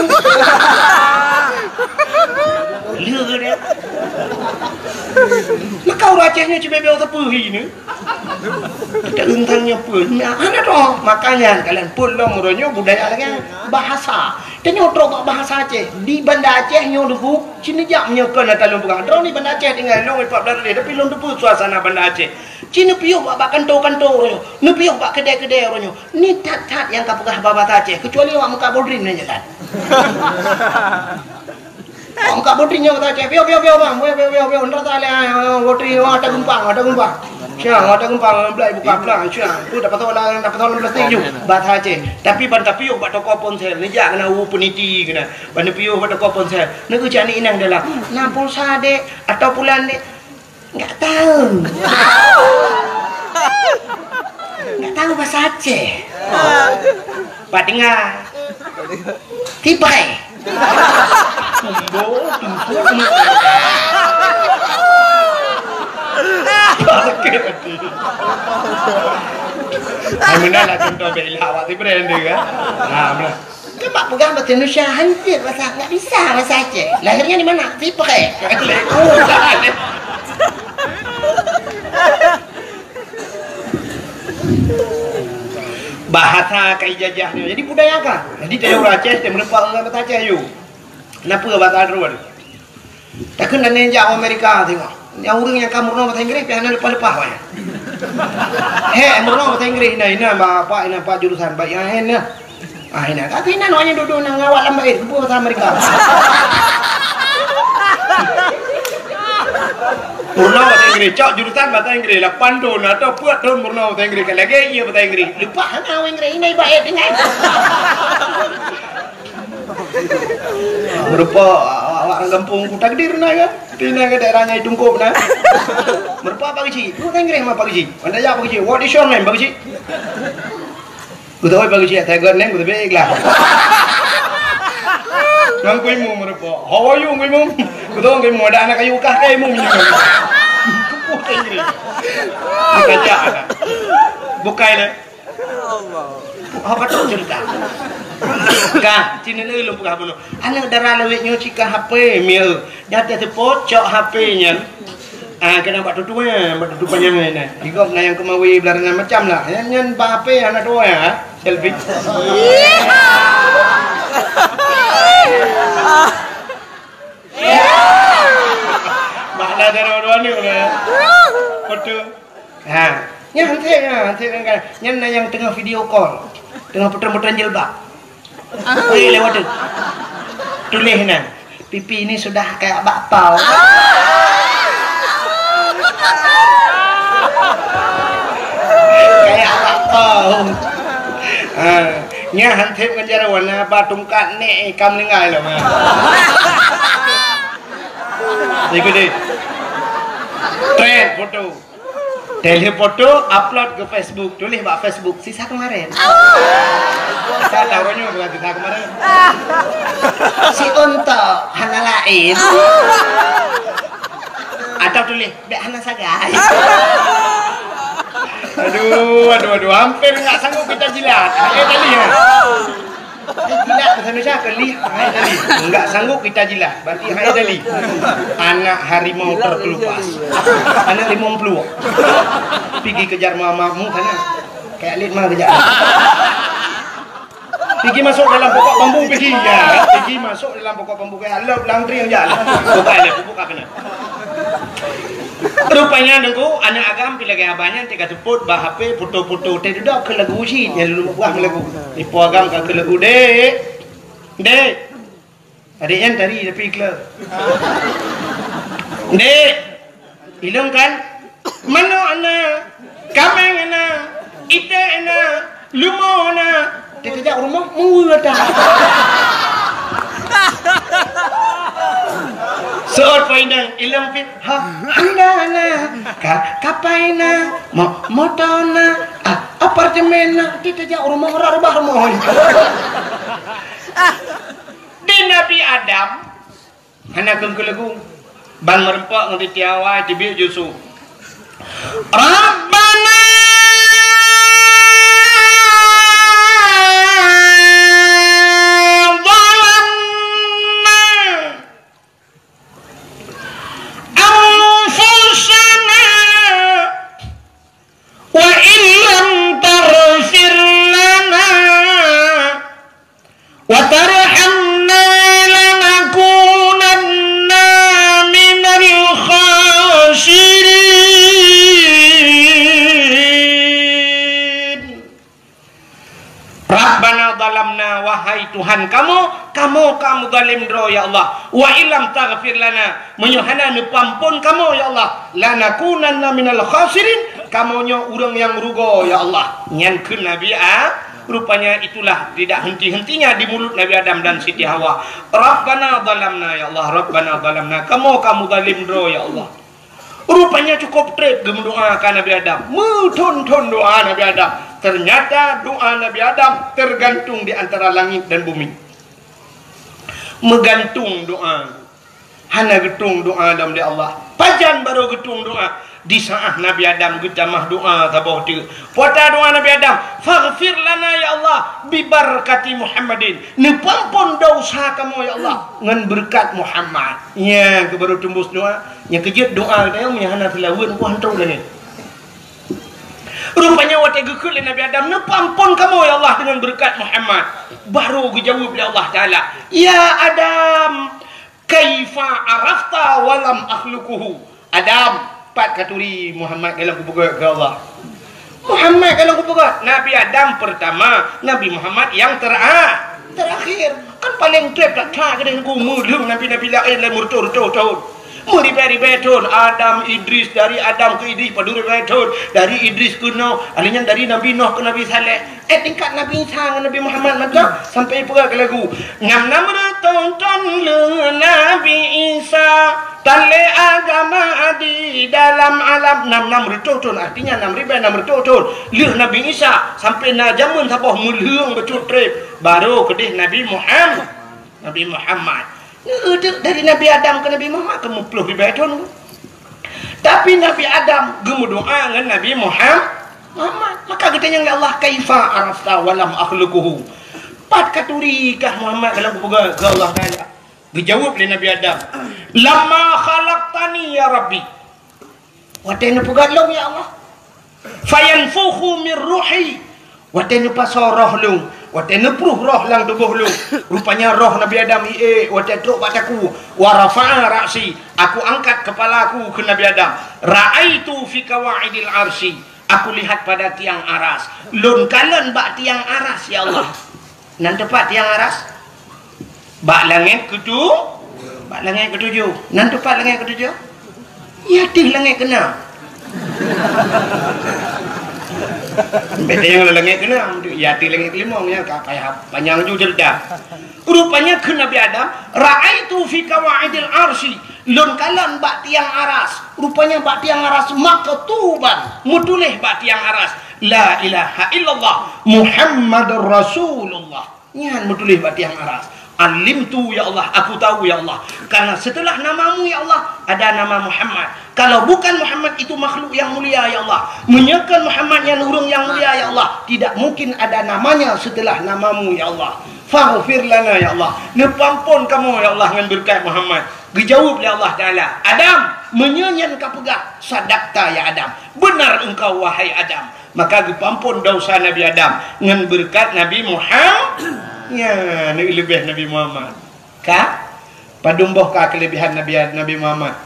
Lé dia. Maka ureueng Aceh nyoe cibèe-bèe teupeu hi ni. Kita rentang nyoe pun. Nah, hana tu. Makanya kalian pun lom uroe nyoe budaya lagèe bahasa. Tanyoe trok bak bahasa Aceh. Di Banda Aceh nyoe dulu, cina jak nyoe kon ata lôn peugah. Droe ni Banda Aceh tinggai lôn empat belas hari, tapi lôn teupeu suasana Banda Aceh. Cina piôh bak, bak kanto-kanto uroe nyoe. Neupiôh bak keudè-keudè uroe nyoe. Ni that-that nyang ka peugah bahasa Aceh, kecuali awak muka bodrin nyan that. Awak muka bodrin nyoe bahasa Aceh, piôh, piôh, piôh, bang, piôh, piôh, piôh, piôh, nda ta lé, ah, bodrin, oh, ata geumpang, ata geumpang. Siang, ata geumpang, blai buka plang, siang. Tu dah pasal lah, dah pasal plastik ju, bahasa Aceh. Tapi ban tapiôh bak toko ponsel, neujak keunan u peniti keunan. Ban neupiôh bak toko ponsel, neueu cak ni inong dalam. Na pulsa dek, atau pulan dek? Enggak tahu. Enggak tahu bahasa Aceh. Pak dengar. Tipai. Kumbo, tumpuk, mak. Sakit hati. Hai, meunan lah contoh bela awak ti brand dia, kan? Ha, meunan. Kan mak peugah bahasa Indonesia, hancur bahasa, enggak bisa bahasa Aceh. Lahirnya di mana? Tipai. Bahasa ka ijajah nyoe. Jadi budaya ka. Jadi tanyoe ureueng Aceh, teumeureumpok ngon bahasa Aceh, yue. Kenapa bahasa Aceh? Takheun na neujak u Amerika tengok. Nyang ureueng nyang ka meurunoe bahasa Inggris, pih hana leupah-leupah awaknyan. Hek meurunoe bahasa Inggris, inan, inan, bapak, inan, pak jurusan, baik, inan, inan. Ah, inan. Tapi inan awaknyan dudoe na ngon awak lam bait, keupeue bahasa Amerika. Meurunoe bahasa Inggris, cok jurusan bahasa Inggris, lapan thon atau peuet thon meurunoe bahasa Inggris, ka lagèe ie bahasa Inggris. Leupah hana awak Inggris, inan bait, inan. Meurumpok, Awak ureueng gampông ku takdir na kan? Tapi na ke daerah Nyai Tungkop na. Meureupa Pak Geuchik. Ku na Inggréh ma Pak Geuchik. Anda jak Pak Geuchik. What is your name, Pak Geuchik? Ku tahu Pak Geuchik, tiger name, ku tahu ikhlas. Ngan ku imum meureupa. How are you, ku imum? Ku tahu ku imum, ada anak kayu kah, kayu imum. Ku Inggréh. Bukan jak. Bukai na. Allah. Oh, betul cerita. Kah, sini lagi lôn peugah bunoe. Aneuk dara lawét nyoe cika H P mieu. Dah teuseupôt cok H P nyan. Ah, kena bak tutu, eh, bak tutu panyang, eh, nah. Digop na nyang keumawi beularenan macam lah. Nyan, nyan bak H P hana tuwoe, ha? Selfie. Makna cara dua ni, eh. Betul. Ha, nyan hanté, nyan hanté nyan kan. Nyan na nyang teungoh video call. Teungoh putreun-putreun jilbab. Weh, lewat tu. Tuléh na, "Pipi ini sudah kayak bakpao." Kayak bakpao. Ha, nyan hanté ngon jaroe na ba tungkat nek ka meuninggai lom. Ikut deh. Trend foto. Teuh lheueh foto, upload ke Facebook, tuléh bak Facebook, "Sisa kemarin." Sa tahu nyoe bukan sisa kemarin. Si untok hana laén. Atau tuléh, "Bèk hana sagai." Aduh, aduh, aduh, hampir nggak sanggup kita jilat. Hai tadi, ya. Eh, jilat bahasa Indonesia ke lih, hai tadi. Enggak sanggup kita jilat, berarti hai tadi. Anak harimau terkelupas. Anak limong pluek. Pigi kejar mamamu sana. Kayak lit mah kejar. Pigi masuk dalam pokok bambu, pigi. Ya, pigi masuk dalam pokok bambu, kayak lop langtring aja. Buka aja, buka kena. Rupanya Teungku, aneuk agam pi lagèe abah nyan teuka seupôt bak H P foto-foto teuh dudoe keu lagu cit nyan lôn buah lagu. Ipo agam ka keu lagu, "Dek, dek." Adek nyan tari tapi kleu. "Dek, ilong kan? Manok na, kaméng na, iték na, leumo na." Teuka jak u rumoh, meuweue that. Seuôt poh inong, ilong pih, ha, handa na, ka, kapai na, mo-, moto na, a, apartemen na, teuka jak u rumoh, rot reubah rumoh. Di Nabi Adam, hana keuneuk keu lagu. Ban meureumpok ngon Siti Hawa, teubiet Yusuf. Rabbana zalamna anfusana wa illam taghfir lana wa tarhamna lanakunanna minal khasirin. Rabbana zalamna, wahai Tuhan kamoe, kamoe ka meuzalim droe, ya Allah. Wa illam taghfir lana, meunyoe hana neupeuamphon kamoe, ya Allah, lanakunanna minal khasirin, kamoe nyoe ureuëng nyang rugoe, ya Allah. Nyan kheun Nabi A-, rupanya itulah tidak henti-hentinya di mulut Nabi Adam dan Siti Hawa. Rabbana zalamna, ya Allah, Rabbana zalamna, kamoe ka meuzalim droe, ya Allah. Rupanya cukup treb geumeudoa keu Nabi Adam. Meuthon-thon doa Nabi Adam. Ternyata doa Nabi Adam tergantung di antara langit dan bumi. Meugantung doa. Hana geutueng doa lom lé Allah. Pajan barô geutueng doa? Di saát Nabi Adam geutamah doa saboh teuk. Peue doa Nabi Adam? "Faghfir lana ya Allah, bi barakati Muhammadin." Neupeuamphon desya kamoe ya Allah ngon beureukat Muhammad. Nyan keuh barô teumbus doa. Nyang keujeuet doa geutanyoe meunyoe hana seulaweuet, peue han trok lagèe. Rupanya watèe geukheun lé Nabi Adam, "Neupeuamphon kamoe ya Allah deungon beureukat Muhammad." Barô geujaweueb lé Allah Taala, "Ya Adam, kaifa arafta wa lam akhluquhu?" Adam, pat katuri Muhammad ka lôn kupeugöt keu Allah? Muhammad ka lôn kupeugöt. Nabi Adam peurtama, Nabi Muhammad nyang tera-, terakhir. Kan paleng treb that-that keudéh Teungku, meulheueng nabi-nabi laén lé meureutoh-reutoh thôn. Meuribèe-ribèe thôn, Adam, Idris, dari Adam keu Idris, padum ribèe thôn, dari Idris keu Noh, alèh nyan dari Nabi Noh keu Nabi Saleh. Eh, tingkat Nabi Isa ngon Nabi Muhammad mantong, sampoe peugah keu lagu. Nam-nam reutôh thôn lheueh Nabi Isa, tan lé agama di dalam alam. Nam-nam reutôh thôn, artinya nam ribèe nam reutôh thôn. Lheueh Nabi Isa, sampoe na jameun saboh meulheueng bacut trép, barô keudeh Nabi Muhammad. Nabi Muhammad. Neueudeuk dari Nabi Adam keu Nabi Muhammad, keu meuploh ribèe thôn. Tapi Nabi Adam geumeudoa ngon Nabi Muham-, Muhammad. Maka geutanyong lé Allah, "Kaifa arafta wa lam akhluquhu?" Pat katuri kah Muhammad dalam kupeugah keu Allah Taala? Geujaweueb lé Nabi Adam, "Lamma khalaqtani ya Rabbi." Watèe neupeugöt lôn, ya Allah. "Fayanfukhu min ruhi." Watèe neupasoe roh lôn, watèe neupruh roh lam tuboh lôn. Rupanya roh Nabi Adam iék watèe trok bak takue. "Wa rafa'a ra'si." Aku angkat kepala aku keu Nabi Adam. "Ra'aitu fi qawaidil arsy." Aku lihat pada tiang aras. Lôn kalon bak tiang aras, ya Allah. Nan teumpat tiang aras? Bak langèt keutu-, bak langèt keutujoh. Nan teumpat langèt keutujoh? Ya, ateueh langèt keunam. Beda nyang langèt keunam, ya, ateueh langèt keulimong, ya, ka payah panyang ju cerita. Rupanya kheun Nabi Adam, "Ra'aitu fi qawaidil arsy." Lôn kalon bak tiang aras. Rupanya bak tiang aras maktuban, meutuléh bak tiang aras, "La ilaha illallah Muhammadur Rasulullah." Nyan meutuléh bak tiang aras. "Alimtu, ya Allah, aku tahu, ya Allah. Karena setelah namamu, ya Allah, ada nama Muhammad. Kalau bukan Muhammad, itu makhluk yang mulia, ya Allah. Meunyoe kon Muhammad nyan ureueng nyang mulia, ya Allah, tidak mungkin ada namanya setelah namamu, ya Allah. Faghfir lana, ya Allah. Neupeuampôn kamoe, ya Allah, ngon beureukat Muhammad." Geujaweueb lé Allah Taala, "Adam, meunyoe nyan kapeugah, sadaqta ya Adam. Benar engkau, wahai Adam." Maka geupeuampôn desya Nabi Adam ngon beureukat Nabi Muhammad. Ya, neuleubeh Nabi Muhammad. Ka? Padum boh ka keuleubehan Nabi, Nabi Muhammad?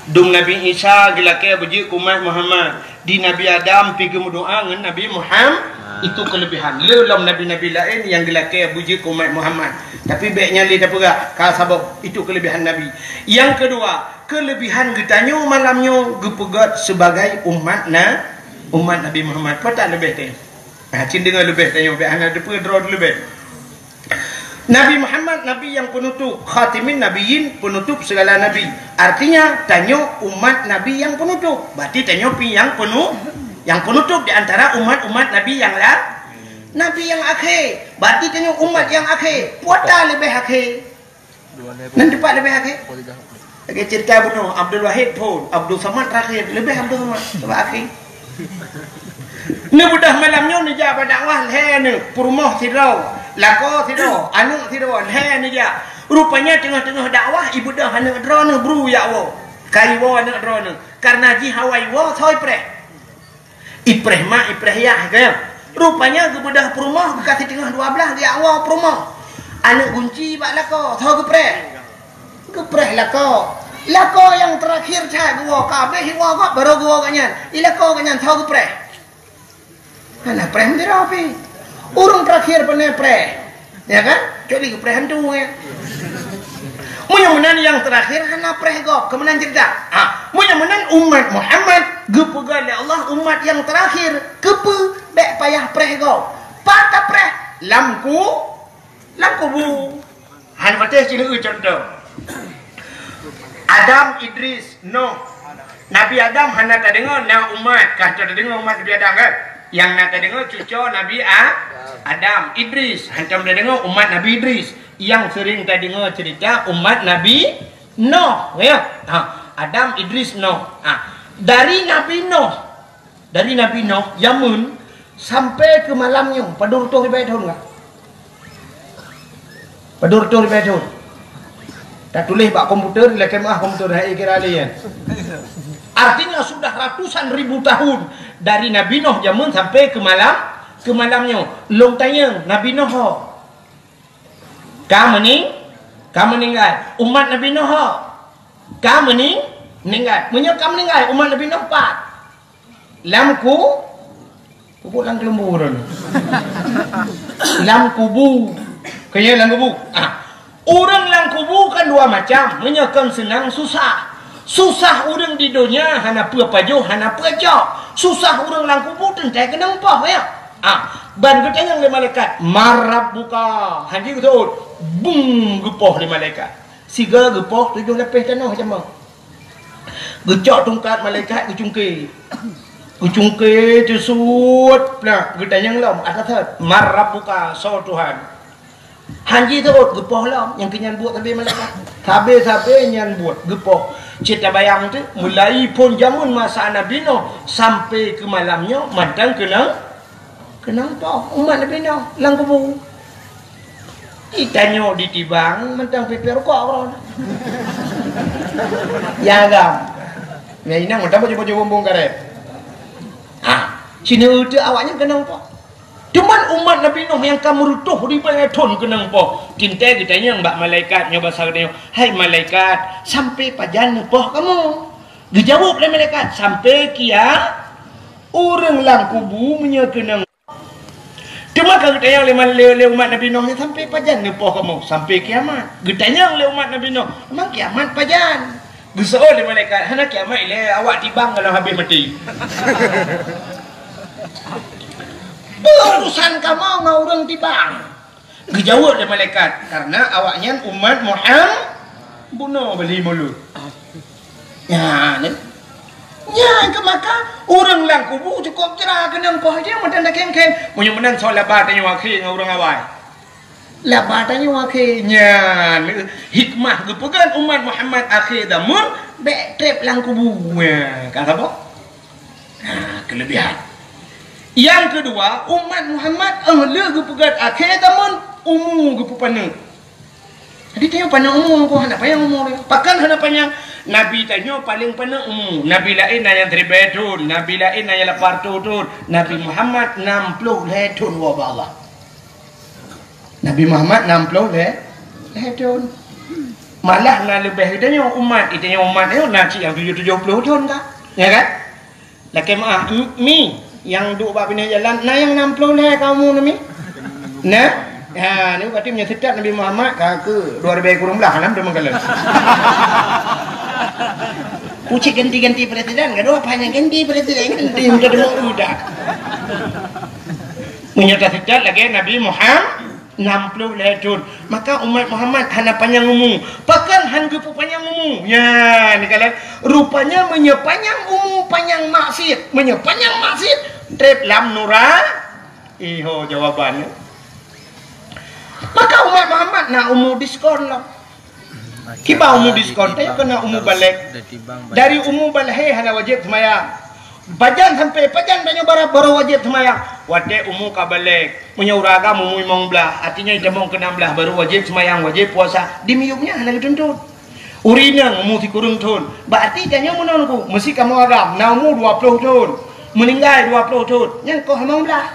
Dum Nabi Isa geulakèe beujeuet keu umat Muhammad. Di Nabi Adam pi geumeudoa ngon Nabi Muhammad, itu keuleubehan. Le lom nabi-nabi laén nyang geulakèe beujeuet keu umat Muhammad. Tapi bèk nyan lé tapeugah, ka saboh, itu keuleubehan Nabi. Nyang keudua, keuleubehan geutanyoe malam nyoe geupeugöt sibagai umat na-, umat Nabi Muhammad. Peue ta leubeh teuh? Nah, cit deungoe leubeh tanyoe, bèk hana teupeue droe leubeh. Nabi Muhammad, Nabi nyang peunutôp, khatimin nabiyyin, peunutôp segala nabi. Artinya, tanyoe umat Nabi nyang peunutôp. Berarti tanyoe pi nyang peunu-, nyang peunutôp di antara umat-umat Nabi nyang la-, Nabi nyang akhé. Berarti tanyoe umat nyang akhé. Peue ta leubeh akhé? Nan teumpat leubeh akhé? Lagèe cerita bunoe, Abdul Wahid phôn, Abdul Samad terakhir, leubeh Abdul Samad, sabab akhé. Neubeudôh malam nyoe neujak bak dakwah lhèe neuh, peurumoh sidroe, lakoe sidroe, aneuk sidroe, lhèe neujak. Rupanya teungoh-teungoh dakwah, ibeudôh aneuk droeneuh bru jak woe. Ka iwoe aneuk droeneuh, kareuna jih hawa iwoe, soe ipreh. Ipreh mak, ipreh yah, ka nyan. Rupanya geubeudôh peurumoh, geukasih teungoh dua blaih geujak woe peurumoh. Aneuk gunci bak lakoe, soe geupreh? Geupreh lakoe. Lakoe nyang terakhir that geuwoe, ka abéh iwoe gob, barô geuwoe gobnyan. I lakoe gobnyan, soe geupreh? Hana preh meudira pih. Ureueng terakhir pane preh. Ya kan? Kecuali geupreh hantu, ya. Meunyoe meunan nyang terakhir hana preh gob, keu meunan cerita. Ha, meunyoe meunan umat Muhammad geupeugah lé Allah umat nyang terakhir, keupeue bèk payah preh gob? Pat tapreh? Lam ku-, lam kubu. Han patéh sineuk contoh. Adam, Idris, Noh. Nabi Adam hana tadeungoe na umat, ka tadeungoe umat Nabi Adam kan? Nyang na tadeungoe cucoe Nabi A-, Adam, Idris, hantom tadeungoe umat Nabi Idris. Nyang sering tadeungoe cerita umat Nabi Noh, ya. Ha, Adam, Idris, Noh. Ha, dari Nabi Noh, dari Nabi Noh jameun sampai keu malam nyoe, padum reutôh ribèe thôn ka? Padum reutôh ribèe thôn. Tatuléh bak komputer, dilakèe meu'ah komputer, hai kira lé nyan. Artinya sudah ratusan ribu tahun dari Nabi Noh jameun sampai keu malam, keu malam nyoe. Lôn tanyong, Nabi Noh ho? Ka meuning-, ka meuninggai. Umat Nabi Noh ho? Ka meuning-, meuninggai. Meunyoe ka meuninggai, umat Nabi Noh pat? Lam ku-, kubu lam keulumbu ron. Lam kubu. Keu nyan lam kubu. Ah. Ureuëng lam kubu kan dua macam, meunyoe kon seunang susah. Susah ureuëng di donya hana peue pajoh, hana peue cok. Susah ureuëng lam kubu teuntée keunong poh, ya. Ah, ban geutanyong lé malaikat, "Man rabbuka?" Hana geuseuôt, bung geupoh lé malaikat. Sigoe geupoh tujoh lapéh tanoh jameun. Geucok tungkat malaikat geucungke. Geucungke teusuet, nah, geutanyong lom, "Atasot, man rabbuka, soe Tuhan?" Hana jiseuôt, geupoh lom, nyang keu nyan buet sabe malaikat. Sabe-sabe nyan buet, geupoh. Cit tabayang teuh, mulai phon jameun masa Nabi Nuh sampai keu malam nyoe mantong keunong, keunong poh umat Nabi Nuh lam kubu. Itanyoe ditibang mantong pipée rukok keudroe. Ya agam. Ya inong mantong baju-baju bumbong karet. Ha, sinoe teuh awaknyan keunong poh. Cuman umat Nabi Nuh nyang ka meureutôh ribée thon keunong poh. Teuntée geutanyong bak malaikat nyoe basa geutanyoe, "Hai malaikat, sampai pajan neupoh kamoe?" Geujaweueb lé malaikat, "Sampai kia ureuëng lam kubu meunyoe keunong." Teuma ka geutanyong lé, lé, lé umat Nabi Nuh nyan, "Sampai pajan neupoh kamoe?" "Sampai kiamat." Geutanyong lé umat Nabi Nuh, "Memang kiamat pajan?" Geuseuôt lé malaikat, "Hana kiamat ilée, awak tibang galom habéh maté." "Peue urusan kamoe ngon ureuëng tibang?" Geujaweueb lé malaikat, "Karena awaknyan umat Muhammad." Bunoe bali mulut. Nyan, nyan keu maka ureuëng lam kubu cukôp jra keunong poh jih meuteun dakeng-keng. Meunyoe meunan soe laba tanyoe akhé ngon ureuëng awai. Laba tanyoe akhé. Nyan hikmah geupeugét umat Muhammad akhé zaman bék treb lam kubu. Nyan, ka saboh. Nah, kelebihan. Yang kedua, umat Muhammad, eh, le geupeugét akhé zaman, umu geupeupaneuk. Jadi tanyoe paneuk umu, hana panyang umu. Pakon hana panyang? Nabi tanyoe paléng paneuk umu. Nabi laén na nyang siribée thon, nabi laén na nyang lapan reutôh thon, Nabi Muhammad nam ploh lhée thon woe bak Allah. Nabi Muhammad nam ploh lhée, lhée thon. Malah na leubeh geutanyoe umat, geutanyoe umat nyoe na cit nyang tujoh, tujoh ploh thon ka. Ya kan? Lakée meuáh, mi, nyang duek bak binéh jalan, na nyang nam ploh lhée ka umu nyoe mi? Na? Ha, ni berarti meunyoe seutôt Nabi Muhammad ka keu dua ribée kureueng blah, nam teuma kalon. Pucit ganti-ganti presiden, gadoh apa nyang ganti presiden, ganti muda demo muda. Meunyoe taseutôt lagée Nabi Muhammad, nam ploh lhée thon, maka umat Muhammad hana panyang umu. Pakon han geupeu panyang umu? Nyan, kalon. Rupanya meunyoe panyang umu, panyang maksiet. Meunyoe panyang maksiet, treb lam nura-, iho jawabannya. Maka umat Muhammad na umu diskon lah. Kiban umu diskon, tanyoe keuneuk umu balek. Dari umu balek hana wajéb seumayang. Pajan sampai pajan tanyoe bara-, baru wajéb seumayang? Watée umu ka balek. Meunyoe ureuëng agam umu limong blaih, artinya itamong keu nam blaih baru wajéb seumayang, wajéb puasa. Di miyueb nyan hana geutuntut. Ureuëng inong umu sikureueng thon. Berarti tanyoe meunan ku, meusi kamoe agam na umu dua ploh thon. Meuninggai dua ploh thon. Nyan koh limong blaih.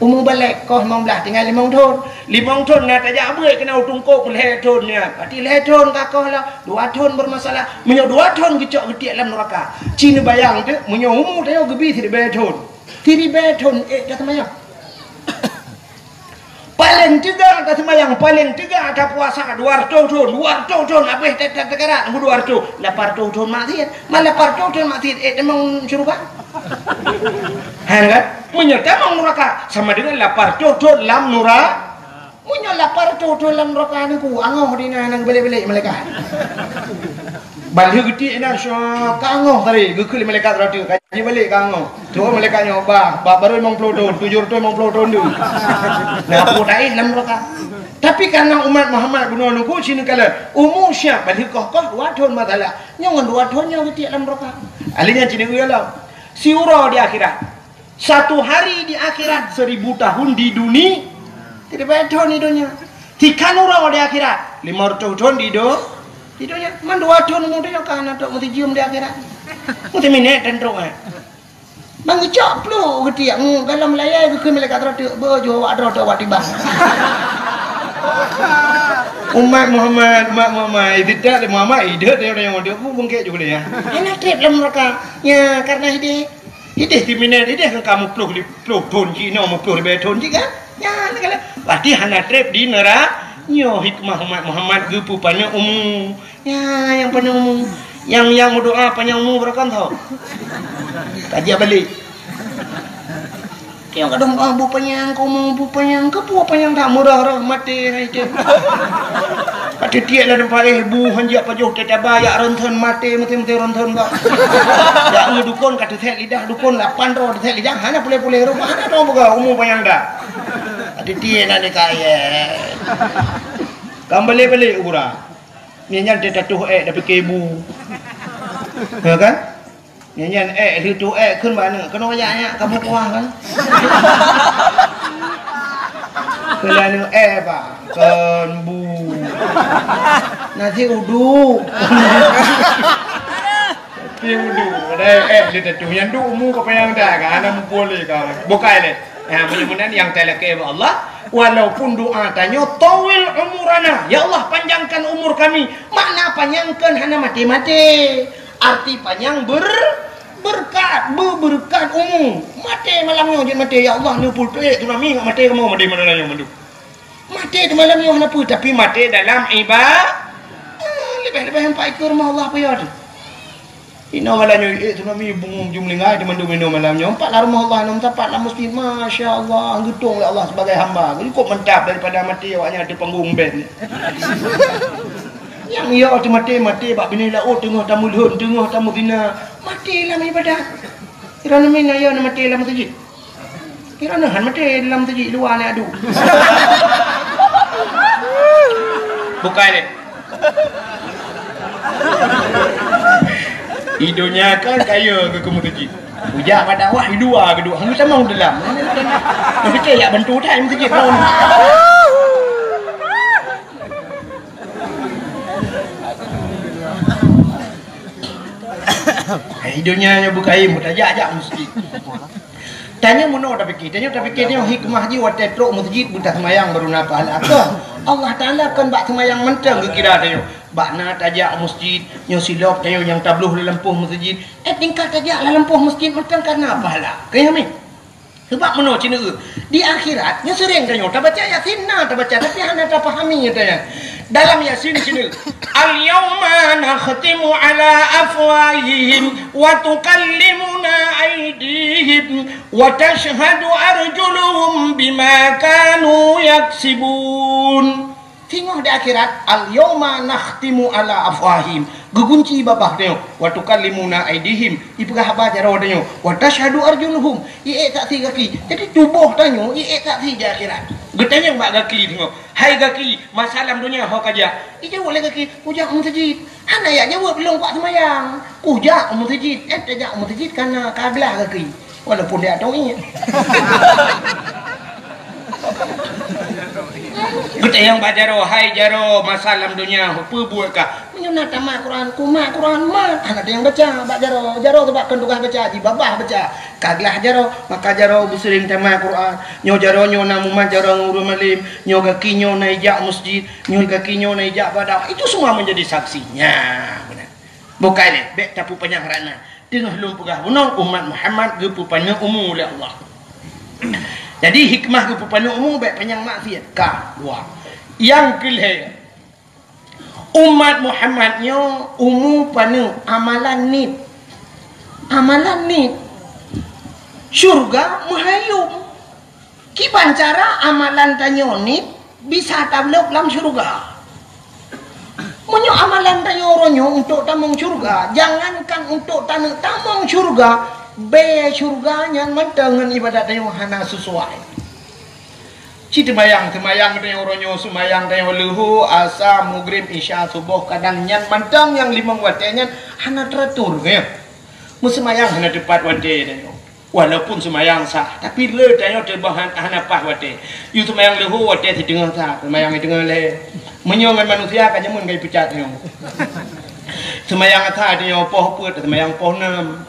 Umu balek koh limong blaih tinggai limong thon. Limong thon na tajak beuet keunan u tungkôk lhée thon nyan. Berarti lhée thon ka koh lah, dua thon bermasalah. Meunyoe dua thon geucok geutiek lam neuraka. Ci neubayang teuk, meunyoe umu tanyoe geubi siribée thon. Siribée thon ék taseumayang. Paléng teuga taseumayang, paléng teuga tapuasa dua reutôh thon, dua reutôh thon habéh ta-, ta-, takarat, dua reutôh, lapan reutôh thon maksiet. Man lapan reutôh thon maksiet, ék tamong syeuruga? Hán kan? Meunyoe tamong neuraka, sama dengan lapan reutôh thon lam nura-, meunyoe lapan reutôh thon lam neuraka Teungku, angoh di na, na geubalek-balek malaikat. Ban lheueh geutiek inan, syok, ka angoh tadi, geukheun lé malaikat rot, ka jibalek ka angoh. Tuh malaikat nyoe, bah, bah, baru limong ploh thon, tujoh reutôh limong ploh thon tu. Nah, peue taéh lam neuraka. Tapi karena umat Muhammad bunoe Teungku, sinoe kala, umu siap, ban lheueh koh-koh dua thon masalah. Nyoe ngon dua thon nyoe geutiek lam neuraka. Ahli nyan sinoe lom. Siuroe di akhirat. Satu hari di akhirat, seribu tahun di duni-, siribée thon di donya. Tikan uroe di akhirat, limong reutôh thon di do-, di donya. Man dua thon umu tanyoe ka hana trok meusijeum di akhirat. Meusiminét tan trok, eh. Ban geucok ploh geutiek, mu, galom layai geukheun malaikat rot teuk, beuh, jeuet awak droe, awak tibang. Umat Muhammad, umat Muhammad, idéh tak Muhammad, idéh tanyoe, tanyoe, tanyoe, bu bungkét ju kuliah. Hana treb lam neuraka. Ya, karena idéh. Idéh siminét, idéh kan kamoe ploh li-, ploh thon cit, inoe ploh ribée thon cit kan? Nyan, kan? Berarti hana treb di neura-, Nyoe hikmah umat Muhammad geupeupaneuk umu. Nyan nyang paneuk umu. Nyang, nyang meudoa panyang umu barokah tho. Kajiak balek. Nyang kadang, "Ah, bu panyang keu umu, bu panyang keu, bu panyang dak murah roh maté hai teuh." Ka teutiek lam teumpat, eh, bu hanjeuet pajoh teuh taba, jak ronson maté, maté-maté ronson bak. Jak ngon dukon ka teusek lidah, dukon lapan droe teusek lidah, hana puléh-puléh roh, hana droe buka umu panyang dak. Ka teutiek na di kayèe. Ka balek-balek u gura. Nyan nyan teuh tatuh ék dak pike bu. Ha kan? Nyan nyan ék lheueh tuh ék kheun bak aneuk, keunoe jak nyak ka bukuah kan? Kheun lé aneuk ék bak, kon bu. Nasi uduk. Tapi uduk, padahai ék lheueh tatuh. Nyan duek umu ka panyang dak kan, hana muphom lé ka. Bukai lé. Nah, mudah-mudahan nyang talakée bak Allah, walaupun doa tanyoe tawil umurana, "Ya Allah, panjangkan umur kami." Makna panyangkan hana maté-maté. Arti panyang ber-, berkat, be-, berkat umu. Maté malam nyoe jeuet maté, "Ya Allah, neupul tuek tsunami ngat maté kamoe." Maté malam nyoe mandum. Maté di malam nyoe hana peue, tapi maté dalam iba-, ah, leubeh-leubeh empat ikeu rumoh Allah peue tu. Inoe malam nyoe, eh, tsunami bungong jumlinggai di mandum inoe malam nyoe. Empat lam rumoh Allah, enam tapak lam masjid. Masya Allah, geutong lé Allah sebagai hamba. Cukup mantap daripada maté awaknyan di panggung band. Nyang yo teumaté, maté bak binéh laôt, teungoh tameulhon, teungoh tameuzina. Maté lam ibadat. Kira nami na yo na maté lam masjid. Kira na han maté lam masjid luwa na adu. Bukai lé. Di donya kan kaya ke, ke masjid. Ujak bak dakwah di luwa ke duk. Hang sama dalam. Tapi kayak bantu tak masjid pun. Hai, donya nyoe beukaim, tajak-jak masjid. Tanyoe meunoe tapike, tanyoe tapike nyoe hikmah jih watée trok masjid beutaseumayang baru na pahala. Keu Allah Taala kon bak seumayang mantong geukira tanyoe. Bak na tajak masjid, nyoe silop tanyoe nyang tabloh lam lampôh masjid. Eh, tingkat tajak lam lampôh masjid mantong ka na pahala. Keu nyoe mi. Sabab meunoe ci neueu, di akhirat nyoe seuréng tanyoe tabaca Yasin, na tabaca, tapi hana tapahami tanyoe. Dalam Yasin ci neueu, "Al-yauma nakhtimu ala afwahihim wa tukallimuna aidihim wa tashhadu arjuluhum bima kanu yaksibun." Singoh di akhirat, "Al-yauma nakhtimu ala afwahihim." Geugunci babah tanyoe, "Wa tukallimuna aidihim." Ipeugah haba jaroe tanyoe, "Wa tashhadu arjuluhum." Iék saksi gaki. Jadi tuboh tanyoe iék saksi di akhirat. Geutanyong bak gaki singoh, "Hai gaki, masa lam donya ho kajak?" Ijaweueb lé gaki, "Kujak u meuseujid." Hana jak jaweueb, "Lôn kuat seumayang." "Kujak u meuseujid." Eh, tajak u meuseujid kana ka glah gaki. Walaupun dia tauhid. Geutanyong bak jaroe, "Hai jaroe, masa lam donya peue buet kah?" "Meunyoe na tamat Quran, kumat Quran mat." Hana teunyang baca bak jaroe. Jaroe sabab kon tugaih baca, jibabah baca. Ka glah jaroe, maka jaroe beuseuring tamat Quran. Nyoe jaroe nyoe na mumat jaroe ngon ureuëng malém. Nyoe gaki nyoe na ijak meuseujid. Nyoe gaki nyoe na ijak bak dakwah. Itu semua menjadi saksi. Nya, beuna. Bukai lé, bék tapeupanyang rana. Teungoh lôn peugah bunoe, umat Muhammad geupeupaneuk umu lé Allah. Jadi, hikmah geupeupaneuk umu bék panyang maksiat. Ka, dua. Nyang keulhée, umat Muhammad nyoe umu paneuk amalan niet. Amalan niet. Syurga meuhayom. Kiban cara amalan tanyoe niet bisa tablok lam syurga. Meunyoe amalan tanyoe uroe nyoe untuk tamong syurga, jangankan untuk taneuk tamong syurga, bée syurga nyan mantong ngon ibadat tanyoe hana sesuai. Ci teumayang, teumayang tanyoe uroe nyoe, seumayang tanyoe leuhô, asa, mugrib, isya, suboh, kadang nyan mantong nyang limong watée nyan hana teratur, ya. Meuseumayang hana teupat watée tanyoe. Walaupun seumayang sah, tapi le tanyoe teubang han-, hana paih watée. Yue seumayang leuhô watée siteungoh sah, seumayang siteungoh lhée. Meunyoe ngon manusia ka jameun ka jipeucat tanyoe. Seumayang asa tanyoe poh peuet, seumayang poh nam.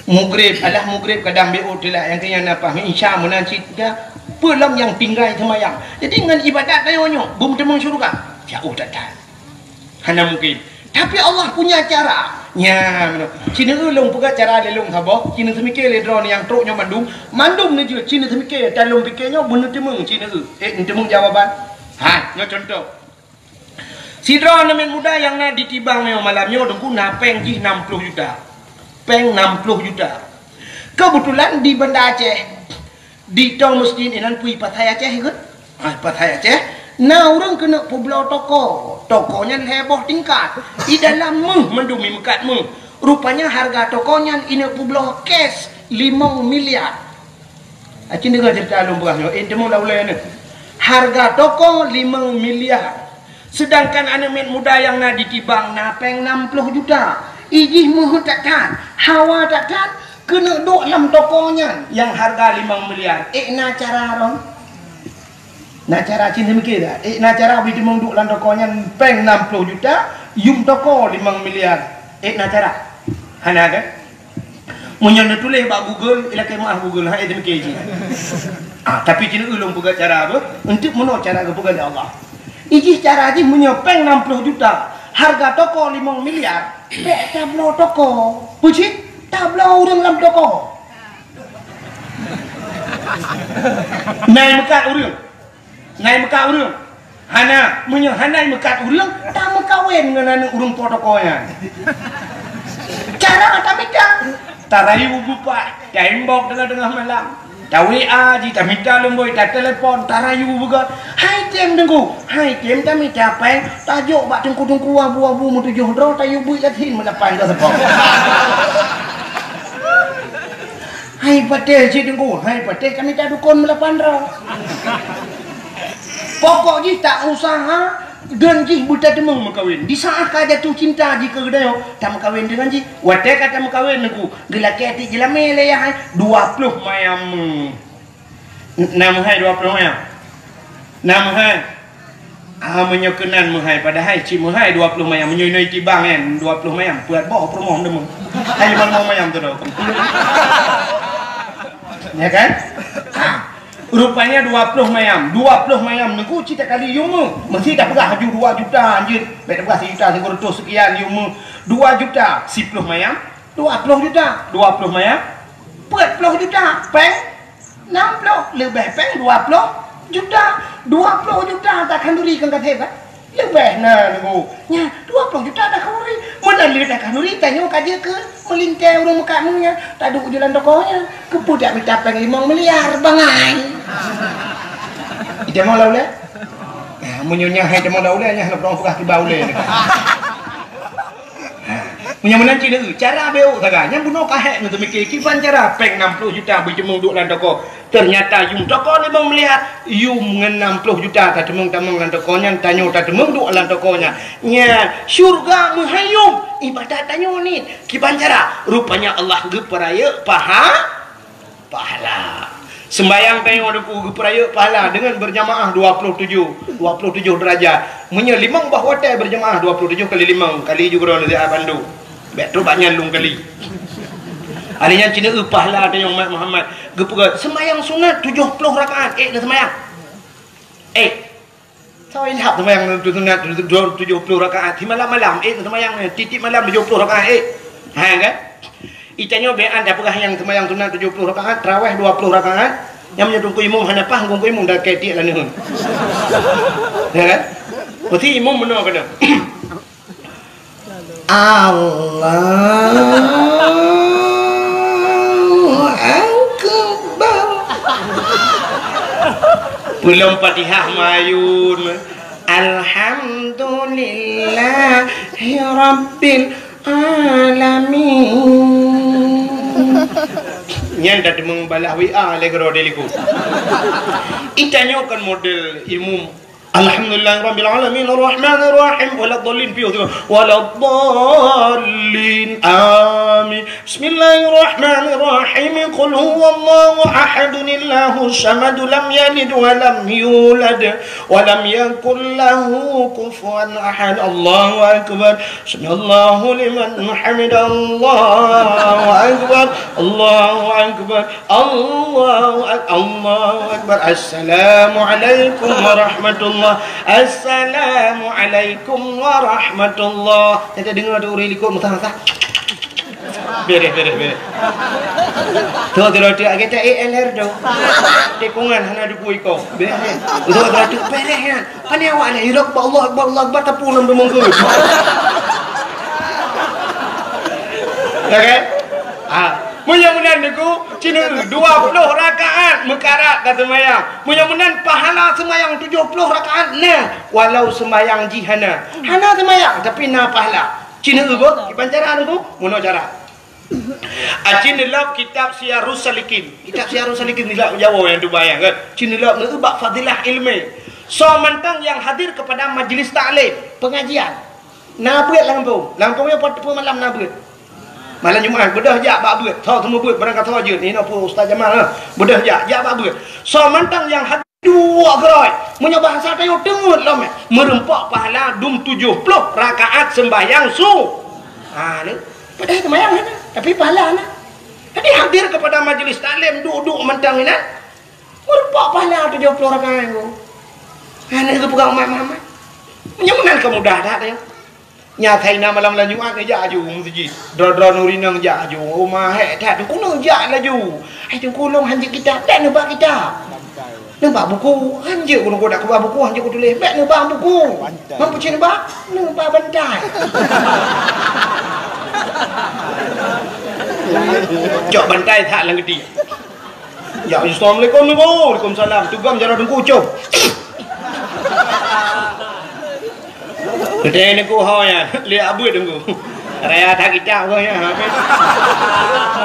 Mugrib, alah mugrib kadang beu teulak nyang keu nyan na paih, isya meunan cit ka. Peue lom nyang tinggai seumayang. Jadi ngon ibadat tanyoe nyoe, beumeuteumong syeuruga. Jauh that-that. Hana mungkin. Tapi Allah punya cara. Nya, meunoe. Ci neueu lôn peugah cara lé lôn saboh, ci neuseumiké lé droeneuh nyang trok nyoe mandum, mandum neujeuet, ci neuseumiké, dan lôn piké nyoe beuneuteumong ci neueu. Eh, neuteumong jawaban. Ha, nyoe contoh. Sidroe aneuk miet muda nyang na di Tibang nyoe malam nyoe, Teungku, na péng jih nam ploh juta. Péng nam ploh juta. Keubeutulan di Banda Aceh, di Tong Mesjid inan pui Pasai Aceh, ikôt? Ah, Pasai Aceh. Na ureuëng keuneuk peubloe toko. Toko nyan lhée boh tingkat. Di dalam méuh, mandum imeukat méuh. Rupanya hareuga toko nyan ineuk peubloe cash limong miliar. Aci deungoe ceurita lôn peugah nyoe, eh, teumeung lam ulée nyoe. Hareuga toko limong miliar. Seudangkan aneuk miet muda nyang na di Tibang na péng nam ploh juta. Ijih meuheuet that-that, hawa that-that, keuneuk duek lam toko nyan nyang hareuga limong miliar. Eh, na cara droe? Na cara cit neumikir, eh, na cara bri teumeung duek lam toko nyan péng nam ploh juta, yum toko limong miliar. Eh, na cara? Hana kan? Meunyoe neutuléh bak Google, ilakée meuáh Google, hai teumikir jih. Ah, tapi cit ulôn peugah cara beuh, eunteuk meunoe cara geupeugah lé Allah. Ijih cara jih meunyoe péng nam ploh juta, hareuga toko limong miliar, bék tabloe toko. Peue cit? Tabloe ureuëng lam toko. Nai meukat ureuëng. Nai meukat ureuëng. Hana, meunyoe hana meukat ureuëng, tameukawen ngon aneuk ureuëng po toko nyan. Cara tamita. Tarayu bupat, taimbok teungoh-teungoh malam. Ta-W A jih, tamita lumboi, tatelepon, tarayu beugot. Hai tem Teungku, hai tem tamita péng, tajok bak teungku-teungku abu-abu meutujoh droe, tayue buet yatim meulapan droe seupôt. Hai patéh cit Teungku, hai patéh tamita dukon meulapan droe. Pokok jih ta usaha, dan jih beutateumeung meukawen. Di saát ka jatuh cinta jih keu geutanyoe, tameukawen deungon jih. Watée ka tameukawen Teungku, geulakée tiek jeulamé lé yah hai, dua ploh mayam. N-, na meuhai dua ploh mayam? Na meuhai? Ah, meunyoe keunan meuhai, padahai cit meuhai dua ploh mayam. Meunyoe inoe Tibang nyan, dua ploh mayam, peuet boh peurumoh deungoe. Hai limong mayam tu dah. Ya kan? Ah. Rupanya dua ploh mayam. Dua ploh mayam Teungku cit takali yum meuh. Meusti tapeugah laju dua juta anjeut. Bék tapeugah sijuta sikureueng reutôh seukian yum meuh. Dua juta siploh mayam, dua ploh juta. Dua ploh mayam, peuet ploh juta. Péng nam ploh, leubeh péng dua ploh juta. Dua ploh juta takhanduri keu gaséh, eh? Leubeh na Teungku. Nyan, dua ploh juta takhanduri. Meunan lé takhanduri, tanyoe ka jeuet keu meulintée ureuëng meukat méuh nyan. Taduek ju lam toko nyan. Keupeue dak mita péng limong miliar, bangai. Itamong lam ulée? Ya, meunyoe nyan hai tamong lam ulée, nyan hana peudong peugah tiba ulée. Ha. Meunyoe meunan cit, cara béuk sagai. Nyang bunoe ka hék ngon teumikir, kiban cara péng nam ploh juta beuceumeung duek lam toko. Teunyata yum toko limong miliar, yum ngon nam ploh juta tateumeung tamong lam toko nyan, tanyoe tateumeung duek lam toko nyan. Nyan, syeuruga meuhai yum, ibadat tanyoe niet. Kiban cara? Rupanya Allah geupeurayeuk paha- Pahala. Sembayang tanyoe Teungku geupeurayeuk pahala deungon berjamaah dua puluh tujuh, dua puluh tujuh derajat. Meunyoe limong boh watée berjamaah dua puluh tujuh kali limong, kali ju keudroe lé bandum. Bék trok bak nyan lôn kali. Hari nyan cit na eu pahala tanyoe umat Muhammad. Geupeugah sembayang sunat tujoh ploh rakaat, ék na sembayang. Ék. Sawa ilhab seumayang tu sunat tu, tu, tujoh ploh rakaat. Di malam-malam, eh, seumayang ni, tiep-tiep malam tujoh ploh rakaat, eh. Ha, kan? Itanyoe bean dah peugah nyang seumayang sunat tujoh ploh rakaat, tarawih dua ploh rakaat. Nyang meunyoe teungku imum hana paih, teungku imum dah ketiek laneun. Ya, kan? Mesti imum meunoe keunoe. Allahu Akbar. Peulom Fatihah mayun. Alhamdulillahi Rabbil Alamin. Nyan dah teumeng balah W A lé keudroe di likot. Itanyoe kan model imum. Alhamdulillahirabbil alamin, arrahmanirrahim, waladdallin, piôh tu. Waladdallin, amin. Bismillahirrahmanirrahim. Qul huwallahu ahadun, Allahus samad, lam yalid wa lam yulad, wa lam yakul lahu kufuwan ahad. Allahu akbar. Sami'allahu liman hamidah. Allahu akbar. Allahu akbar. Allahu ak-, Allahu akbar. Assalamualaikum warahmatullah. Assalamualaikum warahmatullah. Nyan tadeungoe tu ureuëng likot meusaha-saha. Beres, beres, beres. Tu, tu, tu, agak tak A L R tu. Tikungan hana duku iko. Beres. Tu, tu, tu, beres kan. Pane awak ni, ilok ba Allah Akbar, Allah Akbar, tapi ulun bermunggu. Ya kan? Ah, meunyoe meunan niku, cina dua puluh rakaat meukarat ka seumayang. Meunyoe meunan pahala seumayang tujuh puluh rakaat na, walau seumayang jih hana. Hana seumayang, tapi na pahala. Cina ugo, kiban cara niku, meunoe cara. Acin lop kitab Siyarus Salikin. Kitab Siyarus Salikin nilai Jawa nyang tubai kan. Cin lop neu bak fadilah ilmi. So mantong nyang hadir kepada majlis taklim, pengajian. Na beuet lam kampung. Lam kampung nyoe pat peumalam na beuet. Malam Jumat beudôh jak bak beuet. Tho semua beuet barang kata jeuet. Ni na pun Ustaz Jamal lah. Beudôh jak, jak bak beuet. So mantong nyang hadir dua gerai. Meunyoe bahasa tanyoe teungeut lom eh. Meureumpok pahala dum tujuh puluh rakaat sembahyang su. Ha ni. Padahal sembahyang hana, tapi pahala na. Jadi hadir kepada majlis taklim, duduk mantong inan. Meureumpok pahala tujuh puluh rakaat tu. Hana geupeugah umat Muhammad. Nyoe meunan ka mudah that nyoe. Nya Saina malam-malam Jumat neujak aju meuseujid. Droe-droe nuri nang jak aju. Uma hek that, Teungku neujak laju. Hai Teungku, lôn hanjeuet kitab, bèk neuba kitab. Neuba buku, hanjeuet ku, Teungku, dak kuba buku, hanjeuet kutuléh, bèk neuba buku. Bantai. Mampu cit neuba? Neuba bantai. Cok bantai that lam geuti. Ya, assalamualaikum, Teungku. Waalaikumsalam. Tugam jaroe Teungku, cok. Geutanyoe Teungku ho nyan, lé abeuet Teungku. Raya that kitab ko nyan, ha.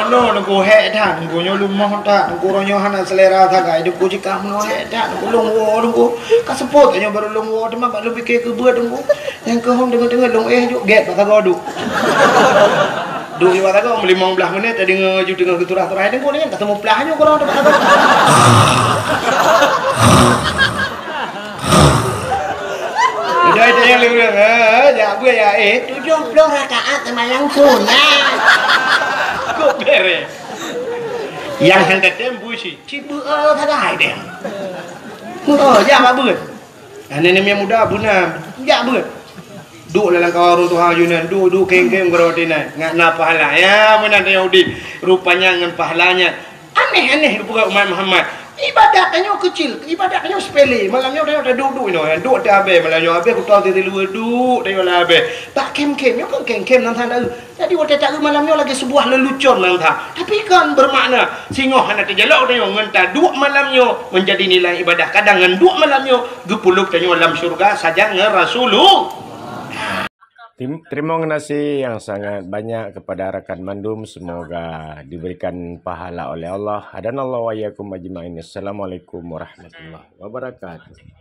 Mono Teungku, hek that Teungku, nyoe leumoh that Teungku, uroe nyoe hana selera sagai Teungku, jikah meunoe hek that Teungku, lôn woe Teungku. Ka seupôt nyoe barô lôn woe, teuma bak lôn pike keu beuet Teungku. Nyang keuhong deungon-deungon lôn éh juk gét bak sagoe duek. Duek bak sagoe meulimong blaih menit, tadeungoe ju teungoh geuturah-turah Teungku nyan, ka seumuplah nyoe keudroe bak sagoe. Udah itu yang lurus, eh, jak beuet ya, eh, tujuh puluh rakaat sembahyang sunat. Kok beres? Yang hana tem busi, cibeu sagai deh. Oh, jak bak beuet. Aneuk namiet muda beuna, jak beuet. Duek lam kawan ureueng tuha yunan, duek, duek, keng-keng keudroe tinan. Ngat na pahala. Ya, meunan tanyoe udép. Rupanya ngon pahala nyan. Aneh-aneh geupeugah umat Muhammad. Ibadat tanyoe keucil, ibadat tanyoe sepele. Malam nyoe tanyoe taduek-duek inoe, duek teuh abée, malam nyoe abée kutoe teuh luweue duek tanyoe lam abée. Bak kem-kem, nyoe kan kem-kem nan sana. Jadi watée taeu malam nyoe lagée sebuah lelucon nan that. Tapi kan bermakna, singoh hana teujalok tanyoe ngon taduek malam nyoe menjadi nilai ibadah. Kadang ngon duek malam nyoe geupulop tanyoe lam syurga sajan ngon Rasulullah. Tim-, terima kasih yang sangat banyak kepada rakan mandum. Semoga diberikan pahala oleh Allah. Hadanallahu wa iyyakum ajma'in. Assalamualaikum warahmatullahi wabarakatuh.